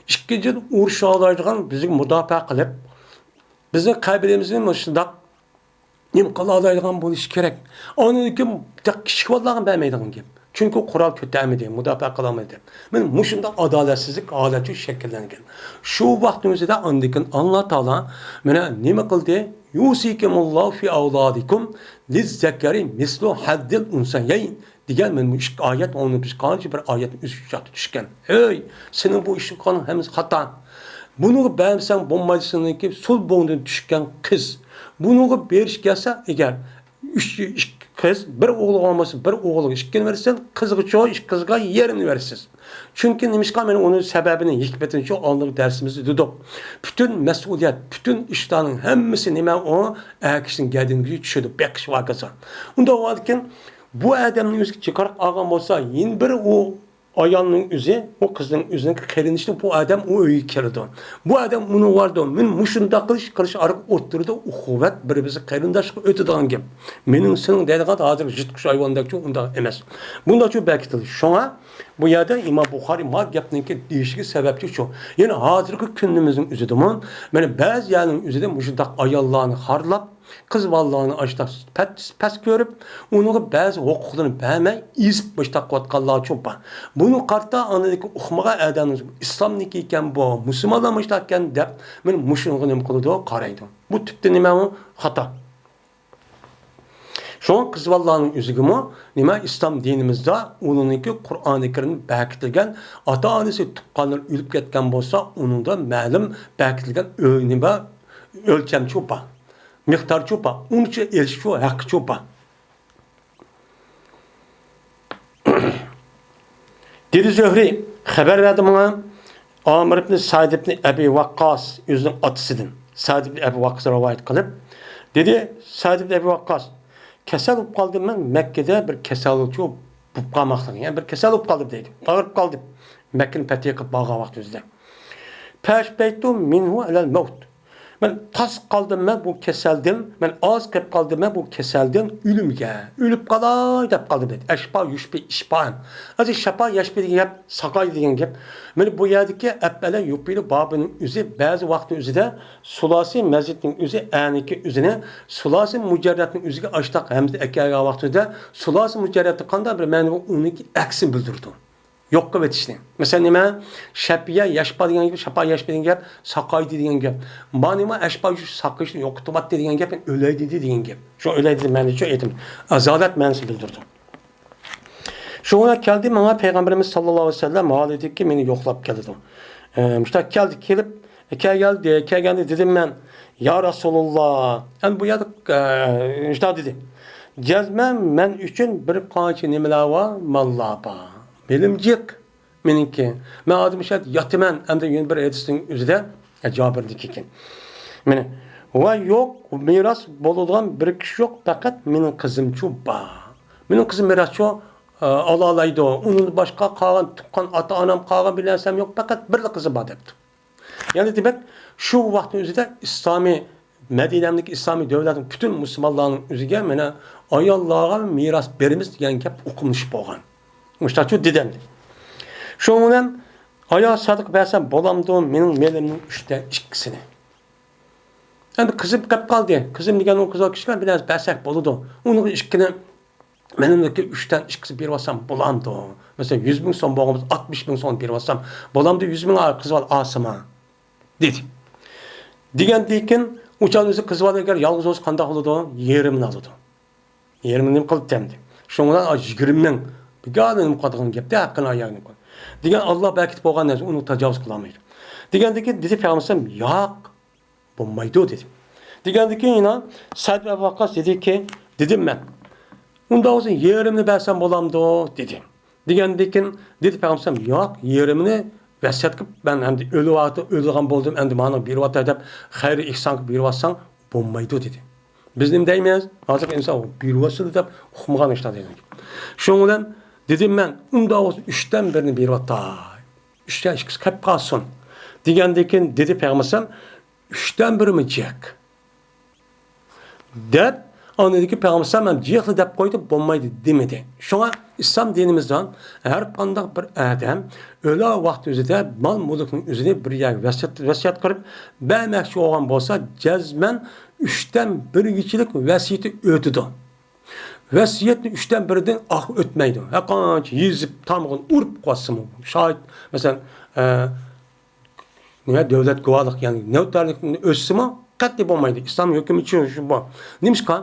ئىككىنچىدىن، ئۇرۇشالايدىغان، بىزگە مۇداپىئە قىلىپ، بىزنىڭ قەبىلىمىزنى مۇشۇنداق نېمە قىلالايدىغان بولۇشى كېرەك. ئاندىن كېيىن تېخى كىچىك بالىلارغا بەرمەيدىغان گەپ. چۈنكى قورال كۆتەرمىدى، مۇداپىئە قىلالمىدى. مانا مۇشۇنداق ئادالەتسىزلىك ھالەتچۇ شەكىللەنگەن. شۇ ۋاقىتنىڭ ئۆزىدە ئاندىن كېيىن ئاللا تائالا مانا نېمە قىلدى؟ يۇسىكۇمۇللاھۇ فى ئەۋلادىكۇم لىززەكەرى مىسلۇ ھەززىل ئۇنسەيەين دېگەن مانا بۇ ئىككى ئايەت، ئۇنى بىز قانچە بىر ئايەتنىڭ ئۆزى شۇ چاغدا چۈشكەن. ئەي، سېنىڭ بۇ ئىشىڭ ھەممىسى خاتا. بۇنىڭغا بەرمىسەڭ بولمايدۇ، سېنىڭكى سول بوينىدىن چۈشكەن قىز. بۇنىڭغا بېرىش كەلسە، ئەگەر ئۈچ، ئىككى قىز، بىر ئوغلى بولغان بولسا، بىر ئوغلىغا ئىككىنى بېرىسەن، قىزغىچۇ، ئىككى قىزغا يېرىمنى بېرىسىز. چۈنكى نېمىشقا، مانا ئۇنىڭ سەۋەبىنى، ھېكمىتىنىچۇ ئالدىنقى دەرسىمىزدە دېدۇق. پۈتۈن مەسئۇلىيەت، پۈتۈن ئىشلارنىڭ ھەممىسى نېمە، ئۇ ئەر كىشىنىڭ گەدىنىگە چۈشىدۇ، بېقىش ۋە ھاكازا. ئۇنداق بولغاندىكىن، بۇ ئادەمنىڭ ئۆزىگە جىقراق ئالغان بولسا، يەنە بىر ئۇ ئايالنىڭ ئۆزى، ئۇ قىزنىڭ ئۆزىنىڭ قېرىندىشى بۇ ئادەم ئۇ ئۆيگە كىرىدۇ. بۇ ئادەم ئۇنى ۋارىدۇ. مېنى مۇشۇنداق قىلىش، قىلىش ئارقىلىق ئوتتۇرىدا ئۇخۇۋەت بىر-بىرسى قېرىنداشلىققا ئۆتىدىغان گەپ. مېنىڭ سېنىڭ دەيدىغان ھازىر يىرتقۇچ ھايۋاندەكچۇ ئۇنداق ئەمەس. بۇنداقچۇ بەكىتىلدى. شۇڭا بۇ يەردە ئىمام بۇخارىي ما گەپنىڭكى دېيىشىگە سەۋەبچى شۇ. يەنى ھازىرقى كۈنىمىزنىڭ ئۆزىدىمۇ، مانا بەزى يەرنىڭ ئۆزىدە مۇشۇنداق ئاياللارنى خارلاپ، قىز بالىلارنى ئاشتاق پەس، پەس كۆرۈپ، ئۇنىڭغا بەزى ھوقۇقلىرىنى بەرمەي، ئېزىپ مۇشتاق قىلىۋاتقانلارچۇ بار. بۇنى قارىتا ئاندىن كېيىن ئۇقمىغان ئادەمنىڭ ئىسلامنىڭكى ئىكەن بۇ، مۇسۇلمانلار مۇشتاق ئىكەن دەپ، مانا مۇشۇنىڭغا نېمە قىلىدۇ، قارايدۇ. بۇ تۈپتە نېمە ئۇ؟ خاتا. شۇڭا قىز بالىلارنىڭ ئۆزىگىمۇ نېمە، ئىسلام دىنىمىزدا ئۇنىڭكى قۇرئانى كەرىم بەكىتىلگەن، ئاتا-ئانىسى، تۇغقانلىرى ئۆلۈپ كەتكەن بولسا، ئۇنىڭدا مەلۇم بەكىتىلگەن ئۆ-، نېمە، ئۆلچەمچۇ بار. مىقدارچۇ بار، ئۇنچە ئېلىشچۇ ھەققىچۇ بار. دېدى زۆھرى، خەۋەر بەردى ماڭا، ئامىر ئىبنى سەئد ئىبنى ئەبى ۋەققاس ئۆزىنىڭ ئاتىسىدىن، سەئد ئىبنى ئەبى ۋەققاس رىۋايەت قىلىپ، دېدى، سەئد ئىبنى ئەبى ۋەققاس، كېسەل بولۇپ قالدىم مەن، مەككىدە بىر كېسەلچۇ بولۇپ قالماقلىقى، يەنى بىر كېسەل بولۇپ قالدىم دەيدۇ، ئاغرىپ قالدىم، مەككىنى پەتھى قىلىپ بارغان ۋاقتىمىزدا. فەشتەيتۇ مىنھۇ ئەلەل مەۋت. مەن تاس قالدىم مەن بۇ كېسەلدىن، مەن ئاز قېلىپ قالدىم مەن بۇ كېسەلدىن ئۆلۈمگە. ئۆلۈپ قالاي دەپ قالدىم دەيدۇ. ئەشپا يۇشپى ئىشپان. ھازىر شاپا ياشپى دېگەن گەپ، ساقايدى دېگەن گەپ. مانا بۇ يەردىكى ئەپئەلە يۇپىلۇ بابىنىڭ ئۆزى بەزى ۋاقىتنىڭ ئۆزىدە سۇلاسى مەزىدنىڭ ئۆزى ئەنىكى ئۆزىنى سۇلاسى مۇجەررەتنىڭ ئۆزىگە ئاشتاق ھەمزە ئەكەلگەن ۋاقتىدا سۇلاسى مۇجەررەتنىڭ قانداق بىر مەنىۋى ئۇنىڭكى ئەكسىنى بىلدۈرىدۇ. يوق قىلىۋېتىشنى. مەسىلەن، نېمە؟ شەپىيە ياشپا دېگەن گەپ، شاپا ياشپا دېگەن گەپ، ساقايدى دېگەن گەپ. مانا نېمە؟ ئەشپا ساقىيىشنى يوقىتىۋەتتى دېگەن گەپ، ئۆلەيدى دېگەن گەپ. شۇ ئۆلەيدى دېگەن مەنىدە شۇ ئېيتىم. ئازالەت مەنىسىنى بىلدۈرىدۇ. شۇ كۈنى كەلدى ماڭا پەيغەمبىرىمىز ساللاللاھۇ ئەلەيھى ۋەسەللەم ھالىدىكى مېنى يوقلاپ كەلدى. ئە، مۇشۇنداق كەلدى، كېلىپ، كەلگەندە، كەلگەندە دېدىم مەن، يا رەسۇلۇللا، ئەمدى بۇ يەردە، ئە، مۇشۇنداق دېدى، جەزمەن مەن ئۈچۈن بىر قانچە نېمىلەر بار، ماللار بار. مېلىم جىق مېنىڭكى. مەن ھازىر مۇشۇ يەردە ياتىمەن، ئەمدى يەنە بىر ھەدىسنىڭ ئۆزىدە، ئە، جابىردىكى ئىكەن. مانا، ۋە يوق، مىراس بولىدىغان بىر كىشى يوق، پەقەت مېنىڭ قىزىمچۇ بار. مېنىڭ قىزىم مىراسچۇ، ئە، ئالالايدۇ. ئۇنىڭدىن باشقا قالغان تۇغقان ئاتا-ئانام، قالغان بىر نەرسەم يوق، پەقەت بىرلا قىزىم بار دەپتۇ. يەنى دېمەك، شۇ ۋاقىتنىڭ ئۆزىدە ئىسلامىي مەدىنەمدىكى ئىسلامىي دۆلەتنىڭ پۈتۈن مۇسۇلمانلارنىڭ ئۆزىگە مانا ئاياللارغا مىراس بېرىمىز دېگەن گەپ ئۇقۇملىشىپ بولغان. مۇشتاچۇ دېدى ئەمدى. شۇنىڭ بىلەن ئايال سەدىقە بەرسەم بولامدۇ مېنىڭ مېلىمنىڭ ئۈچتىن ئىككىسىنى؟ ئەمدى قىزىم قېلىپ قالدى. قىزىم دېگەن ئۇ قىزىل كىشىلەر بىر نەرسە بەرسەك بولىدۇ. ئۇنىڭغا ئىككىنى مېنىڭدىكى ئۈچتىن ئىككىسى بېرىۋالسام بولامدۇ؟ مەسىلەن، يۈز مىڭ سوم بولغان بولسا، ئاتمىش مىڭ سوم بېرىۋالسام بولامدۇ؟ يۈز مىڭ قىز بالا ئالسىما؟ دېدى. دېگەندىن كېيىن، ئۇ چاغدا ئۆزى قىز بالا ئەگەر يالغۇز بولسا قانداق بولىدۇ؟ يېرىمىنى ئالىدۇ. يېرىمىنى نېمە قىلدى ئەمدى؟ شۇنىڭ بىلەن يىگىرمە مىڭ بىكاردا نېمە قىلىدىغان گەپتە، ھەققىنى ئاياغىنى قويدى. دېگەن ئاللا بەكىتىپ قويغان نەرسە، ئۇنى تاجاۋۇز قىلالمايدۇ. دېگەندىن كېيىن دېدى پەيغەمبەر، ياق، بولمايدۇ دېدى. دېگەندىن كېيىن يەنە سەئد ئەبۇ ۋەققاس دېدىكى، دېدىم مەن، ئۇنداق بولسا يېرىمنى بەرسەم بولامدۇ؟ دېدى. دېگەندىن كېيىن دېدى پەيغەمبەر، ياق، يېرىمىنى ۋەسىيەت قىلىپ، مەن ئەمدى ئۆلۈۋاتىپ، ئۆلىدىغان بولدۇم، ئەمدى مانا بېرىۋاتاي دەپ خەير ئېھسان قىلىپ بېرىۋاتساڭ بولمايدۇ دېدى. بىز نېمە دەيمىز؟ ھازىرقى ئىنسان بېرىۋاتسىدۇ دەپ ئۇقمىغان ئىشلار دەيدۇ. شۇنىڭ بىلەن دېدىم مەن، ئۇنداق بولسا ئۈچتىن بىرىنى بېرىۋاتاي. ئۈچتىن ئىككىسى قېلىپ قالسۇن. دېگەندىن كېيىن دېدى پەيغەمبەر، ئۈچتىن بىرىمۇ جىق. دەپ، ئاندىن كېيىن پەيغەمبەر ئەلەيھىسسالام جىقلا دەپ قويدى، بولمايدۇ دېمىدى. شۇڭا ئىسلام دىنىمىزدا ھەر قانداق بىر ئادەم ئۆلە ۋاقتى ئۆزىدە مال مۈلۈكنىڭ ئۆزىنى بىر يەرگە ۋەسىيەت، ۋەسىيەت قىلىپ بەرمەكچى بولغان بولسا، جەزمەن ئۈچتىن بىرگىچىلىك ۋەسىيىتى ئۆتىدۇ. ۋەسىيەتنى ئۈچتىن بىرىدىن ئارقا ئۆتمەيدۇ. ھەرقانچە يېزىپ، تامغىنى ئۇرۇپ قويسىمۇ، شاھىت، مەسىلەن، ئە، نېمە، دۆلەت گۇۋاھلىق، يەنى نەۋتەرلىكنى ئۆتسىمۇ، قەتئىي بولمايدۇ. ئىسلام ھۆكمى شۇ، شۇ بار. نېمىشقا؟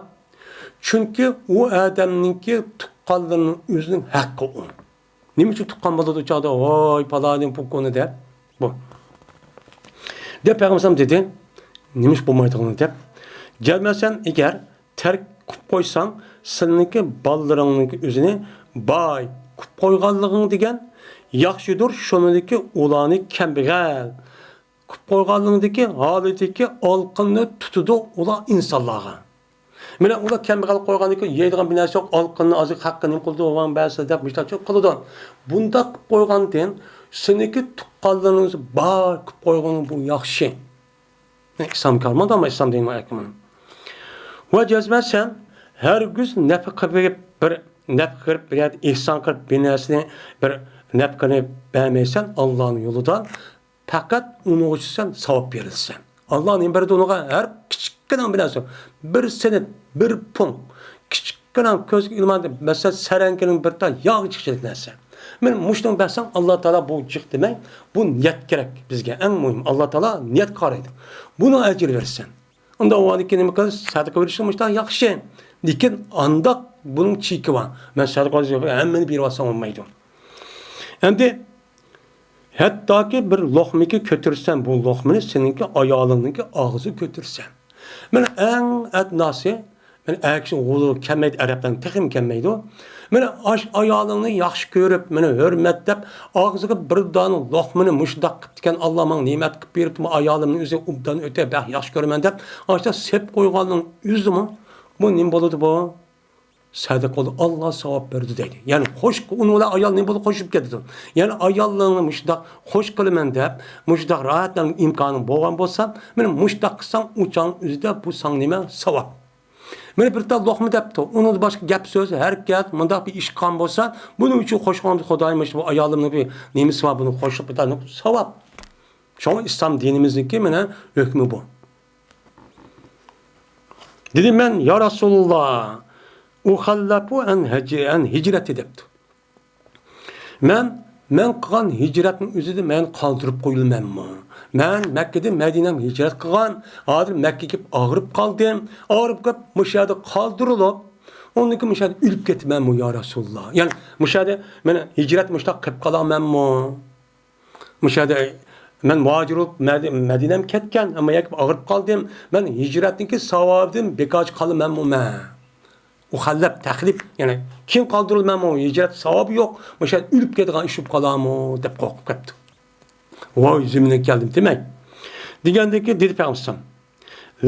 چۈنكى ئۇ ئادەمنىڭكى تۇغقانلىرىنىڭ ئۆزىنىڭ ھەققى ئۇ. نېمە ئۈچۈن تۇغقان بولىدۇ ئۇ چاغدا، ۋاي، پالانى، پۇكۇنى دەپ؟ بۇ. دەپ پەيغەمبەر دېدى، نېمە ئۈچۈن بولمايدىغىنى دەپ. جەزمەن سەن ئەگەر تەرك قىلىپ قويساڭ، سېنىڭكى بالىلىرىڭنىڭكى ئۆزىنى باي قىلىپ قويغانلىقىڭ دېگەن ياخشىدۇر، شۇنىڭدىكى ئۇلارنى كەمبەغەل قىلىپ قويغانلىقىڭدىكى ھالىتىدىكى ئالىقىننى تۇتىدۇ ئۇلار ئىنسانلارغا. مانا ئۇلار كەمبەغەل قويغاندىن كېيىن يەيدىغان بىر نەرسە يوق، ئالىقىننى ئازراق ھەققىنى نېمە قىلىدۇ، ۋاڭ بەرسە دەپ مۇشۇنداق قىلىدۇ. بۇنداق قىلىپ قويغاندىن سېنىڭكى تۇغقانلىرىڭنى بار قىلىپ قويغىنىڭ بۇ ياخشى. ئىسلام كارماندا، ئەمما ئىسلام دىنى ئەكمىل. ۋە جەزمەن سەن ھەرگىز نەپقە بېرىپ بىر، نەپقە بېرىپ بىر يەردە ئېھسان قىلىپ بىر نەرسىنى، بىر نەپقىنى بەرمەيسەن ئاللانىڭ يولىدا. پەقەت ئۇنىڭغىچە سەن ساۋاب بېرىلىسەن. ئاللا نېمە بېرىدۇ ئۇنىڭغا؟ ھەر كىچىككىنە بىر نەرسە، بىر سېنىت، بىر پۇڭ، كىچىككىنە كۆزگە ئىلمايدۇ، مەسىلەن، سەرەڭگىنىڭ بىر تال ياغ چىقىشلىق نەرسە. مانا مۇشۇنىڭ بەرسەڭ، ئاللا تائالا بۇ جىق دېمەي، بۇ نىيەت كېرەك بىزگە، ئەڭ مۇھىم. ئاللا تائالا نىيەتكە قارايدۇ. بۇنىڭ ئەجرى بېرىسەن. ئۇنداق بولغاندىن كېيىن نېمە قىلىسەن؟ سەدىقە بېرىشىڭ مۇشۇنداق ياخشى. لېكىن ئانداق بۇنىڭ چېكى بار. مەن سەدىقە ھەممىنى بېرىۋالسام بولمايدۇ. ئەمدى ھەتتاكى بىر لوقمىگە كۆتۈرسەن، بۇ لوقمىنى سېنىڭكى ئايالىڭنىڭكى ئاغزىغا كۆتۈرسەن. مانا ئەڭ ئەدناسى، مانا ئەر كىشىنىڭ ھۇزۇرىغا كەلمەيدۇ، ئەرەبلەرنىڭ تېخىمۇ كەلمەيدۇ. مانا ئاش-، ئايالىڭنى ياخشى كۆرۈپ، مانا ھۆرمەت دەپ، ئاغزىغا بىر دانە لوقمىنى مۇشۇنداق قىپتىكەن، ئاللا ماڭا نېمەت قىلىپ بېرىپتۇ، ئايالىمنى ئۆزى ئوبدان ئۆتەپ، بەك ياخشى كۆرىمەن دەپ، ئاشۇنداق سېپ قويغاننىڭ ئۆزىمۇ، بۇ نېمە بولىدۇ بۇ؟ سەدىقە بولىدۇ، ئاللا ساۋاب بېرىدۇ دەيدۇ. يەنى خوش، ئۇنىڭ بىلەن ئايال نېمە بولىدۇ؟ قوشۇلۇپ كېتىدۇ. يەنى ئاياللىرىڭنى مۇشۇنداق خوش قىلىمەن دەپ، مۇشۇنداق راھەتلەنگەن ئىمكانىڭ بولغان بولسا، مانا مۇشۇنداق قىلساڭ، ئۇ چاغنىڭ ئۆزىدە بۇ ساڭا نېمە؟ ساۋاب. مانا بىر تال لوقما دەپتۇ. ئۇنىڭدا باشقا گەپ سۆز، ھەرىكەت، مۇنداق بىر ئىش قىلغان بولسا، بۇنىڭ ئۈچۈن خوش قىلغان خۇدايىم، مۇشۇ بۇ ئايالىمنىڭ بىر نېمىسى بار، بۇنى خوش قىلىپ بېرىدۇ، ساۋاب. شۇڭا ئىسلام دىنىمىزنىڭكى مانا ھۆكمى بۇ. دېدىم مەن، يا رەسۇلاللا، ئۇخەللەپۇ ئەن ھەج-، ئەن ھىجرەتى دەپتۇ. مەن، مەن قىلغان ھىجرەتنىڭ ئۆزىدە مەن قالدۇرۇپ قويۇلىمەنمۇ؟ مەن مەككىدىن مەدىنەمگە ھىجرەت قىلغان، ھازىر مەككىگە كېلىپ ئاغرىپ قالدىم. ئاغرىپ قېلىپ مۇشۇ يەردە قالدۇرۇلۇپ، ئۇندىن كېيىن مۇشۇ يەردە ئۆلۈپ كېتىمەنمۇ، يا رەسۇلاللا؟ يەنى مۇشۇ يەردە مانا ھىجرەت مۇشۇنداق قىلىپ قالامەنمۇ؟ مۇشۇ يەردە مەن مۇھاجىر بولۇپ مەدى-، مەدىنەمگە كەتكەن، ئەمما يەنە ئاغرىپ قالدىم. مەن ھىجرەتنىڭكى ساۋابىدىن بىكارچە قالىمەنمۇ مەن؟ ئۇخەللەپ، تەخلىپ، يەنى كېيىن قالدۇرۇلىمەنمۇ؟ ھىجرەت ساۋابى يوق، مۇشۇ يەردە ئۆلۈپ كېتىدىغان ئىش بولۇپ قالامۇ دەپ قورقۇپ قاپتۇ. ۋاي، زېمىنگە كەلدىم دېمەي. دېگەندىن كېيىن دېدى پەيغەمبەر ئەلەيھىسسالام،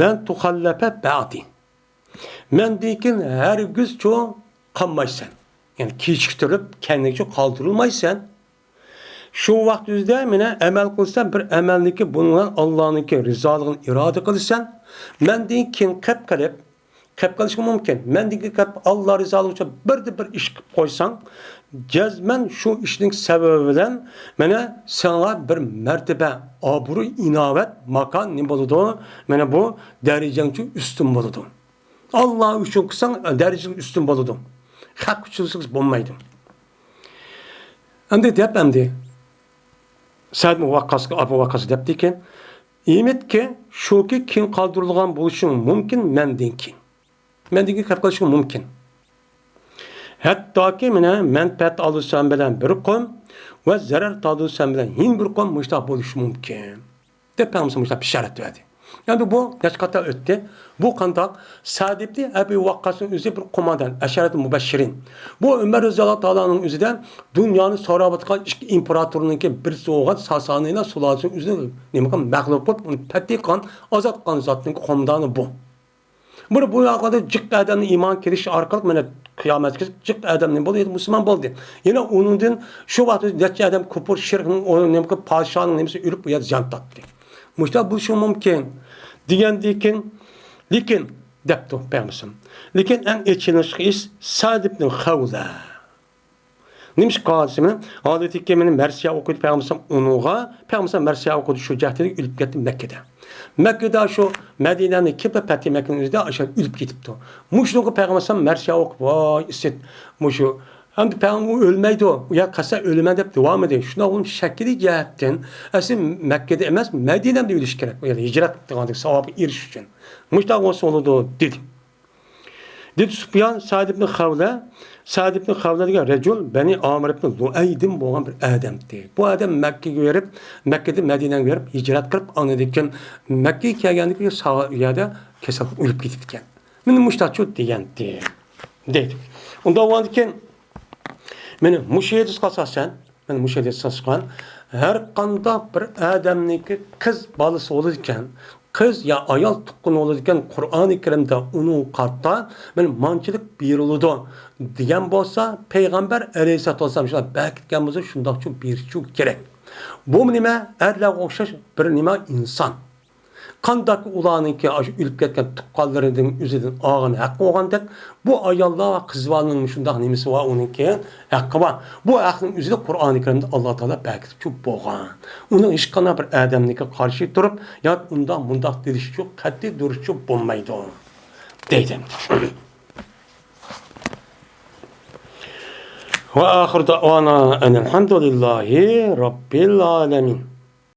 لەن تۇخەللەپە بەئدى. مەندىن كېيىن ھەرگىزچۇ قالمايسەن. يەنى كېچىكتۈرۈپ، كەينىگىچۇ قالدۇرۇلمايسەن. شۇ ۋاقىت ئۆزىدە مانا ئەمەل قىلسەن، بىر ئەمەلنىكى بۇنىڭ بىلەن ئاللانىڭكى رىزالىقىنى ئىرادە قىلىسەن. مەندىن كېيىن قېلىپ قېلىپ، قېلىپ قېلىشىڭ مۇمكىن. مەندىن كېيىن قېلىپ ئاللا رىزالىقى ئۈچۈن بىردىن بىر ئىش قىلىپ قويساڭ، جەزمەن شۇ ئىشنىڭ سەۋەبى بىلەن مانا ساڭا بىر مەرتىبە، ئابرۇي، ئىناۋەت، ماكان نېمە بولىدۇ؟ مانا بۇ دەرىجەڭچۇ ئۈستۈن بولىدۇ. ئاللا ئۈچۈن قىلساڭ، دەرىجىڭ ئۈستۈن بولىدۇ. خەق ئۈچۈن قىلسىڭىز بولمايدۇ. ئەمدى دەپ ئەمدى سەئد ئەبۇ ۋەققاسقا، ئەبۇ ۋەققاس دەپتىكەن، ئېمىتكى شۇكى، كېيىن قالدۇرۇلغان بولۇشۇڭ مۇمكىن مەندىن كېيىن. مەندىن كېيىن قېلىپ قېلىشىڭ مۇمكىن. ھەتتاكى مانا مەنپەئەت ئالىدۇ سەن بىلەن بىر قوم ۋە زەرەر تارتىدۇ سەن بىلەن يەنە بىر قوم، مۇشۇنداق بولۇشى مۇمكىن. دەپ پەيغەمبىرىمىز مۇشۇنداق بېشارەت بەردى. ئەمدى بۇ نەچچە قېتىم ئۆتتى. بۇ قانداق؟ سەئد ئىبنى ئەبى ۋەققاسنىڭ ئۆزى بىر قوماندان، ئەشەرەتۇل مۇبەششىرىن. بۇ ئۆمەر رەزىياللاھۇ تائالا ئەنھۇنىڭ ئۆزىدە دۇنيانى سوراۋاتقان ئىككى ئىمپېراتورنىڭكى بىرسى بولغان ساسانىيلار سۇلالىسىنىڭ ئۆزىنى نېمە قىلغان، مەغلۇپ قىلىپ، ئۇنى پەتھى قىلغان، ئازاد قىلغان زاتنىڭكى قوماندانى بۇ. بۇ، بۇ ھەققىدە جىق ئادەمنىڭ ئىمان كېلىشى ئارقىلىق مانا قىيامەتكىچە جىق ئادەم نېمە بولدى؟ مۇسۇلمان بولدى. يەنە ئۇنىڭدىن شۇ ۋاقىتتا نەچچە ئادەم كۇپۇر، شىركنىڭ ئۇ نېمە قىلىپ، پادىشاھنىڭ نېمىسى ئۆلۈپ، ئۇ يەردە زىيان تارتتى. مۇشۇنداق بولۇشى مۇمكىن دېگەندىن كېيىن، لېكىن دەپتۇ پەيغەمبەر. لېكىن ئەڭ ئېچىنىشلىق ئىش سەئد ئىبن خەۋلە. نېمىشقا دېسە، مانا ھالىتىكى مانا مەرسىيە ئوقۇيدۇ پەيغەمبەر ئۇنىڭغا، پەيغەمبەر مەرسىيە ئوقۇيدۇ، شۇ جەھەتتە ئۆلۈپ كەتتى مەككىدە. مەككىدە شۇ مەدىنەنى كېلىپ پەتھى مەككىنىڭ ئۆزىدە ئاشۇ ئۆلۈپ كېتىپتۇ. مۇشۇنىڭغا پەيغەمبەر مەرسىيە ئوقۇپ، ۋاي ئىسىت، مۇشۇ ئەمدى پەيغەمبەر ئۇ ئۆلمەيدۇ، ئۇ يەر قەستەن ئۆلىمەن دەپ دېۋالمىدى. شۇنداق بولۇپ شەكلىي جەھەتتىن ئەسلى مەككىدە ئەمەس، مەدىنەدە ئۆلۈش كېرەك. ئۇ يەردە ھىجرەت قىلغاندەك ساۋابقا ئېرىشىش ئۈچۈن. مۇشۇنداق بولسا بولىدۇ دېدى. دېدى سۇپيان، سەئد ئىبن خەۋلە، سەئد ئىبن خەۋلە دېگەن رەجۇل بەنى ئامىر ئىبن لۇئەيدىن بولغان بىر ئادەمتى. بۇ ئادەم مەككىگە بېرىپ، مەككىدىن مەدىنەگە بېرىپ ھىجرەت قىلىپ، ئاندىن كېيىن مەككىگە كەلگەندىن كېيىن سا-، يەردە كېسەل ئۆلۈپ كېتىپتىكەن. مانا مۇشۇنداقچۇ دېگەنتى، دەيدۇ. ئۇنداق بولغاندىن كېيىن مانا مۇشۇ ھەدىسكە ئاساسەن، مانا مۇشۇ ھەدىسكە ئاساسەن، ھەر قانداق بىر ئادەمنىڭكى قىز بالىسى بولىدىكەن، قىز يا ئايال تۇغقىنى بولىدىكەن، قۇرئانى كەرىمدە ئۇنىڭغا قارىتا مانا مانچىلىك بېرىلىدۇ دېگەن بولسا، پەيغەمبەر ئەلەيھىسسالاتۇ ۋەسسالام شۇنداق بەرگەن بولسا، شۇنداقچۇ بېرىشچۇ كېرەك. بۇمۇ نېمە؟ ئەرلەرگە ئوخشاش بىر نېمە ئىنسان. قانداق ئۇلارنىڭكى ئاشۇ ئۆلۈپ كەتكەن تۇغقانلىرىنىڭ ئۆزىدىن ئالغان ھەققى بولغاندەك، بۇ ئاياللار، قىز بالىنىڭ شۇنداق نېمىسى بار، ئۇنىڭكى ھەققى بار. بۇ ھەقنىڭ ئۆزىنى قۇرئانى كەرىمدە ئاللا تائالا بەرگۈچى بولغان. ئۇنىڭ ھېچقانداق بىر ئادەمنىڭكى قارشى تۇرۇپ، ياكى ئۇنداق مۇنداق دېيىشچۇ، قەتئىي دۇرۇشچۇ بولمايدۇ، دەيدۇ. وآخر دعوانا أن الحمد لله رب العالمين.